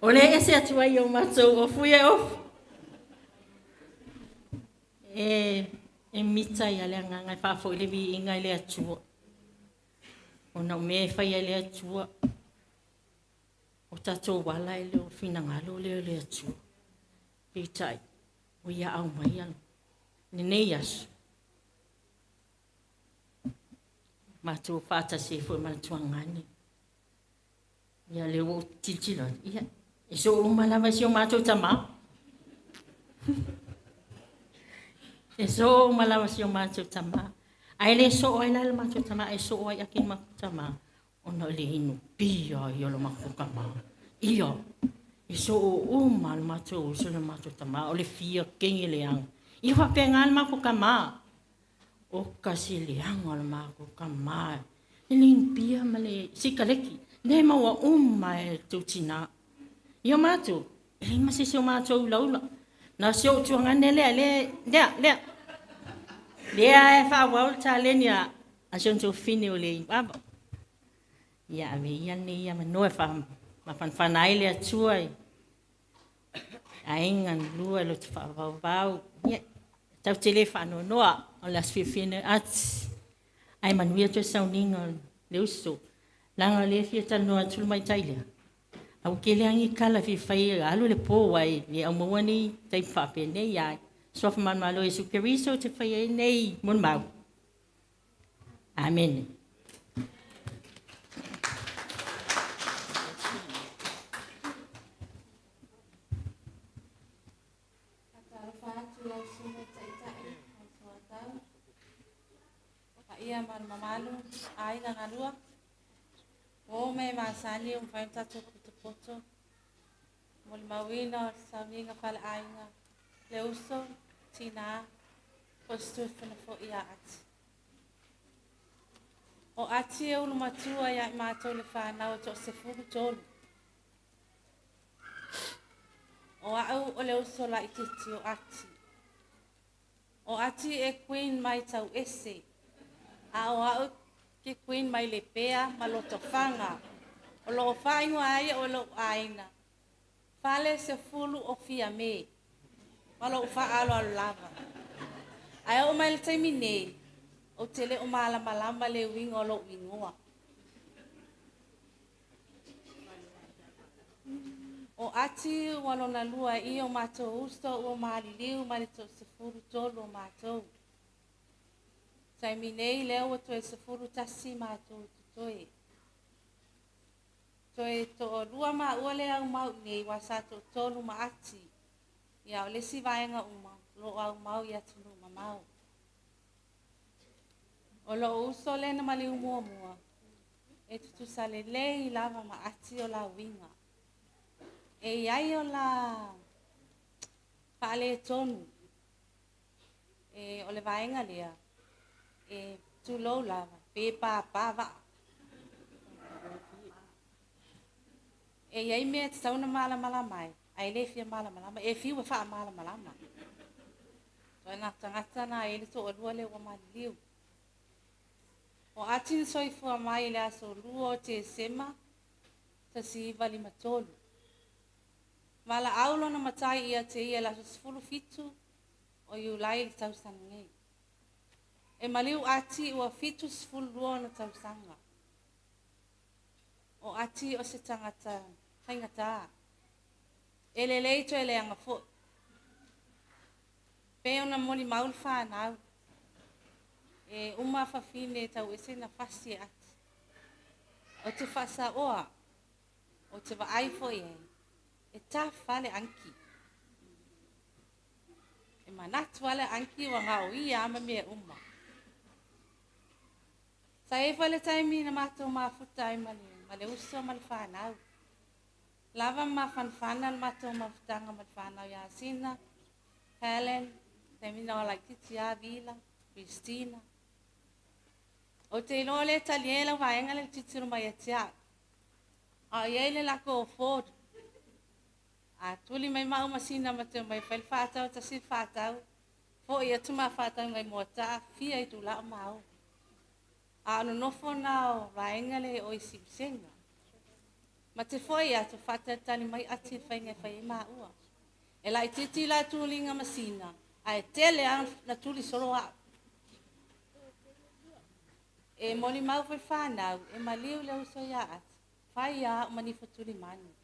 P: o lea e ese atu ai i o matou ofu ia e ofu. E mita ai lava le agaga e faafoi le viiga i le Atua. Ona o mea e fai ai le Atua, o tatou ala e le o finagalo lea o le Atua. Peitai, ua ia aumaia lenei aso, matou faatasi ai foi ma le tuagane. Ia lea ua ou tilotilo atu, ia, e soo uma lava i si o matou tamā. E soo uma lava si o matou tamā. Ae le soo ai la le matou tamā, e soo ai Aki le matou tamā, ona o le inu pia ia o le matou tamā. Ia, e soo uma le matou uso le matou tamā, o le fia kenge leaga. Ia faapena le matou tamā. O kasi leaga o le matou tamā, e le inu pia ma le sikaleki, lea e maua uma e le tou tinā. Ia matou, e leai ma se isi o matou ulaula. Na o si ou tuagane lea, lea, lea, lea. Lea e faaauau le taleni a si ona tuafafine o le inu ava. Ia ave ia lenei avanoa e faamafanafana ai le Atua i aiga na lua i loto faavauvau. Ia, tatou te le faanoanoa o le aso fiafia lenei o Ati. Ae manuia toe sauniga o le uso. Leaga o lea e fia talanoa atu le tamaitai lea, aua tele lava ni tala e fia fai e alu le po ae le aumaua ni taimi faapenei. Ae suafa manumalo o Iesu Keriso te fai ai nei molimau. Amene.
Q: Faatalofa atu i lau susuga i le Taitai o le Soatau, paia ma le mamalu, aiga galua. Ua oo mai e masani ua mafai ona tatou potopoto, molimauina o le sauniga faaleaiga, le uso, tina, po o Sitefena foi ia Ati. O Ati e ulu matua ia i matou le fanau e toa 13. O a'u o le uso laitiiti o Ati. O Ati e queen mai Tauese, a o a'u ke queen mai Lepea ma Lotofaga. O loo faaigoa ai o lo'u aiga, Fale Sefulu o Fiame. Ma lo'u faaaloalo lava. Ae oo mai le taimi nei, ou te le o malamalama le uiga o lo'u igoa. O Ati ua lona lua ai o matou uso ua maliliu mai le 13 o matou. Taimi nei lea ua toe 11 matou totoe. Toe toalua maua le aumau i nei, aua sa toatolu ma Ati. Ia o le isi vaega uma o loo aumau i atunuu mamao. O lou uso lea na maliu muamua, e tutusa lelei lava ma Ati o la uiga. E i ai o la faaletonu, e o le vaega lea, e tulou lava, pe papa vaa. E i ai mea e tatau ona malamalama ai, ae le fia malamalama, e fiu e faamalamalama. Ituaiga tagata na e i ai le toalua lea ua maliliu. O Ati na soifua mai i le aso 2 o Tesema 1953. Valaau lona matai ia te ia i le aso 17 o Iulai i le tausaga nei. E maliu Ati ua 72 ona tausaga. O Ati o se tagata faigata. E lelei toe leaga foi. Pei ona molimau le fanau, e uma fafine tauese na fasi e Ati. Ou te faasaoa, ou te vaai foi i ai, e tough lava le anki. E manatu lava le anki ua gaoia lava ma mea uma. Sa i ai foi le taimi na matou mafuta ai ma le uso ma le fanau. Lava ma mafanafana le matou mafutaga ma le fanau ia Sina, Helen, taimi na o laitiiti lava Vila, Christina. Ou te iloa o lea e talie lau vaega lea i le tilotilo mai ia te au. A o i ai le latou Ford. A tuli mai maau ma Sina ma te omai e fai le faatau, tasi le faatau, foi atu ma faatau ngai Moataa, fia itula o ma o. A o nonofo na o vaega lea i o i Siusega. Ma te foi atu faatalitali mai Ati i le faiga e fai ai maua. E laitiiti la tuliga ma Sina, ae tele lava na tuli solo au. E molimau foi le fanau, e maliu le uso ia Ati, fai lava au ma nifo tulimanu.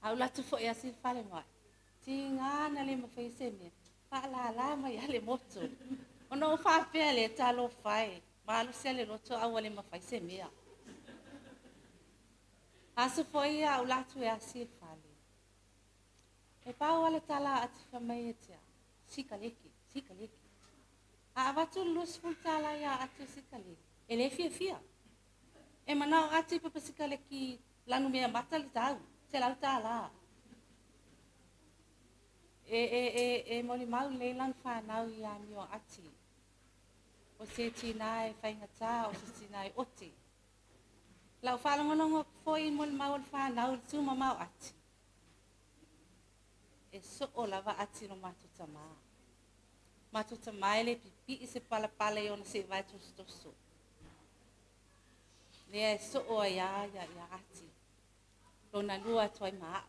Q: A ou alu atu foi asi i le falemai, tiga na le mafai se mea, faalala mai lava le moto. Ona ou faapea lea, talofa e, malosi lava le loto ae ua le mafai se mea. Aso foi ia a ou alu atu e asi i le fale. E pau lava le tala a Ati fai mai ia te au, sikaleki, sikaleki. A avatu le $20 ia Ati o sikaleki, e le fiafia. E manao Ati i pepa sikaleki lanumea mata le tau, $100. E, e, e, e molimau lelei lana fanau i amio a Ati. O se tinā e faigata, o se tinā e ote. Lau faalogologo atu foi i molimau a le fanau i le tumamao Ati. E soo lava Ati i lo matou tamā. Matou tamā e le pipii se palapala i ona seevae tosotoso. Lea e soo ai lava ia Ati. Lona lua atu ai ma a'u.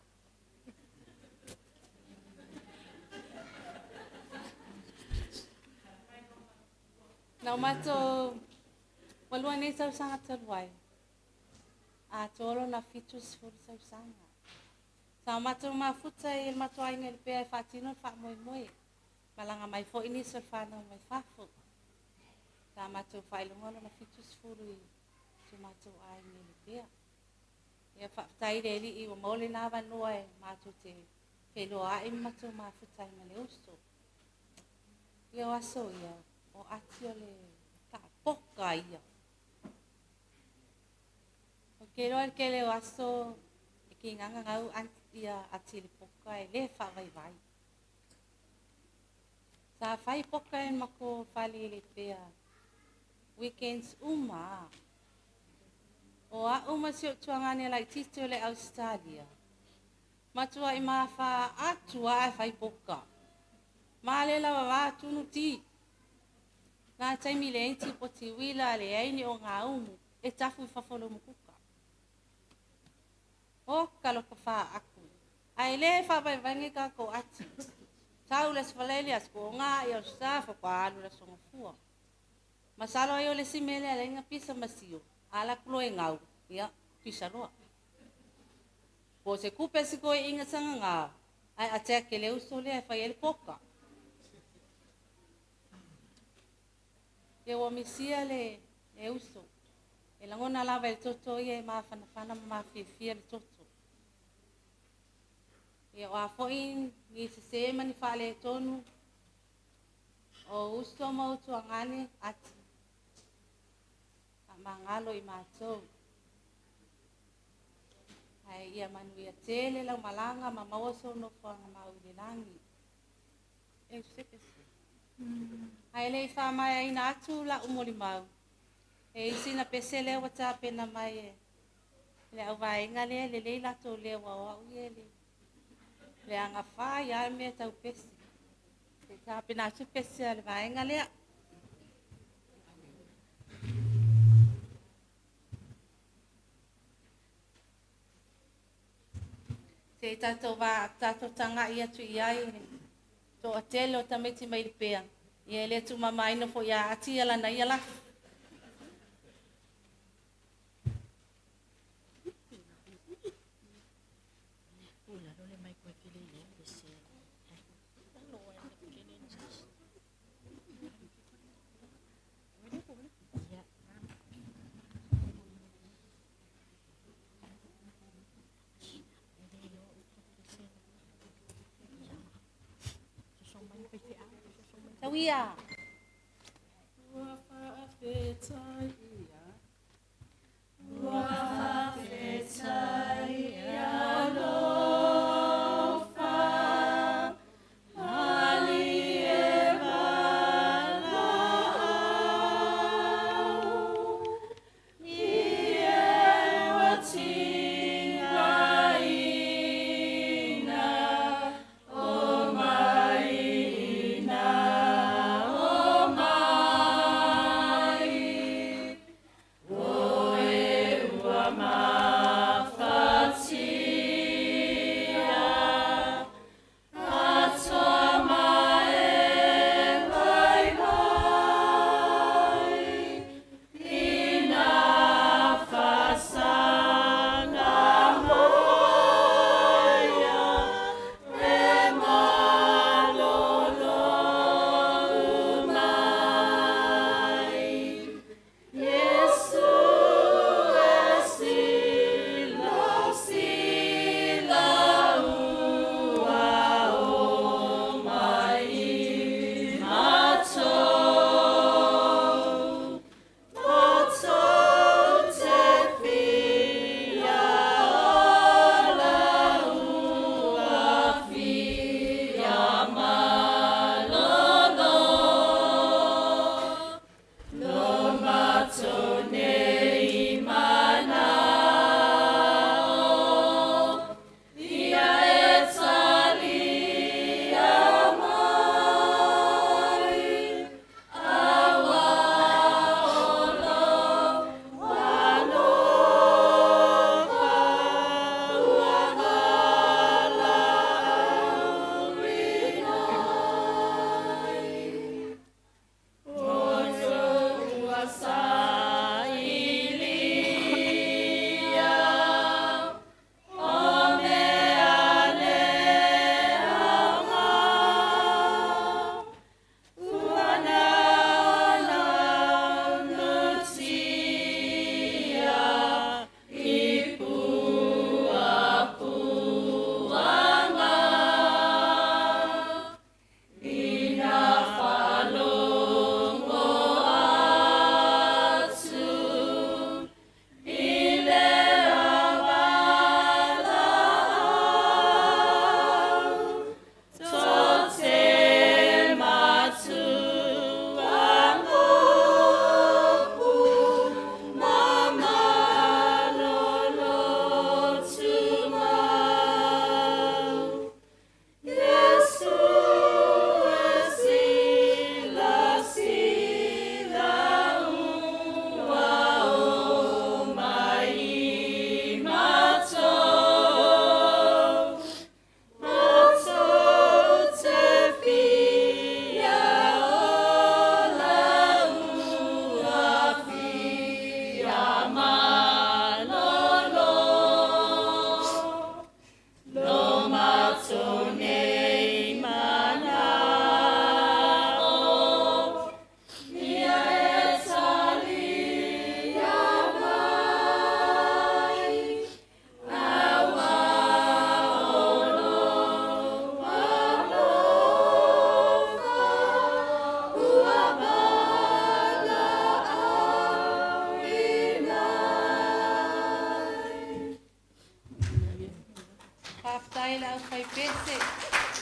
Q: Na o matou ua lua nei tausaga talu ai, atoa lona 70 tausaga. Sa o matou mafuta i le matou aiga i Lepea e faatino le faamoemoe. Malaga mai foi nisi o le fanau mai fafo. Sa matou faailoga lona 70 i si o matou aiga i Lepea. Ia faafetai i le Alii ua maua lena avanoa e matou te feiloai ma matou mafuta ai ma le uso. Ia o aso ia, o Ati o le taapoka ia. Ou te iloa i le tele o aso e tigaga gau ia Ati i le poka e le faavaivai. Sa fai poka e le matou fale i Lepea weekends uma lava. O au ma si ou tuagane laitiiti o le Ausetalia. Matua'i mafa'a atu a ae fai poka. Ma le lava va tunu ti. Na taimi le enti po tiwila le aini o ngā umu e tafu i fafo le umukuka. O ka loko aku. Ai le fa vai vai ka ko ati. Tau les falele as ko ngā i o sa fa ko alu la songa fua. Masalo ai o le simele ale nga pisa masio. Ala kulo e ngau. Ia, pisa loa. Po se kupe si ko inga sanga ngā. Ai atea ke le uso le fai ele poka. Ia ua misia le le uso. E lagona lava i le toto ia e mafanafana ma mafiafia le toto. Ia o a fo'i ni sesē ma ni faaletonu o uso ma utuagane ati. Faamagalo i matou. Ae ia manuia tele lau malaga ma maua sou nofoaga mau i le lagi. E sepe se. Ae le i faamaeaina atu la'u molimau. E isi na pese lea ua tapena mai e le auvaega lea lelei latou leo aoa'u ia le le agafā ia mea tau pese. E tapena atu pese a le vaega lea. Se i tatou va tatou taga'i atu i ai to'atele o tamaiti mai le pea. Ia e le tumamaina fo'i ia ati ia lana ia lafu. Tauia.
I: Ua fa'afetai ia.
B: Ua fa'afetai alofa, ali e vala'au, i e ua tigaina o mai ina o mai.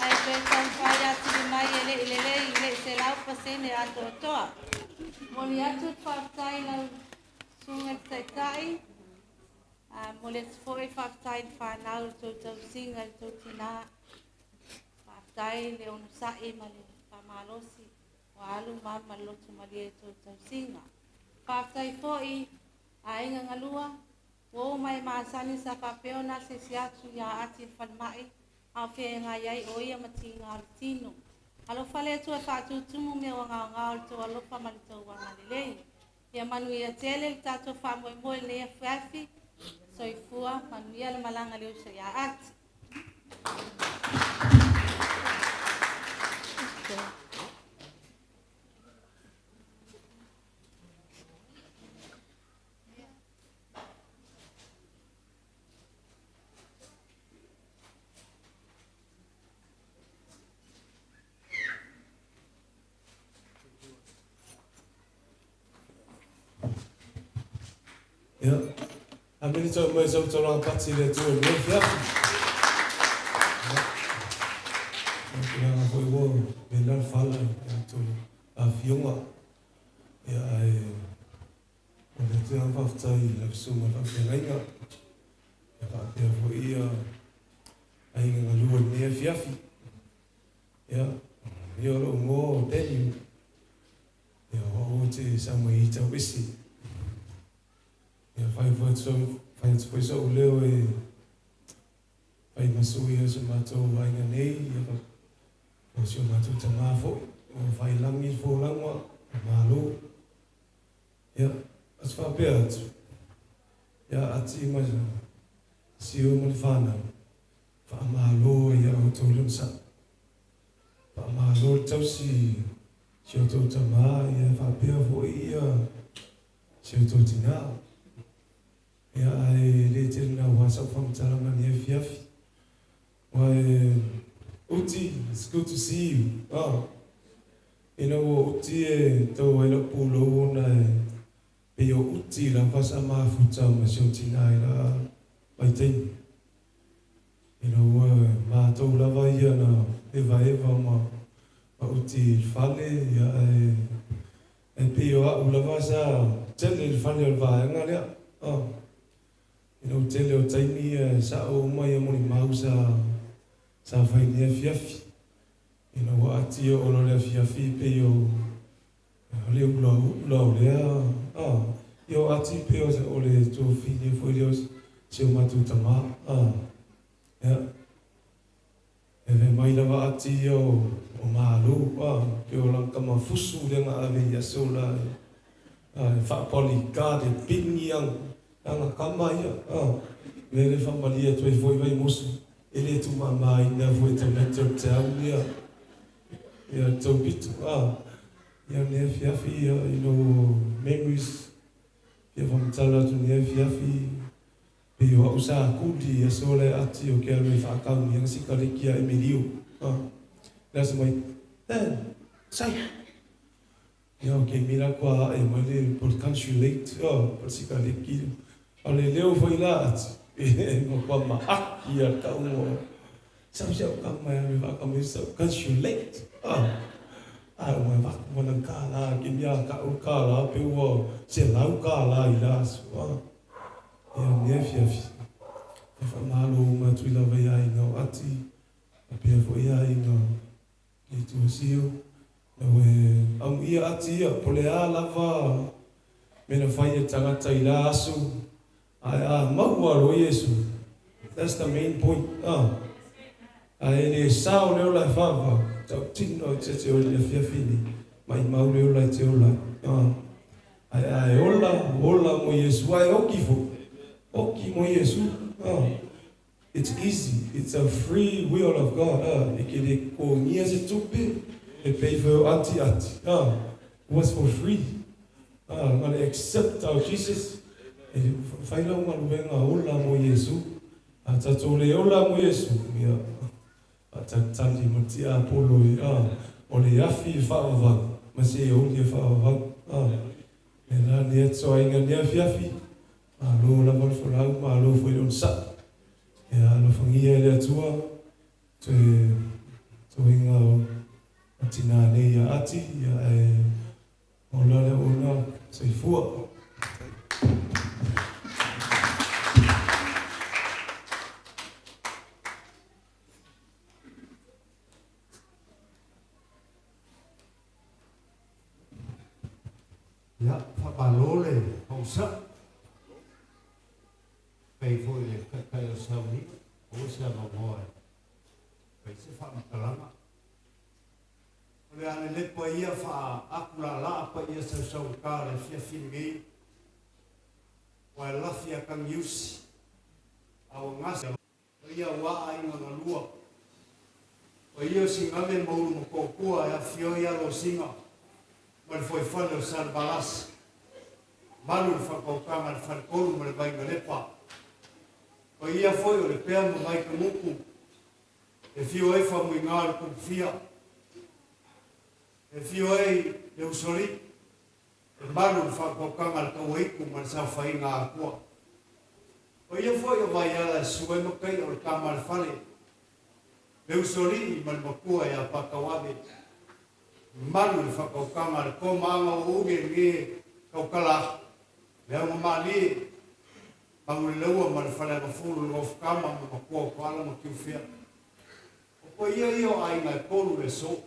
Q: Ae toe taumafai atili mai e le i lelei i le i 100% atoatoa. Momoli atu le faafetai i lau Susuga i le Taitai, momoli atu foi le faafetai i le fanau i le tou tausiga i le tou tina. Faafetai le onosai ma le faamalosi ua alu mama ma le loto malie i le tou tausiga. Faafetai foi aiga galua, ua uma e masani sa faapea ona asiasi atu ia Ati i le falemai a o feagai ai o ia ma tiga o le tino. Alofa le Atua e faatutumu mea ua gaogao i le tou alofa ma le tou agalelei. Ia manuia tele le tatou faamoemoe i lenei afiafi. Soifua, manuia le malaga a le uso ia Ati.
R: Ia, amene tau mai sau tau pati le tu le fia. Ia, tulaga foi ua le la fala ia tu a fionga. Ia ai o le te ang faafetai i lau susuga i le faafeagaiga. Ia faapea foi ia aiga galua i lenei afiafi. Ia, ia o lou igoa o Daniel. Ia, o au ou te sau mai i Tauese. Ia, fai foi atu sau, fai atu foi so'u leo e fai ma sui o si o matou aiga nei, ia, o si o matou tamā foi, ua faiilagi le folauga, malo. Ia, a te faapea atu, ia Ati ma Sio ma le fanau, faamalo ai ia outou le onosai. Faamalo le tausi i si outou tamā, ia faapea foi ia si outou tinā. Ia, ae le tele naua sau faamatalaga i lenei afiafi. Aua e Uti, it's good to see you. Oh. Ina ua uti e tau ai lau pulou ona e pei o uti lava sa mafuta ma si ou tinā i la vaitaimi. Ina ua matou lava ia na evaeva ma uti i le fale, ia ae e pei o a'u lava sa tele i le fale o le vaega lea. Oh. I lou tele o taimi e sa'o uma ia molimau sa sa fai i lenei afiafi. Ina ua atia ola o le afiafi pei o o le ulaula o lea a ia o ati pei o o le tuafafine foi lea o si o matou tama a ia e fai mai lava ati ia o o Malo a pei o lana tama fusu lea na ave i aso la e a e faa-bodyguard e pigi ana Ana kama ia, a, mea lea e faamalie atu ai foi Vaimoso, e le tuumamaina foi e tamaiti o le teau ia, ia le tou pito, a, ia lenei afiafi, ia, you know, memories, fia faamatala atu lenei afiafi, pei o au sa kuli i aso la e ati o ke alo e faakauni ana sikaleki a Emilio, a, le aso mai, Dan, sau. Ia ok mila kua ae mai le po le country late oh po le sikaleki a o le leo foi la atu ma kua maaki a le tauga o sau si au kama e alu e faakama sau country late ah a ua vaku ma nang kālā ke mea ka u kālā pe ua 100 kālā i la aso ah ia mea fiafi e whamalo uma atu i lava i aiga o ati a pea foi i aiga i Tuasio. Lau e amuia ati ia, po le a lava mea na fai e tagata i la aso, ae a maua loa Iesu, that's the main point, ah. Ae le sao le ola e faavavau, tautino i te oe i le afiafi nei, maimau le ola i te ola, ah. Ae a e ola, ola mo Iesu, ae oki foi, oki mo Iesu, ah. It's easy, it's a free will of God, ah, e ke le kogia se tupe, e pay for your ati ati, ah, it was for free, ah, I'm gonna accept our Jesus, e fai lau galuega ola mo Iesu, a tatou le ola mo Iesu, ia, faatalitali ma tiapolo e, ah, o le afi e faavavau, ma se oli e faavavau, ah, le la ni atoaiga ni afiafi, Malo lava le folau, malo foi le onosai. Ia alofagia e le Atua, toe Ati, ia ae ola le auauna, soifua.
S: Ia, faamalo le pausai. Faafetai foi i le Taitai o le sauniga, maua se avanoa e fai se faamatalaga. O le a lelepa ia faa-atulalaa paia sausaugata o le afiafi lenei, aua e lafi a tagiusi, a ua gase paia aua aiga na lua. Paia o Sinave ma Ulumotootua e afifio ai Alosina ma le fuaifale o Salevalasi. Malu le faatautaga a le Faletolu ma le Vainalepa. Paia foi o Lepea ma Vaitagutu e afio ai Famuiga o le Tupufia. E afio ai le Usoalii, e malu le faatautaga a le Tauaitu ma le Saofaiga a Atua. Paia foi o Vaiala e susu ai Mataia o le tama a le fale, le Usoalii ma le matua ia Patauave. Malu le faatautaga a le Komaaga o Uge nge tautala le Augamalie, Maguleleua ma le Faleagafulu le Nofotama ma Matua o Toala ma Tiufea. O paia ia o aiga e tolu le aso.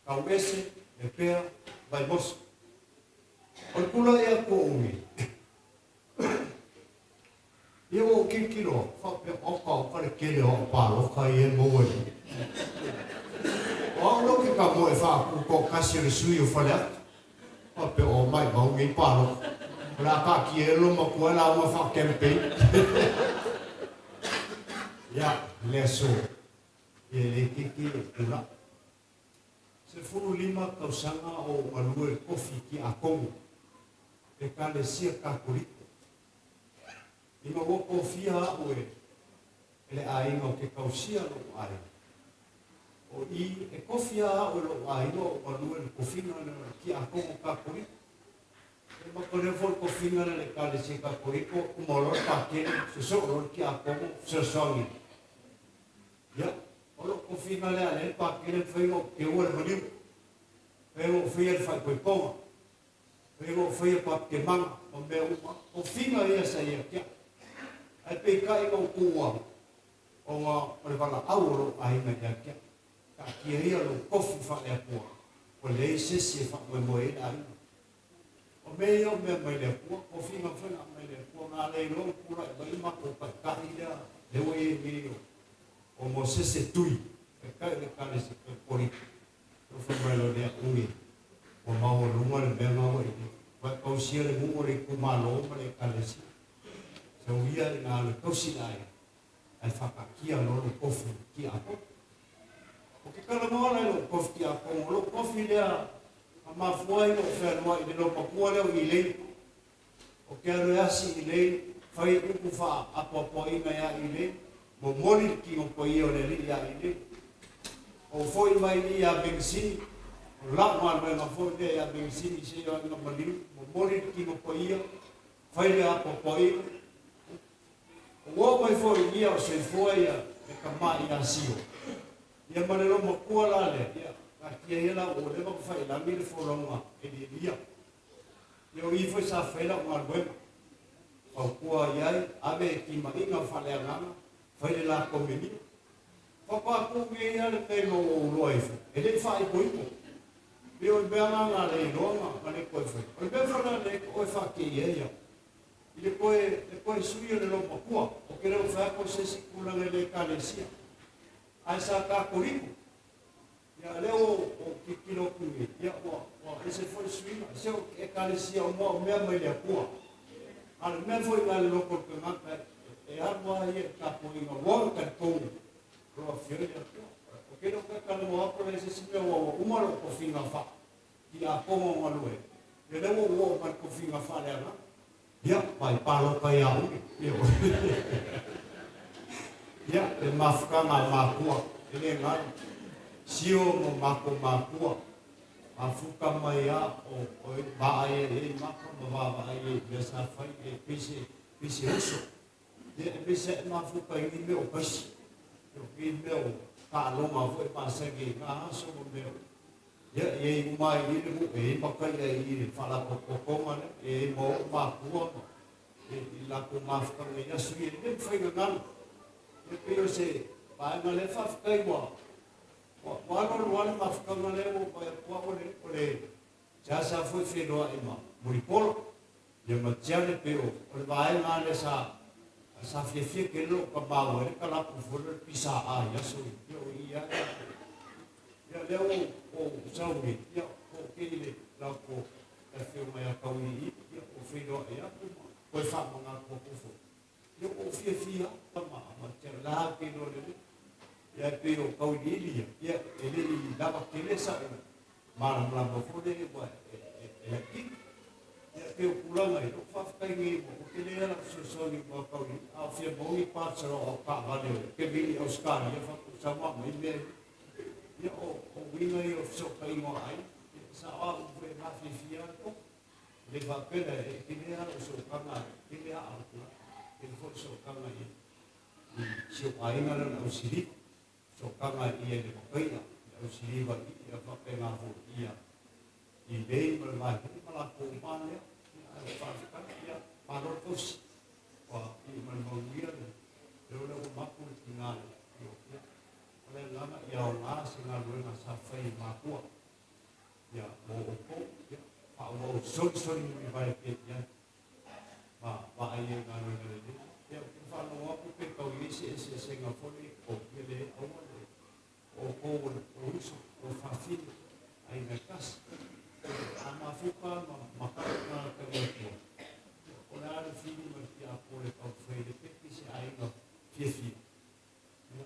S: Tauese, Lepea, Vaimoso. O le tulai atu o Umi, ia ua ou tilotilo atu, faapea, oka, oka le tele o au palota ia e maua nei. O au lea ou te tamoe e faatutoatasi o le sui o Faleata. Faapea, o, maimau nei palota. O le a taatia ai le loomatua e lauga faa-campaign. Ia, le aso, ia e le itiiti le tulaga. 15 tausaga o ou galue i le tofi Tiakono Ekalesia Katoliko. Ina ua tofia a'u e le aiga ou te tausia lo'u aiga, o i e tofia a'u e lo'u aiga o ou galue i le tofiga lea o le Tiakono Katoliko. E matou lea foi le tofiga lea i le Ekalesia Katoliko, uma loa le Patele, sosoo loa le Tiakono, fesoasoani. Ia, o lou tofiga lea a lea le Patele mafai ona ou teua le maliu, mafai ona ou faia le faaipoipoga, mafai ona ou faia papitemaga ma mea uma. Tofiga ia sa ia te au. Ae peitai na ou tuua ona o le valaau o lou aiga ia te au. Taatia ia lou tofi faale-Atua, ua leai se isi e faamoemoe ai le aiga. O mea ia o mea mai le Atua, tofiga foi na aumai le Atua, na ala ai loa ona tulai mai le matou taitai lea, lea ua i ai nei o, o Mosese Tui, taitai o le Ekalesia Katoliko. Lea ua fai mai loa lea, Ui, ua maualuga le mea na ua i ai. Ua e tausia le nuu o le itumalo ma le Ekalesia. Sau ia ina alu e tausi le aiga, ae faataatia loa lou tofi tiakono. Ou te talanoa la i lou tofi tiakono, o lou tofi lea na mafua ai lou fealuai i le loomatua lea o Ilei. Ou te alu e asi Ilei, fai upu faaapoapoaina ia Ilei, momoli le tino paia o le Alii ia Ilei. Ou foi mai i ia Megisini, o lau galuega foi lea ia Megisini seia oo ina maliu, momoli le tino paia, fai le apoapoaina. Ua oo mai foi i ia o soifua ia le tama ia Sio, ia ma le loomatua la lea, ia, taatia ia la ua leva ona faiilagi le folauga elieli ia. Ia o i foi sa fai lau galuega, fautua i ai, ave e timaiga faaleagaga, fai le la komenia. Faatoa tuu nei ia le mea ina ua ou iloa ifo, e le i faaipoipo. Pei o le mea la na le iloa na le toe fai. O le mea foi la lea oe faateia ia. I le toe, le toe sui o le loomatua, ou te le o fai atu o se isi tulaga i le Ekalesia, ae sa Katoliko. Ia, lea ua ou tilotilo atu nei, ia, ua, ua ese foi le suiga. Se o Ekalesia uma o mea mai le Atua. A o le mea foi na le loto o le tagata e, e alu lava ia i le tapuaiga, ua ona talitonu o lo o afio ai le Atua. Ou te le o toe talanoa atu la i se isi mea ua, ua uma lou tofiga faa, Tiakono galue, ia lea ua ou oo mai i le tofiga faaleagaga. Ia, vai palota ia Uli. Ia, le mafutaga a matua, e le galo. Sio ma matou matua, mafuta mai a o o vaai ai ai maka ma vaavaai ai i mea sa fai, e pei se, pei se uso. Ia, e pei se e mafuta i ni mea o paisi. O ni mea o taaloga foi masani ai na aso ma mea o. Ia, e i ai uma lava i i le nuu, e i ai makaia i i le faalapotopotoga lea, e i ai ma ou matua ma i latou mafutaga i aso ia, e le mafai ona galo. Ia pei o se vaega lea, faafetai ua ua alualu lava le mafutaga lea ua ou vaai atu au o le seasea foi feiloai ma Mulipola, ia ma Tiane, pei o le vaega lava lea sa sa fiafia tele lou tama ua ai le kalapu foi lea o le PSA i aso ia, ia o i lava ia. Ia lea ua ou sau nei, ia toatele i le latou afioga ia Tauiliili, ia ua feiloai atu ma toe faamanatu atu foi. Ia ua ou fiafia lava ma ma te la te iloa lelei. Ia e pei o Tauiliili ia, ia e le i lava tele sa'u malamalama foi lea ua e laitiiti. Ia e pei o tulaga ia, ou faafetai nei ua tele lava lau fesoasoani ma Tauiliili, a o fia maua ni parts o lau taavale o Kevin i Ausetalia faatoa sau aumai mea ia. Ia o uiga ia o fesootaiga o aiga, ia e sao lava au foi e mafiafia lava le toto. E le faapea e tele lava lou sootaga, e tele lava au tulaga, e tele foi le sootaga i si ou aiga lea o le ausiliva, sootaga ia i le Makaia, le ausiliva i i, ia faapena foi ia i Lei ma le Vaihou ma latou uma lea. Ia ae ua faafetai, ia malo le tausi, ua iu mai i le manuia le leo lea ua mapu le tiga i Etiopia. O le agaga ia aoga se galuega sa fai e matua ia mo outou, ia faaauau solisoli mulivae pea i ai ma vaai ai i galuega lelei. Ia ou te faalogo atu pe tau i ai se eseesega foi lea i tou, ia leai aua le o outou o uso, o fafine, aiga e tasi. A mafuta ma matau tagata i le Atua, ia o le a le fili ma le tiapolo e taumafai ai le pepe se aiga fiafia. Ia,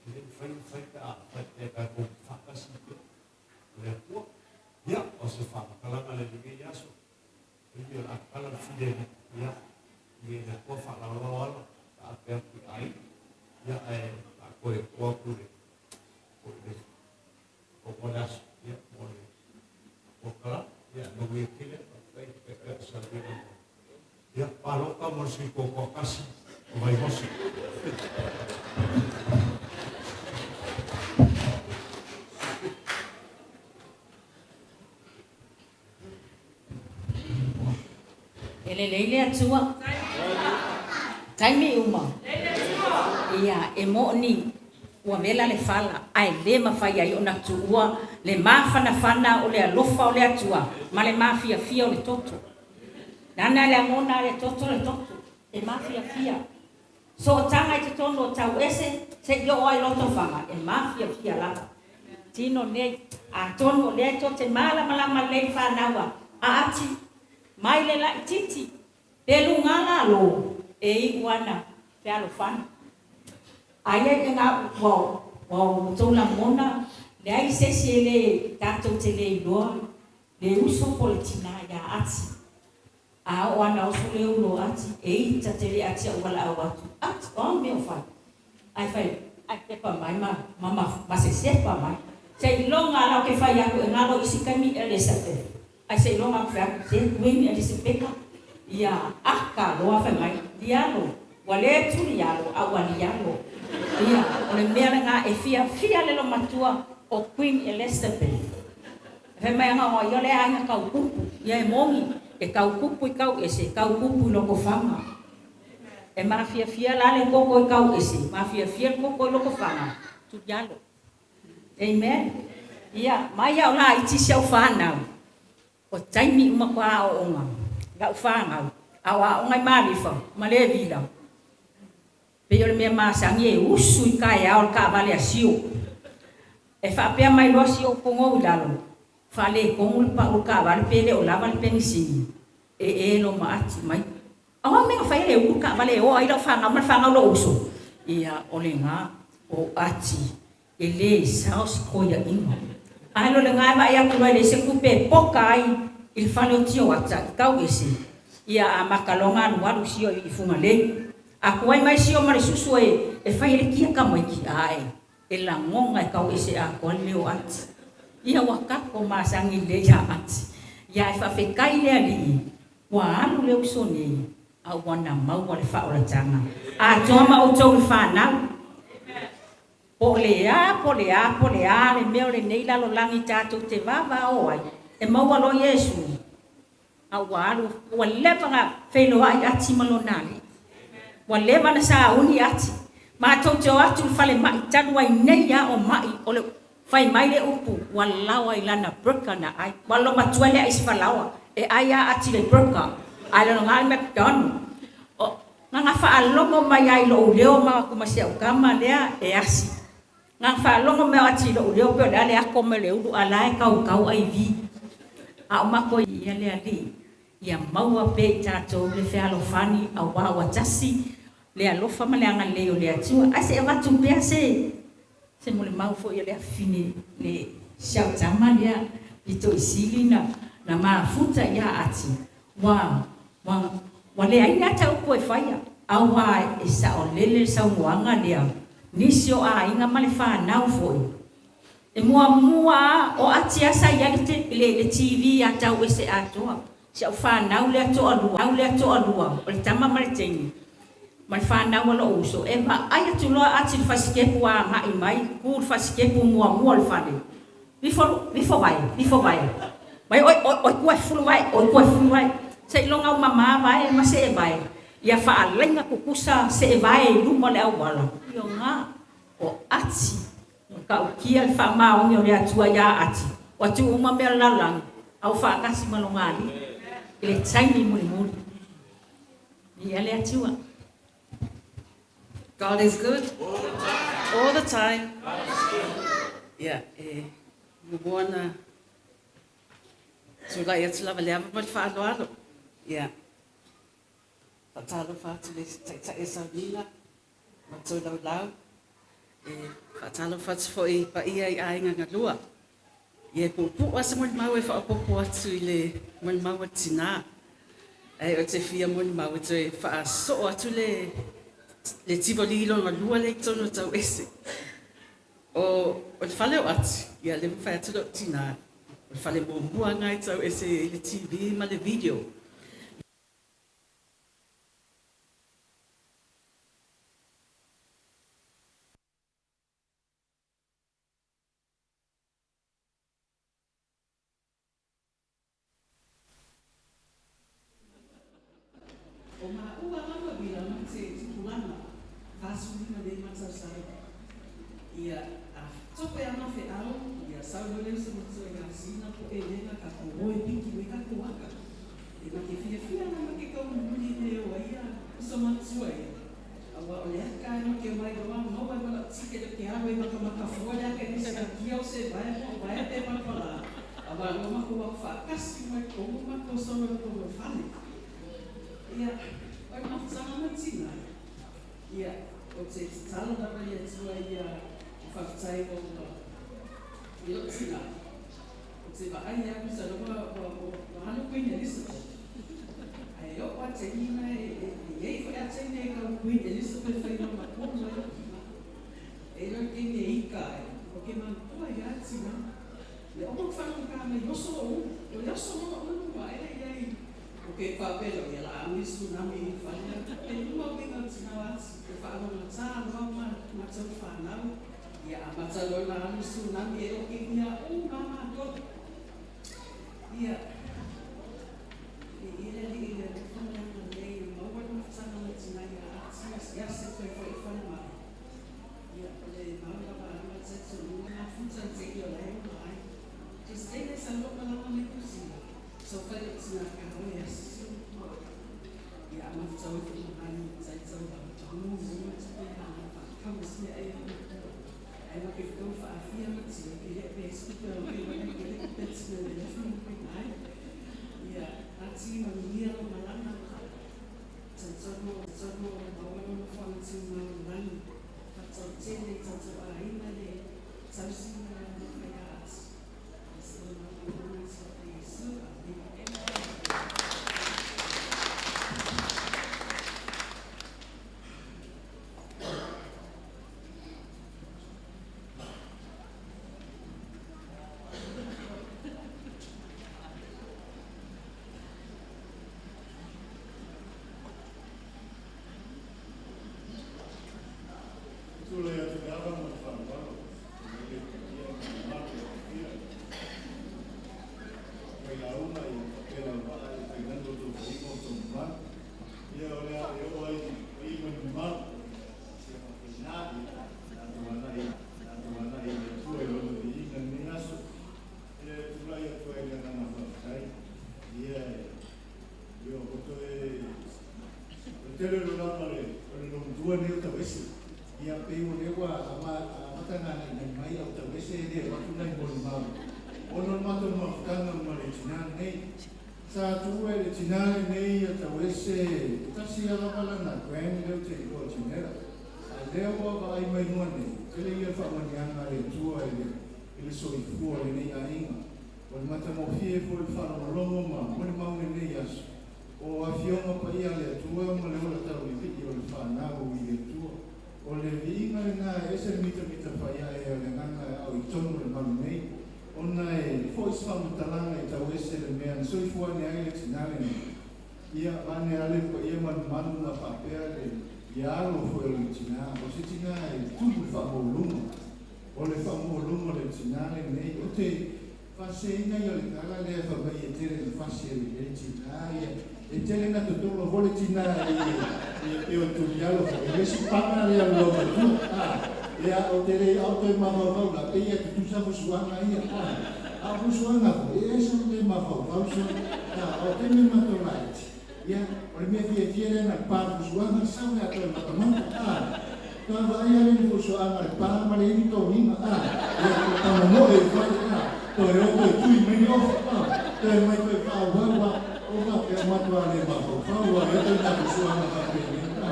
S: e le mafai ona fai pe a faapea tatou te faatasi pea ma le Atua. Ia, o se faamatalaga lea i lenei aso, taimi o le a tatala le filemu, ia, i le Atua faalaolao ala pe a faapea atu i aiga. Ia, ae o le a toe tuu atu le, le, o le aso, ia, mo le polokalame. Ia, manuia tele, faafetai i le Taitai o Salega mo Ia, palota mo le sui toatoatasi o Vaimoso.
P: E lelei le Atua. Taimi uma. Ia, e mo'ni ua vela le fala, ae le mafai ai ona tuua le mafanafana o le alofa o le Atua ma le mafiafia o le toto. Lana le agona a le toto le toto e mafiafia. Sootaga i totonu o tau ese se'i oo ai Lotofaga e mafiafia lava. Tino nei, atonu o lea e to te malamalama lelei fanau a Aati mai le laititi pe luga lalo e iu ana fealofani. Aia i ga ua ua outou lagona leai se isi e le tatou te le iloa le uso po o le tinā iā Ati. A oo ana oso le ulo o Ati, e ita tele Ati a ua laau atu, Ati, o a mea o fai? Ae fai, ae pepa mai ma, ma, ma, ma sesepa mai. Seiloga la ou ke fai aku e galo isi taimi Elisabeth. Ae seiloga ou fai aku, se Queen Elisabeta, ia aka loa fai mai, lialo, ua le tulialo a ua lialo. Ia, o le mea lena e fiafia le loomatua o Queen Elizabeth. Fai mai aga o ia o le aiga tau kupu. Ia e moni, e tau kupu i tau ese, tau kupu i Lotofaga. E mafiafia la le koko i tau ese, mafiafia le koko i Lotofaga, tulialo. Amen. Ia, mai au laiti si au fanau, o taimi uma koa aooga, lau fanau, a o aoga i Malifa ma Levila, pei o le mea masani e usu i taeao le taavale a Sio. E faapea mai loa si ou pogou i lalo, faaletonu le pau o le taavale pe le o lava le penisini. E elo ma ati mai. O a mea na fai e le ulu le taavale e o ai lau fanau ma le fanau o lou uso? Ia, o lena o ati e le sao se koiaʻiga. Ae lo lena e vaai atu loa e leai se tupe e poka ai i le fale o Tioata i Tauese, ia a mata loa ona alualu sio i Fugalei. A tuai mai sio ma le susu e e fai e le kia tamaiti, ae e lagona e Tauese atoa le leo ati. Ia ua tako masani lelei ia ati. Ia ae faafetai le Alii ua alu le uso nei a ua na maua le faaolataga atoa ma outou le fanau. Po o le a, po o le a, po o le a le mea o lenei lalolagi tatou te vavao ai, e maua loa Iesu, a ua alu, ua leva ona feiloai Ati ma lona Alii. Ua leva ona sauni Ati. Matou te o atu i le falemai talu ai nei lava o mai, o le fai mai le upu, ua laoa i lana burger na ai. Ua loomatua e le ai se falaoa, e ai lava Ati i le burger, ae lona lava le McDonald. O, na ona faalogo mai lava i lou leo ma o atu ma si au tama lea e asi. Na ona faalogo mai o Ati i lou leo pei o le a le ato mai o le ulu a o la e tautau IV. A o matou ia le Alii, ia maua pea e i tatou le fealofani aua ua tasi le alofa ma le agalelei o le Atua. Ae se i avatu pea se se molimau foi a le afafine le si au tama lea pito i sili na na mafuta ia Ati ua ua ua leai ni ata upu e faia aua e saolele le saunoaga lea nisi o aiga ma le fanau foi e muamua a o Ati a sa iai le le TV ia tau ese atoa si au fanau lea toalua au lea toalua o le tama ma le teine ma le fanau a lou uso e vaai atu loa Ati i le fasitepu a agai mai tu le fasitepu muamua o le fale vifo vifo vae vifo vae mai oi oi tua e fulu vae oi tua e fulu vae seiloga ua mama vae ma see vae ia faalaiga tutusa see vae i luma o le auala ioga o Ati matautia le faamaoni o le Atua iā Ati ua tuu uma mea o le lalolagi a ua faatasi ma lona Alii i le taimi mulimuli. Viia le Atua.
T: God is good all the time. Ia, e muamua ona tulai atu lava i le ava ma le faaaloalo. Ia, faatalofa atu i le Taitai o Sauniga ma Toelaulau. E faatalofa atu foi i paia i aiga galua. Ia e puupuu lava se molimau e faaopoopo atu i le molimau a le tina. Ae ou te fia molimau e toe faasoo atu le le Tivoli lona lua lea i totonu o Tauese. O o le fale o Ati, ia lea ua fai atu lou tina, o le fale muamua lena i Tauese i le TV ma le video. O maua lava vila ma te tupulaga 45 nei ma tausaga. Ia, a tope ana feau, ia sau loa le uso matua ia Sina po Elena ka ko oe piki me ka ko aka. E ma ke fiafia ana ma ke kau mulimuli i mea o ai ia uso matua ia. Aua o le aka e ma ke mai loa maua e ma lau ticket o ke alo e makamaka fua le aka e nisi a kia o se vae po o vae pe palapala. Aua loa makou aku faatasi mai kohu makou solo i totonu o le fale. Ia, o le mafutaga ma tina, ia, ou te tatalo lava i le Atua ia faafetai ua ua i lou tina, ou te vaai aku sa ua ua ua alu Queen Elizabeth. Ae oo a taimi na e e e iai foi a taimi e kau Queen Elizabeth fai lona pono ai lou tina. E iloa le taimi e ika ai, o ke manatua ia tina. Le omo ku whalonga mai oso o u, o le oso lona ulu wa ele ia i o ke whapelo ia la ami tsunami i whalea, te lua uiga o tina ati, te whaalonga tā loa ma, ma tau whanau, ia a mata loa la alu tsunami e oke ia u ma mātou. Ia, i ile li ile le whanau nei, maua le mafutanga mai tina ia ati, ia se toe foi i whale mai. Ia, o le mau lava a ma te tonu mafuta te i o le o mai. Tuesday le sa loka lava mai kusina. So fai o tina ka o ia sisu. Ia, a mafuta o i whai tai tau lava. Mu mu ma te pe ha ma pa kau si ai o ai ma ke kau wha awhia ma tina ke le pe skupe o ke wale ke le pe tina le le whangu pe nai. Ia, a ti ma ngia lo malanga. Tautoko, tautoko, maua lona whanatu mau langi. Whatautele, tautau āina le tausi.
D: tele o le olaga o le o le loomatua lenei o Tauese. Ia pei o lea ua amata ona agai mai au Tauese e le avatu nai molimau ona o le matou mafutaga ma le tinā lenei. Sa tuua e le tinā lenei ia Tauese e tasi lava lana grand lea ou te iloa o Tinela. A o lea ua vaai mai luga nei, tele ia le faamanuiaga a le Atua i le i le soifua o lenei aiga. O le matagofie foi o le faalogologo ma molimau i lenei aso, o Afioga Paia a le Atua ma le ola taulivii o le fanau i le Atua. O le viiga lena e ese le mitamita faiae o le agaga e ao i tonu o le malu nei, ona e foi se faamatalaga i tauese le mea na soifua ane ai le tina lenei. Ia, vaeane lava le paia malumalu ma faapea le ia alo foi o le tina, o se tina e tumu le faamaualuma. O le faamaualuma o le tina lenei, ou te Faaseseina ia o le tala lea fai mai e tele na fasi e lenei tina ia e tele na totolo foi le tina i e pei o le Tulialo foi e le isi paga lea o le loomatua a ia ou te le au toe mafaufau la pei e tutusa fusuaga ia a a o fusuaga foi e ese le le mafaufau sole a o taimi matou laiti ia o le mea fiafia lea na pa fusuaga sau le atoa e matamata a Ka vaai ale le fusuaga le pa ma le inu toniga a ia toe tamomoe i fale a toe o toe tui mai ni ofa a toe mai toe faaauau a o faapea matua le mafaufau a e toe na fusuaga faapenei a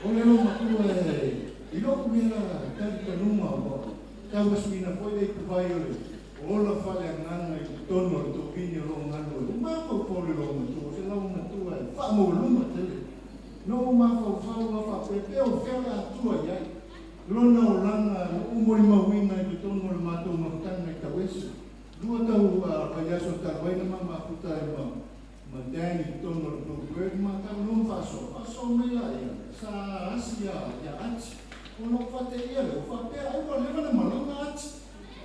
D: o le loomatua e i lou mea talitanuga ua tauasuina foi le ipuvai o le ola faaleagaga i totonu o le toopini o loo galue ua mafaufau le loomatua o se laomatua e faamaualuma tele. Na ou mafaufau a faapea, pe o fea o le a tua i ai lona olaga na ou molimauina i totonu o le matou mafutaga i Tauese. Lua tau vaiaso talu ai na ma mafuta ai ma ma Dan i totonu o le Blue Bird ma talanoa ma faasoa, faasoa mai laia sa asi ia ia Ati. Ona ou faateia lea, ua faapea ai ua leva na malaga Ati,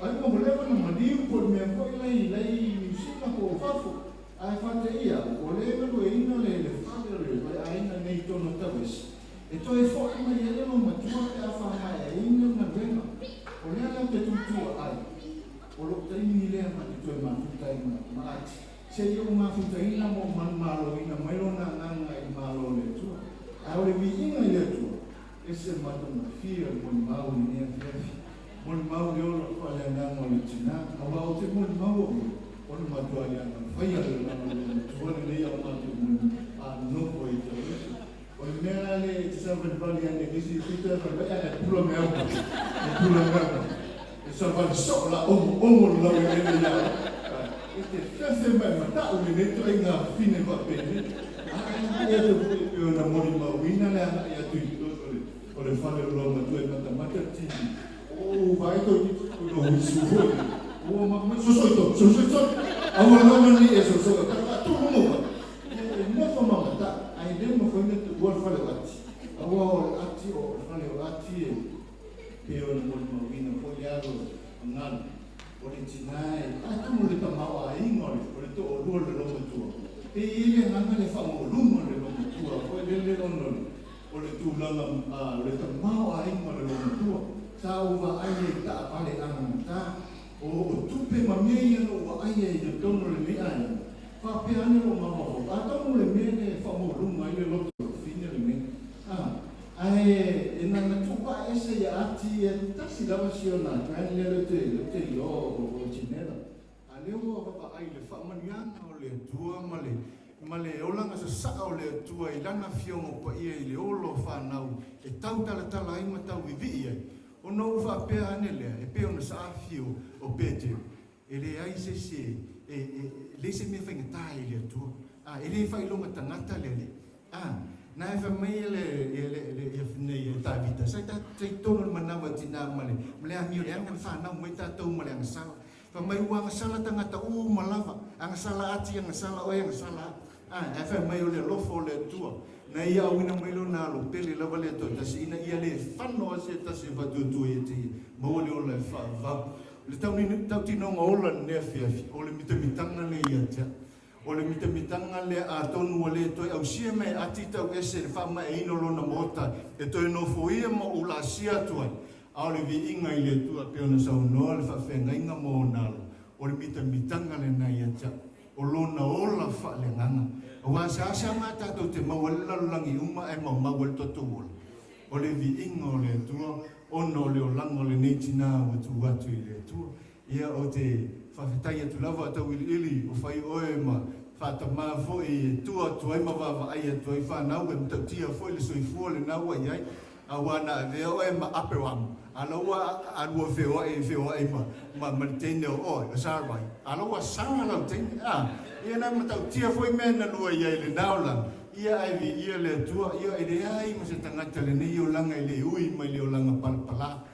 D: ai ua leva na maliu po o le mea foi la i la i Niu Sila po o fafo. Ae faateia, ua le galueina le le fale o le aiga nei i tonu o Tauese, e toe fo'i mai ai le loomatua pe a faamaeaina le galuega. O lea la ou te tutua ai, o lo'u taimi lea ma te toe mafuta ai ma ma Ati, seia ou mafutaina ma ou manumaloina mai lona agaga i le Malo o le Atua. Ae o le viiga i le Atua, ese le matagofie o le molimau i lenei afiafi. Molimau le ola faaleagaga o le tina, aua ou te molimau au ia, o le matua leaga faia le olaga o lou matua lenei a o matou moni a nofo ai Tauese. O le mea la lea e te savalivali ane i le isi pito e fai mai, ae pula me au mai, e pula me au mai. E savali soo la omo omo le laueleele ia oe. E te fefe mai ma ta'u lenei ituaiga fafine faapenei. Ae agai atu foi e pei ona molimauina le agai atu i totonu o le O le fale o loomatua e matamata le TV. O vaai toeitiiti o lou isu foi lea. Ua ma mai soso i tonu, soso i tonu. Aua lava nei e soso e tau faatonu mo mai. Ia e nofo ma mata, ae le mafai ona tuua le fale o Ati. Aua o le Ati o le fale o Ati e pei ona molimauina foi le alo o galu. O le tina e atonu le tamaoaiga o le o le toalua o le loomatua. E i ai le agaga lea faamaualuga o le loomatua foi lele ona o le O le tulaga o le tamaoaiga o le loomatua, sa ou vaai ai i taavale agagata, o tupe ma mea ia na ou vaai ai i totonu o lenei aiga, faapea ane lou mafaufau, atonu o le mea lea e faamaualuga ai le loto o le fafine lenei. Ae e na ona tuu ese ia Ati e tasi lava si ona grand lea ou te iloa o Jinela. A lea ua vaavaai i le faamanuiaga o le Atua ma le, ma le olaga sasaa o le Atua i Lana Afioga o paia i le ola o fanau e tautalatala ai ma tauvivii ai, ona ou faapea ane lea, e pei ona saafi o, o Petero, e leai se isi e, e, e, e leai se mea faigata i le Atua. A, e le faailoga tagata le Alii. A, na e fai mai le, le, le, ia nei e Tavita, sa i ta, i totonu o le manawa tinā ma le, ma le amio leaga na fanau mai tatou ma le agasala. Fai mai ua agasala tagata uma lava, agasala ati, agasala oe, agasala au. A, ae fai mai o le alofa o le Atua, na ia auina mai lona alo pele lava le Atua tasi, ina ia le fano a se tasi e faatuatua ia te ia, maua le ola e faavavau. O le tautinoga ola lenei afiafi, o le mitamitaga lea ia te au. O le mitamitaga lea atonu ua le toe ausia mai e Ati Tauese le faamaeaina o lona maota e toe nofoia ma ulasia atu ai, a o le viiga i le Atua pei ona saunoa le faafeagaiga ma ona alo, o le mitamitaga lena ia te au.
U: O lona ola faaleagaga. Aua seasea tatou te maua ai le lalolagi uma ae maumau ai le tatou ola. O le viiga o le Atua ona o le olaga o lenei tinā ua tuu atu i le Atua. Ia ou te faafetai atu lava a tauiliili o fai oe ma faatamā foi e tua atu ai ma vaavaai atu ai fanau e matautia foi le soifua lena ua i ai aua na avea oe ma Aperama a la ua alua feoai feoai ma ma ma le teine o oe o Sarai a la ua saga lau teine a ia na matautia foi mea na lua i ai lena olaga ia ae viia le Atua ia e leai ma se tagata lenei olaga e le ui mai le olaga palapala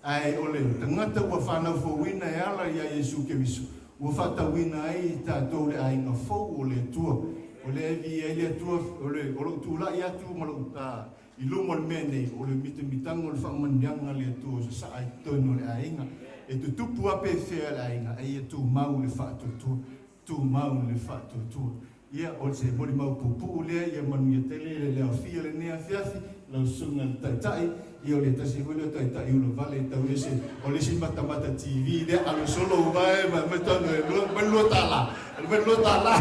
U: Ae o le tagata ua fanau fouina e ala iā Iesu Keriso, ua faatauina ai i tatou le aiga fou o le Atua. O lea e viia ai le Atua, o le, o lou tulai atu ma lou, a, i luma o le mea nei, o le mitamitaga o le faamanuiaga a le Atua o sasaa i totonu o le aiga. E tutupu lava pe fea le aiga, ae ia tumau le faatuatua. Tumau le faatuatua. Ia, o se molimau puupuu lea, ia manuia tele le aofia lenei afiafi, lau susuga i le Taitai, ia o le tasi foi lea o Taitai ulavale e tau ese, o le isi matamata TV lea, alu solo uvae ma aumai tonu e lua, aumai le $2, aumai le $2.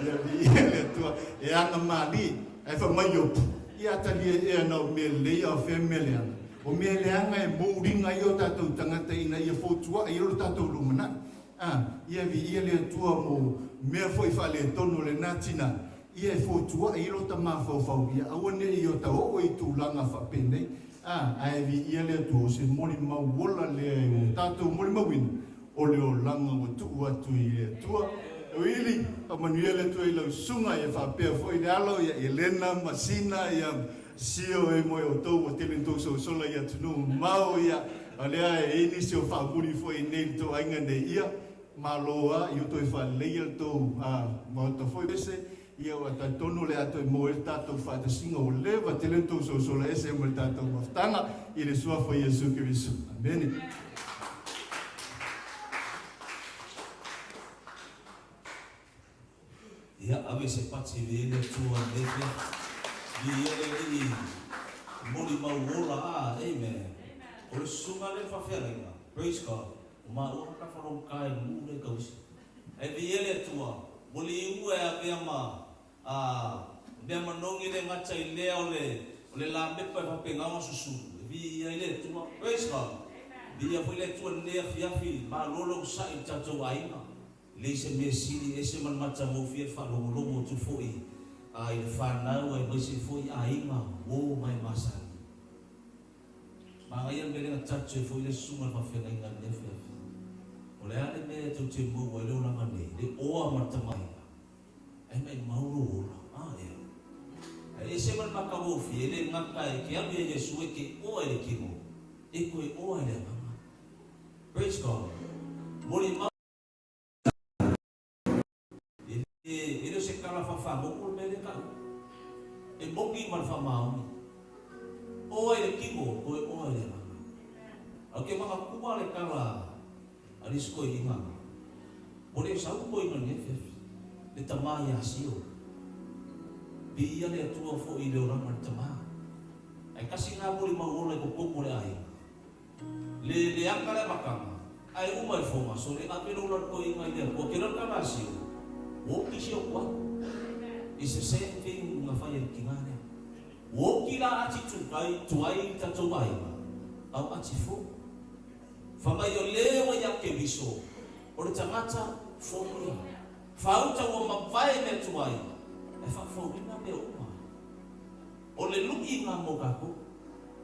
U: Ia, viia le Atua, e aga malie, ae fai mai Iopu, ia atalia ea na o mea lelei a o fea mea leaga. O mea leaga e mouliga ai o tatou tagata ina ia fotuai ai lo tatou lumanai. A, ia viia le Atua mo mea foi faaletonu o lena tina, ia e fotuai ai lota mafaufau, ia aua ne i ota oo i tulaga faapenei. A, ae viia le Atua, o se molimau ola lea e ua tatou molimauina, o le olaga ua tuu atu i le Atua. Tauili, faamanuia le Atua i lau susuga, ia faapea foi le alo ia Elena ma Sina, ia Sio e moe outou ua tele na tou sosola i atunuu mamao, ia, o lea e i ai nisi o faamuli foi i inei i le tou aiga nei, ia, malo a, ia toe faaleleia le tou maota foi ese, ia ua talitonu o le a toe maua ai le tatou faatasiga ua leva tele na tou sosola ese ma le tatou mafutaga i le Suafa o Iesu Keriso. Amene.
C: Ia, ave se pati i le Atua i lenei mea. Viia le Alii, molimau ola, a, amen. O le susuga lea i le faafeagaiga, praise God, o maua ka tafalogata i le nuu lea i Tauisi. Ae viia le Atua, ua liua e avea ma, a, mea manogi le gata i lea o le, o le lamepa e faapena ona susulu, e viia ai le Atua, praise God. Viia foi le Atua i lenei afiafi, malo le onosai i le tatou aiga. Leai se mea sili ese ma le matagofie le faalogologo atu foi i le fanau aemaise foi aiga uo ma e masani. Manaia le mea lea na touch ai foi le susuga i le faafeagaiga i lenei afiafi. O le a le mea tou te maua ai le olaga nei, le oa ma le tamaaiga, ae maimau lou ola. A ea. Ae ese ma le matagofie, e le gata e te alu ia Iesu e te oa i le tino, e toe oa i le agaga. Praise God. Molimau. E le o se tala faafagogo le mea lea e taua. E moni ma le faamaoni. Oa i le tino, toe oa i le agaga. Ae ou te manatua le tala a le isi toeaina, ua le sau le toeaina i lenei afiafi, le tama ia Sio. Viia le Atua foi i le olaga o le tama. Ae tasi lena molimau ola i totonu o le aiga. Le leaga le amataga, ae uma i foga sole ave lou lalotoiga i le Atua ke lalo tala sio, ua oki si oku ai. It's the same thing na fai e le tina lea. Ua oki la ati tukai tuai i tatou aiga, au ati fou. Fa mai o le ua ia Keriso, o le tagata fou ia. Faauta ua mavae mea tuai, ae faafouina mea uma. O le luʻi na mo tatou.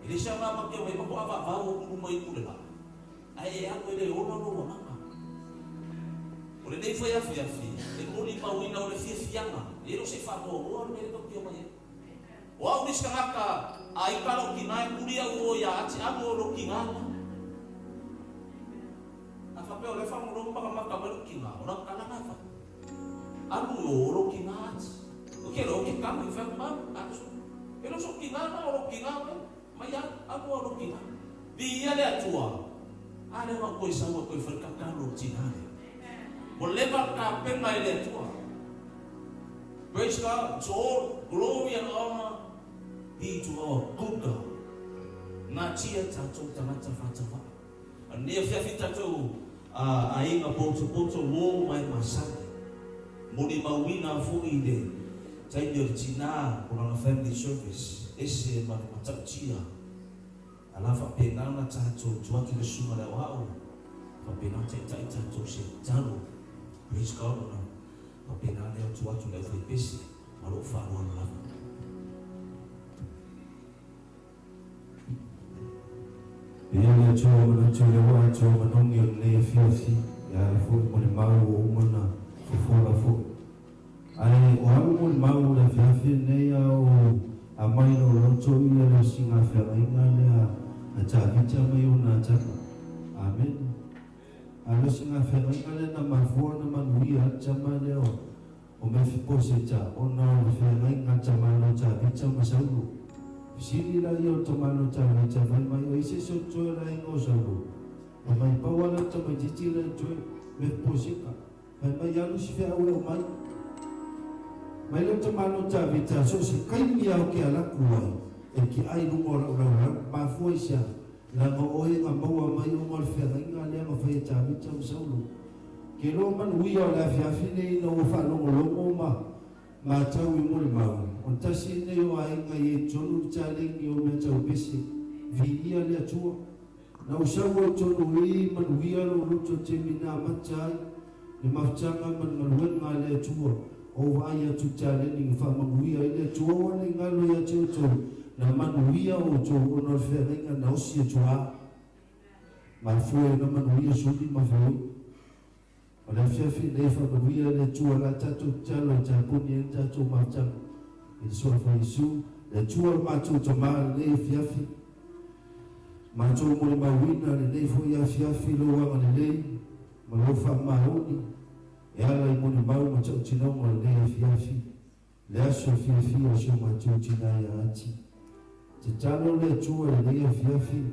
C: E le se aga ma ke mai maku avaavau o kulu mai ku le la. Ae e alu e le ola lou agaga. O lenei foi afiafi, e molimauina o le fiafiaga, e le o se faamoamoa le mea lea tou te omai ai. O au le isi tagata a ita lou tina e tuli au o ia ati alu o lou tina lena. A faapea o lea e faalogologo matamata mai lou tina, o lau tala lena e fai. Alu o lou tina ati. O ke lo ke kamu i fai mau, alu so. E le so tina na o lou tina mai, mai alu, alu o lou tina. Viia le Atua, a lea ua toe sau e toe fai tatalo le tina lea. Ua leva le tapena e le Atua. Praise God, to all glory and honor be to our good God. Natia tatou tagata faatavaa. Anei afiafi tatou aiga potopoto mo mai masani. Molimauina foi i le taimi o le tina o lana family service, ese ma le matautia. A la faapena ona tatou tu atu i le susuga i le aoao, faapena ona taitai tatou se tatalo. Praise God ona faapena lea o tu atu i le aufaipese ma lou faaaloalo lava.
E: Viia le Atua manatu i le ua Atua manogi o lenei afiafi, e ala foi molimau ua uma ona fofola foi. Ae o alu molimau o le afiafi lenei a o aumai lou loto ia le osiga feagaiga lea a Tavita ma Ionatana. Amene. A o le osiga feagaiga lea na mafua ona manuia ai le tama lea o Mefiposeta ona o le feagaiga a le tamaloa Tavita ma Saulo. Fesili laia o le tamaloa Tavita, fai mai, O ai se isi o totoe o le aiga o Saulo? Fai mai, Pau lava lea o le tamaitiiti lea e totoe, Mefiposeta. Fai mai, Alu si feau e aumai. Mai lea o le tamaloa Tavita, so o se kaimi lava ou te alu atu ai, e te ai i luga o lau laulau. Mafua i se a? Leaga o oe na maua mai ona o le feagaiga lea na fai e Tavita ma Saulo. Ke loa manuia o le afiafi nei ina ua faalogologo ma matau i molimau, o le tasi lenei o aiga i ai totonu le taleni o mea tau pese, viia le Atua. Na ou sau ai totonu i manuia lou loto i taimi na amata ai le mafutaga ma le galuega a le Atua. Ou vaai atu i taleni na faamanuia ai le Atua ua le galo ia te outou, na manuia outou ona o le feagaiga na osi e Atua. Mafua ina manuia suli ma feoi. O le afiafi lenei faamanuia le Atua la tatou tatalo e tapuni ai le tatou mafutaga i le Suafa o Iesu, le Atua o le matou Tama lenei afiafi. Matou molimauina lenei foi afiafi lou agalelei ma lou faamaoni e ala i molimau ma tautinoga o lenei afiafi, le aso e fiafia o si o matou tina ia Ati. Tatalo le Atua i lenei afiafi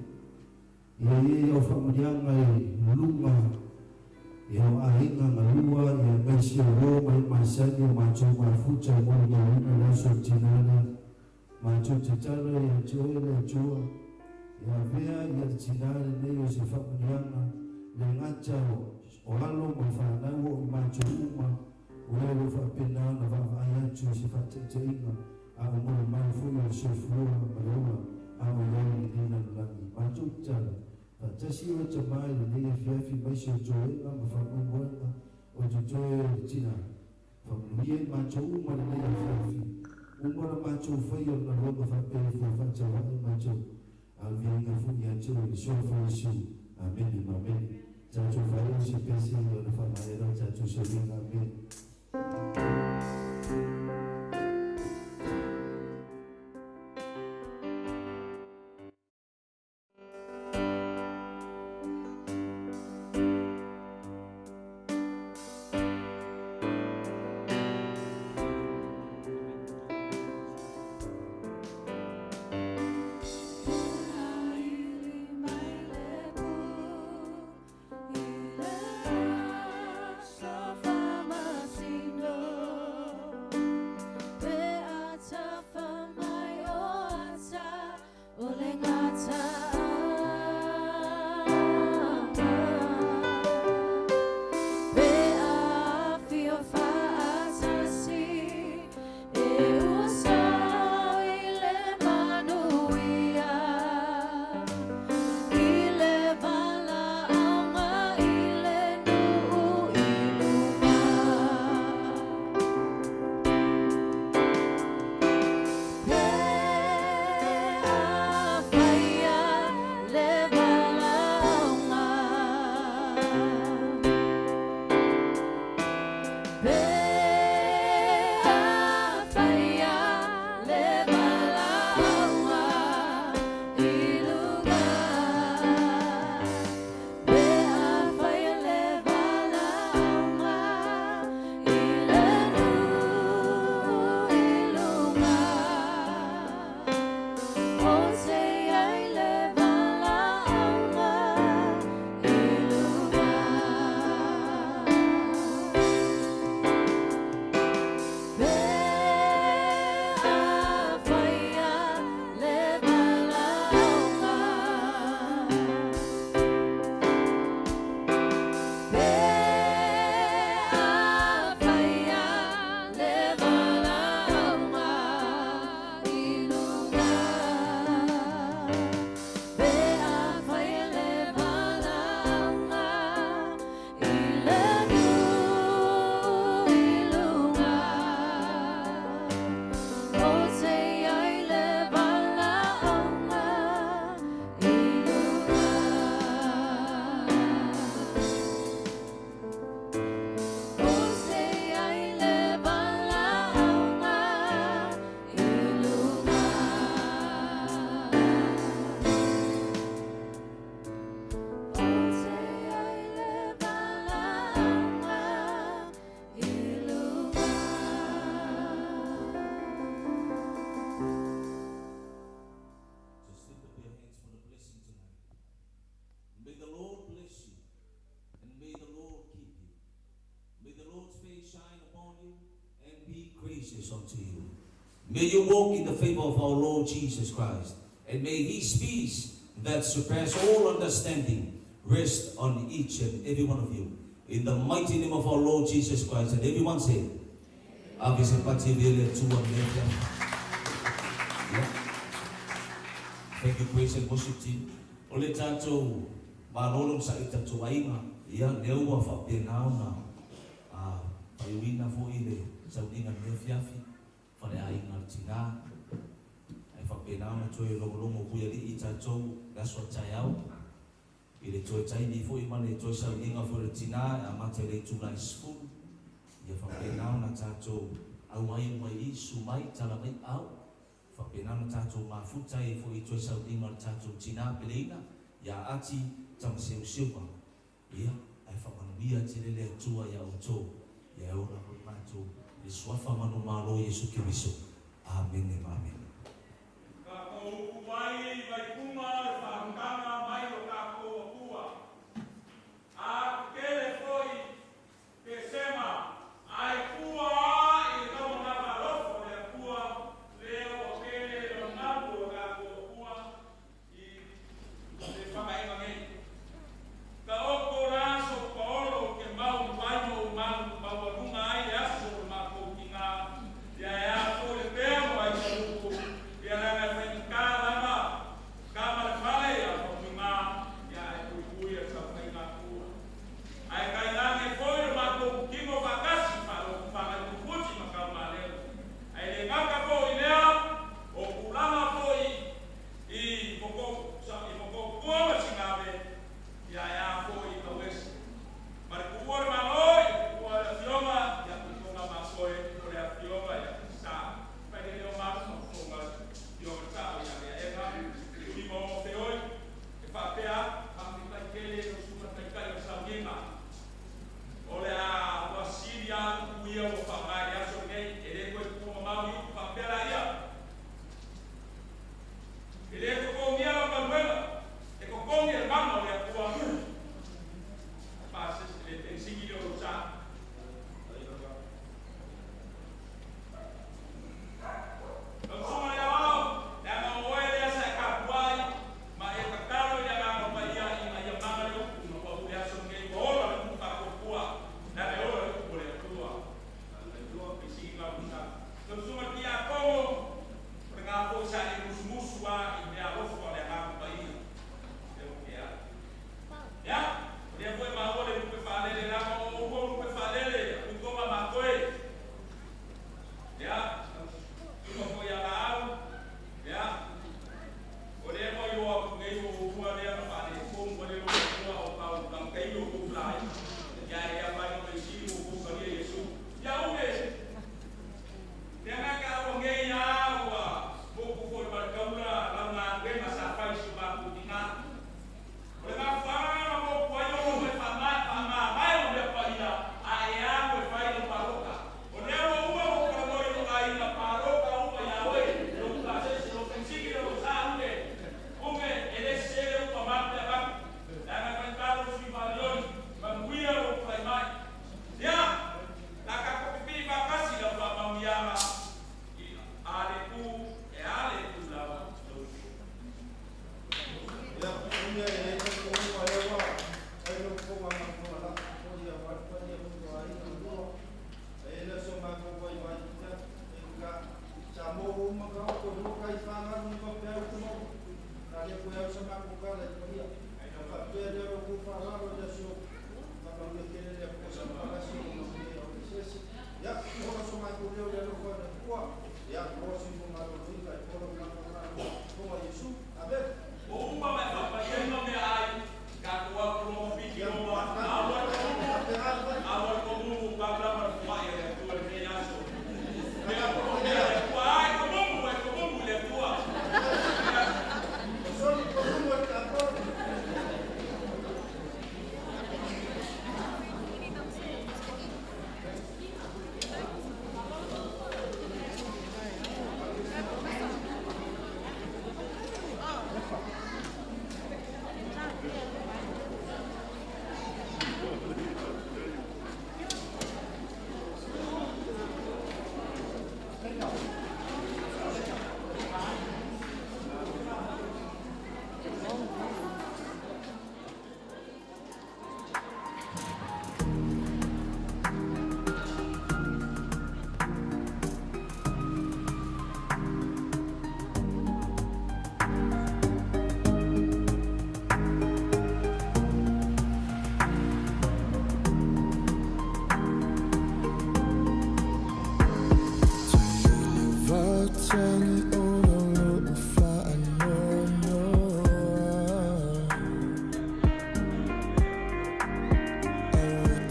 E: ia i ai au faamanuiaga i luga i au aiga galua ia aemaise o uo ma le masani o matou mafuta e molimauina le aso o le tina lea. Matou tatalo ia te oe le Atua ia avea ia le tina lenei o se faamanuiaga le gata o alo ma fanau o i matou uma o e o lo o faapena ona vaavaai atu i se faataitaiga a o molimau foi o le soifua ma le ola a o i ai i lenei lalolagi. Matou tatalo, faatasi oe Tama i lenei afiafi maise o toega ma faamoemoega o totoe o le tina. Faamanuia i matou uma lenei afiafi. Uma la matou faia o le galuega faapea e fia faataua'i matou a o le viiga foi ia te oe i le Suafa o Iesu. Amene ma amene. Tatou faaiu se pese ia ona faamaea lea o tatou soliga. Amene.
C: gracious unto you. May you walk in the favor of our Lord Jesus Christ, and may his peace that surpasses all understanding rest on each and every one of you. In the mighty name of our Lord Jesus Christ, and everyone say, Ave se pati vele tua mea. Yeah. Thank you, praise and worship team. O le tātou malolo sa i tātou aiga, ia, lea ua faapena ona faaiuina foi le sauniga i lenei afiafi, faleaiga o le tinā, ae faapena ona toe logologo puialii tatou le aso a taeao, i le toe taimi foi ma le toe sauniga foi o le tinā e amata i le itula e 10, ia faapena ona tatou auai uma i i, susu mai, tala mai au, faapena ona tatou mafuta ai foi i toe sauniga o le tatou tinā peleina, ia Ati Tamaseuseuga. Ia, ae faamanuia tele le Atua iā outou, ia e ola foi matou i le Suafa manumalo o Iesu Keriso. Amene ma amene.
A: Tatou upu ai i Vaikuga le faalutaga mai o tatou Atua. A tetele foi Tesema, ae tua a i le taumaga alofa o le Atua, lea ua tele lau malu o tatou Atua i le famaema nei. Taoto la sou paolo ou te mau mai ma ou malu maualuga ai le aso o le matou tinā, ia e a foi le pea ma ai salutu.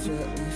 K: Mama.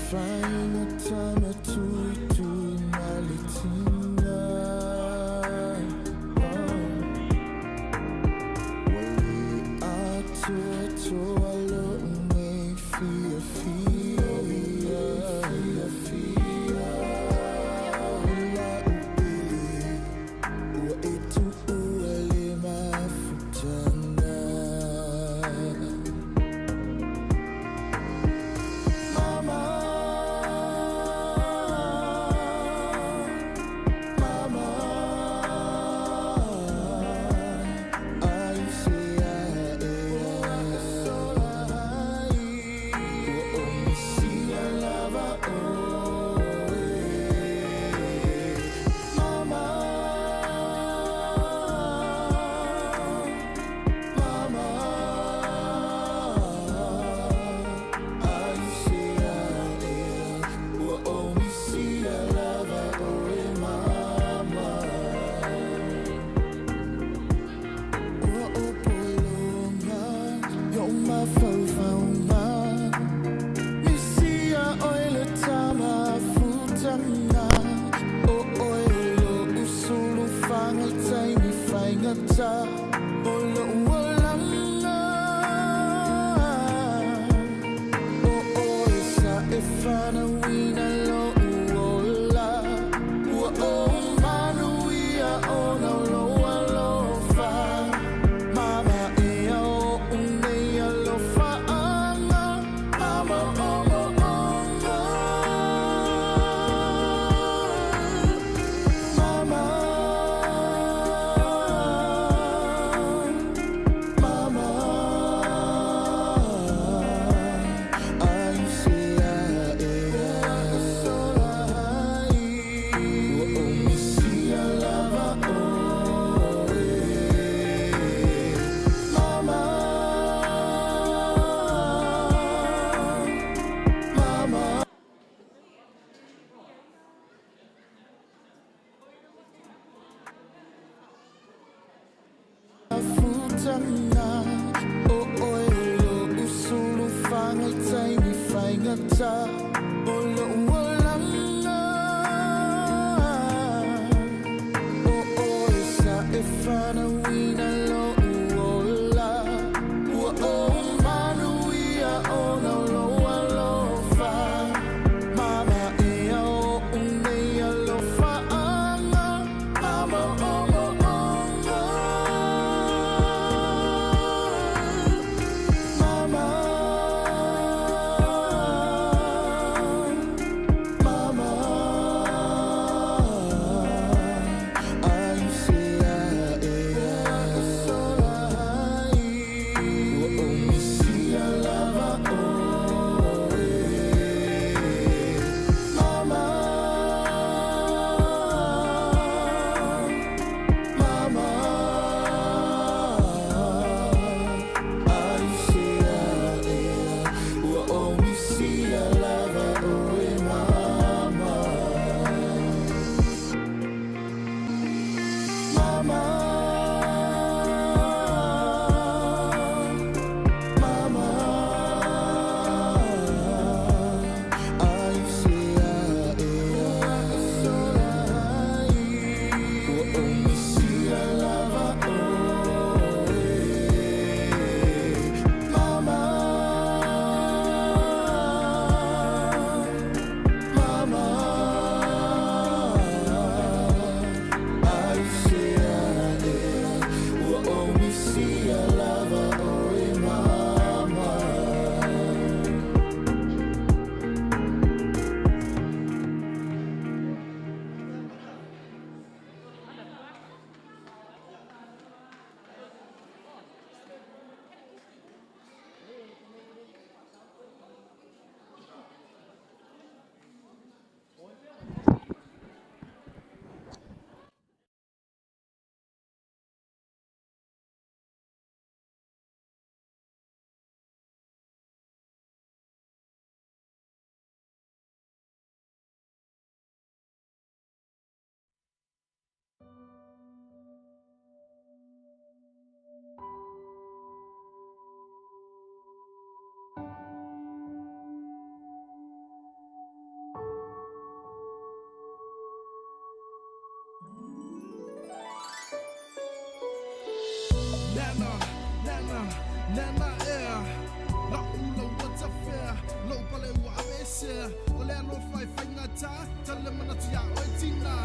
K: le alofa e faigata Tale manatu iā oe tina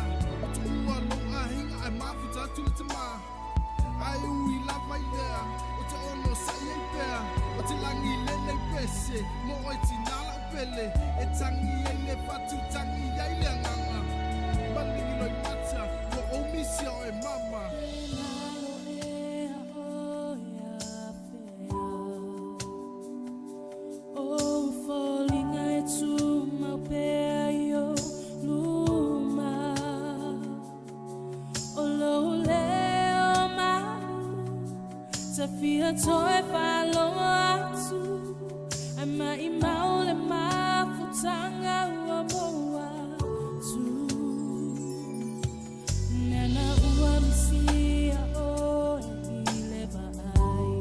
K: O tuua lou aiga ae mafuta atu le tamā Ae ui lava i lea O te onosaʻi ai pea O te lagi lenei pese Mo oe tinā lau pele E tagi ai le fatu tagi ai le agaga Maligi loimata Ua ou misia oe mama.
I: O foliga e tumau pea i ou luma O lou leo malu Ta fia toe faalogo atu Ae maʻimau le mafutaga ua maua atu Nana ua misia oe i le vaai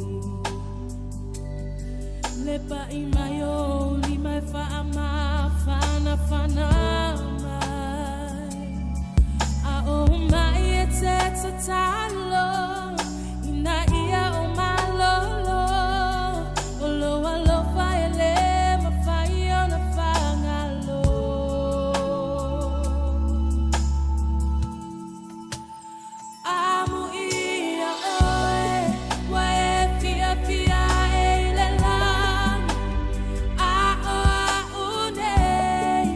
I: Le paʻi mai o ou lima e faamafanafana mai A o maʻi e te tatalo ina ia ou malolo O lou alofa e lē mafai ona faagalo Amuia oe ua e fiafia e i le lagi A o a'u nei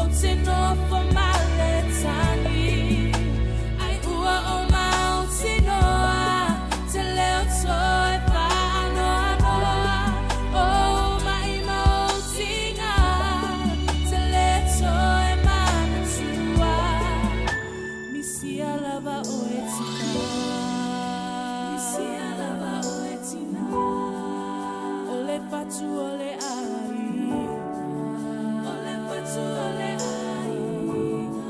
I: ou te nofo ma le tagi Ai ua ou mautinoa te lē o toe faanoanoa Ou maʻi ma ou tiga te lē toe manatua Misia lava oe tina Misia lava oe tina O le fatu o le aiga O le fatu o le aiga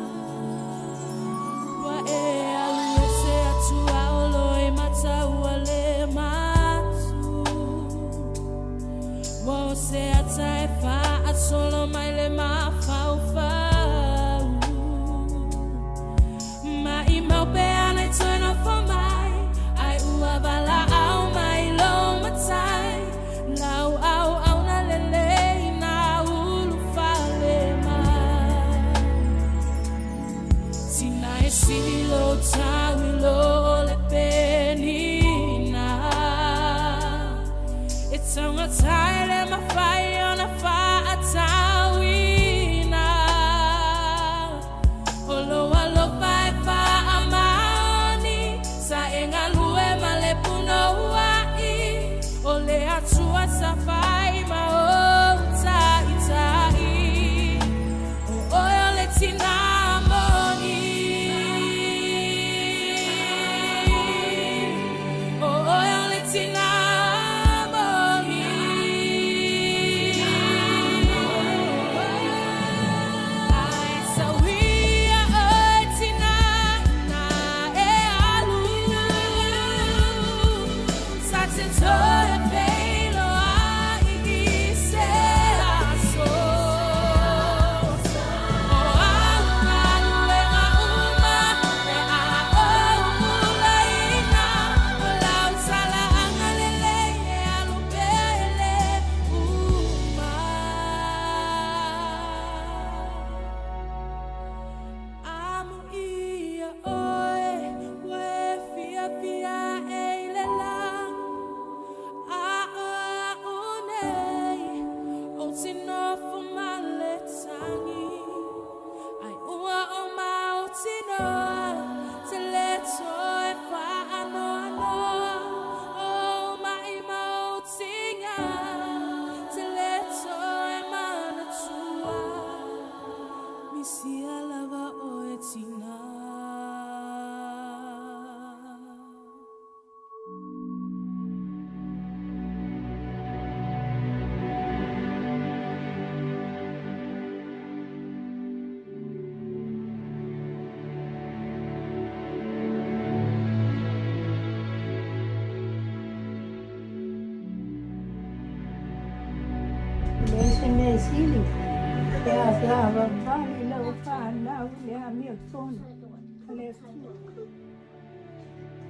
I: Ua e alu ese atu a o Loimata ua le matu Ua o se ata e faasolo mai le mafaufau Maʻimau pe ana i toe nofo mai Ai ua valaau mai lou matai Lau auauna lelei na ulufale mai Tina e sili lou tau i lo le penina E taugata e le mafai ona faatauina O lou alofa e faamaoni Sa e galue ma le punouai O le Atua sa fai ma ou taitai O oe o le tina moni O oe o le tina moni Ae sauia oe tina ina e alu Ta te toe feiloai i se aso O au galuega uma o le a ou ulaina O lau tala agalelei e alu pea e lē uma Amuia oe ua e fiafia e i le lagi A o a'u nei ou te nofo ma le tagi Ai ua ou mautinoa te lē toe faanoanoa Ou maʻi ma ou tiga te lē toe manatua Misia lava oe tina.
V: E leai se mea e sili pe a savavali i lau fanau i le amiotonu a le Atua.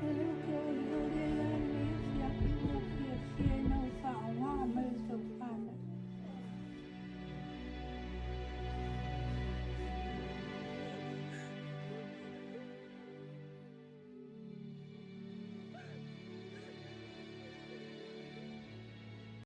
V: O lea ou te olioli ai la i lenei afiafi ua fiafia ina ua faaaoga mai le.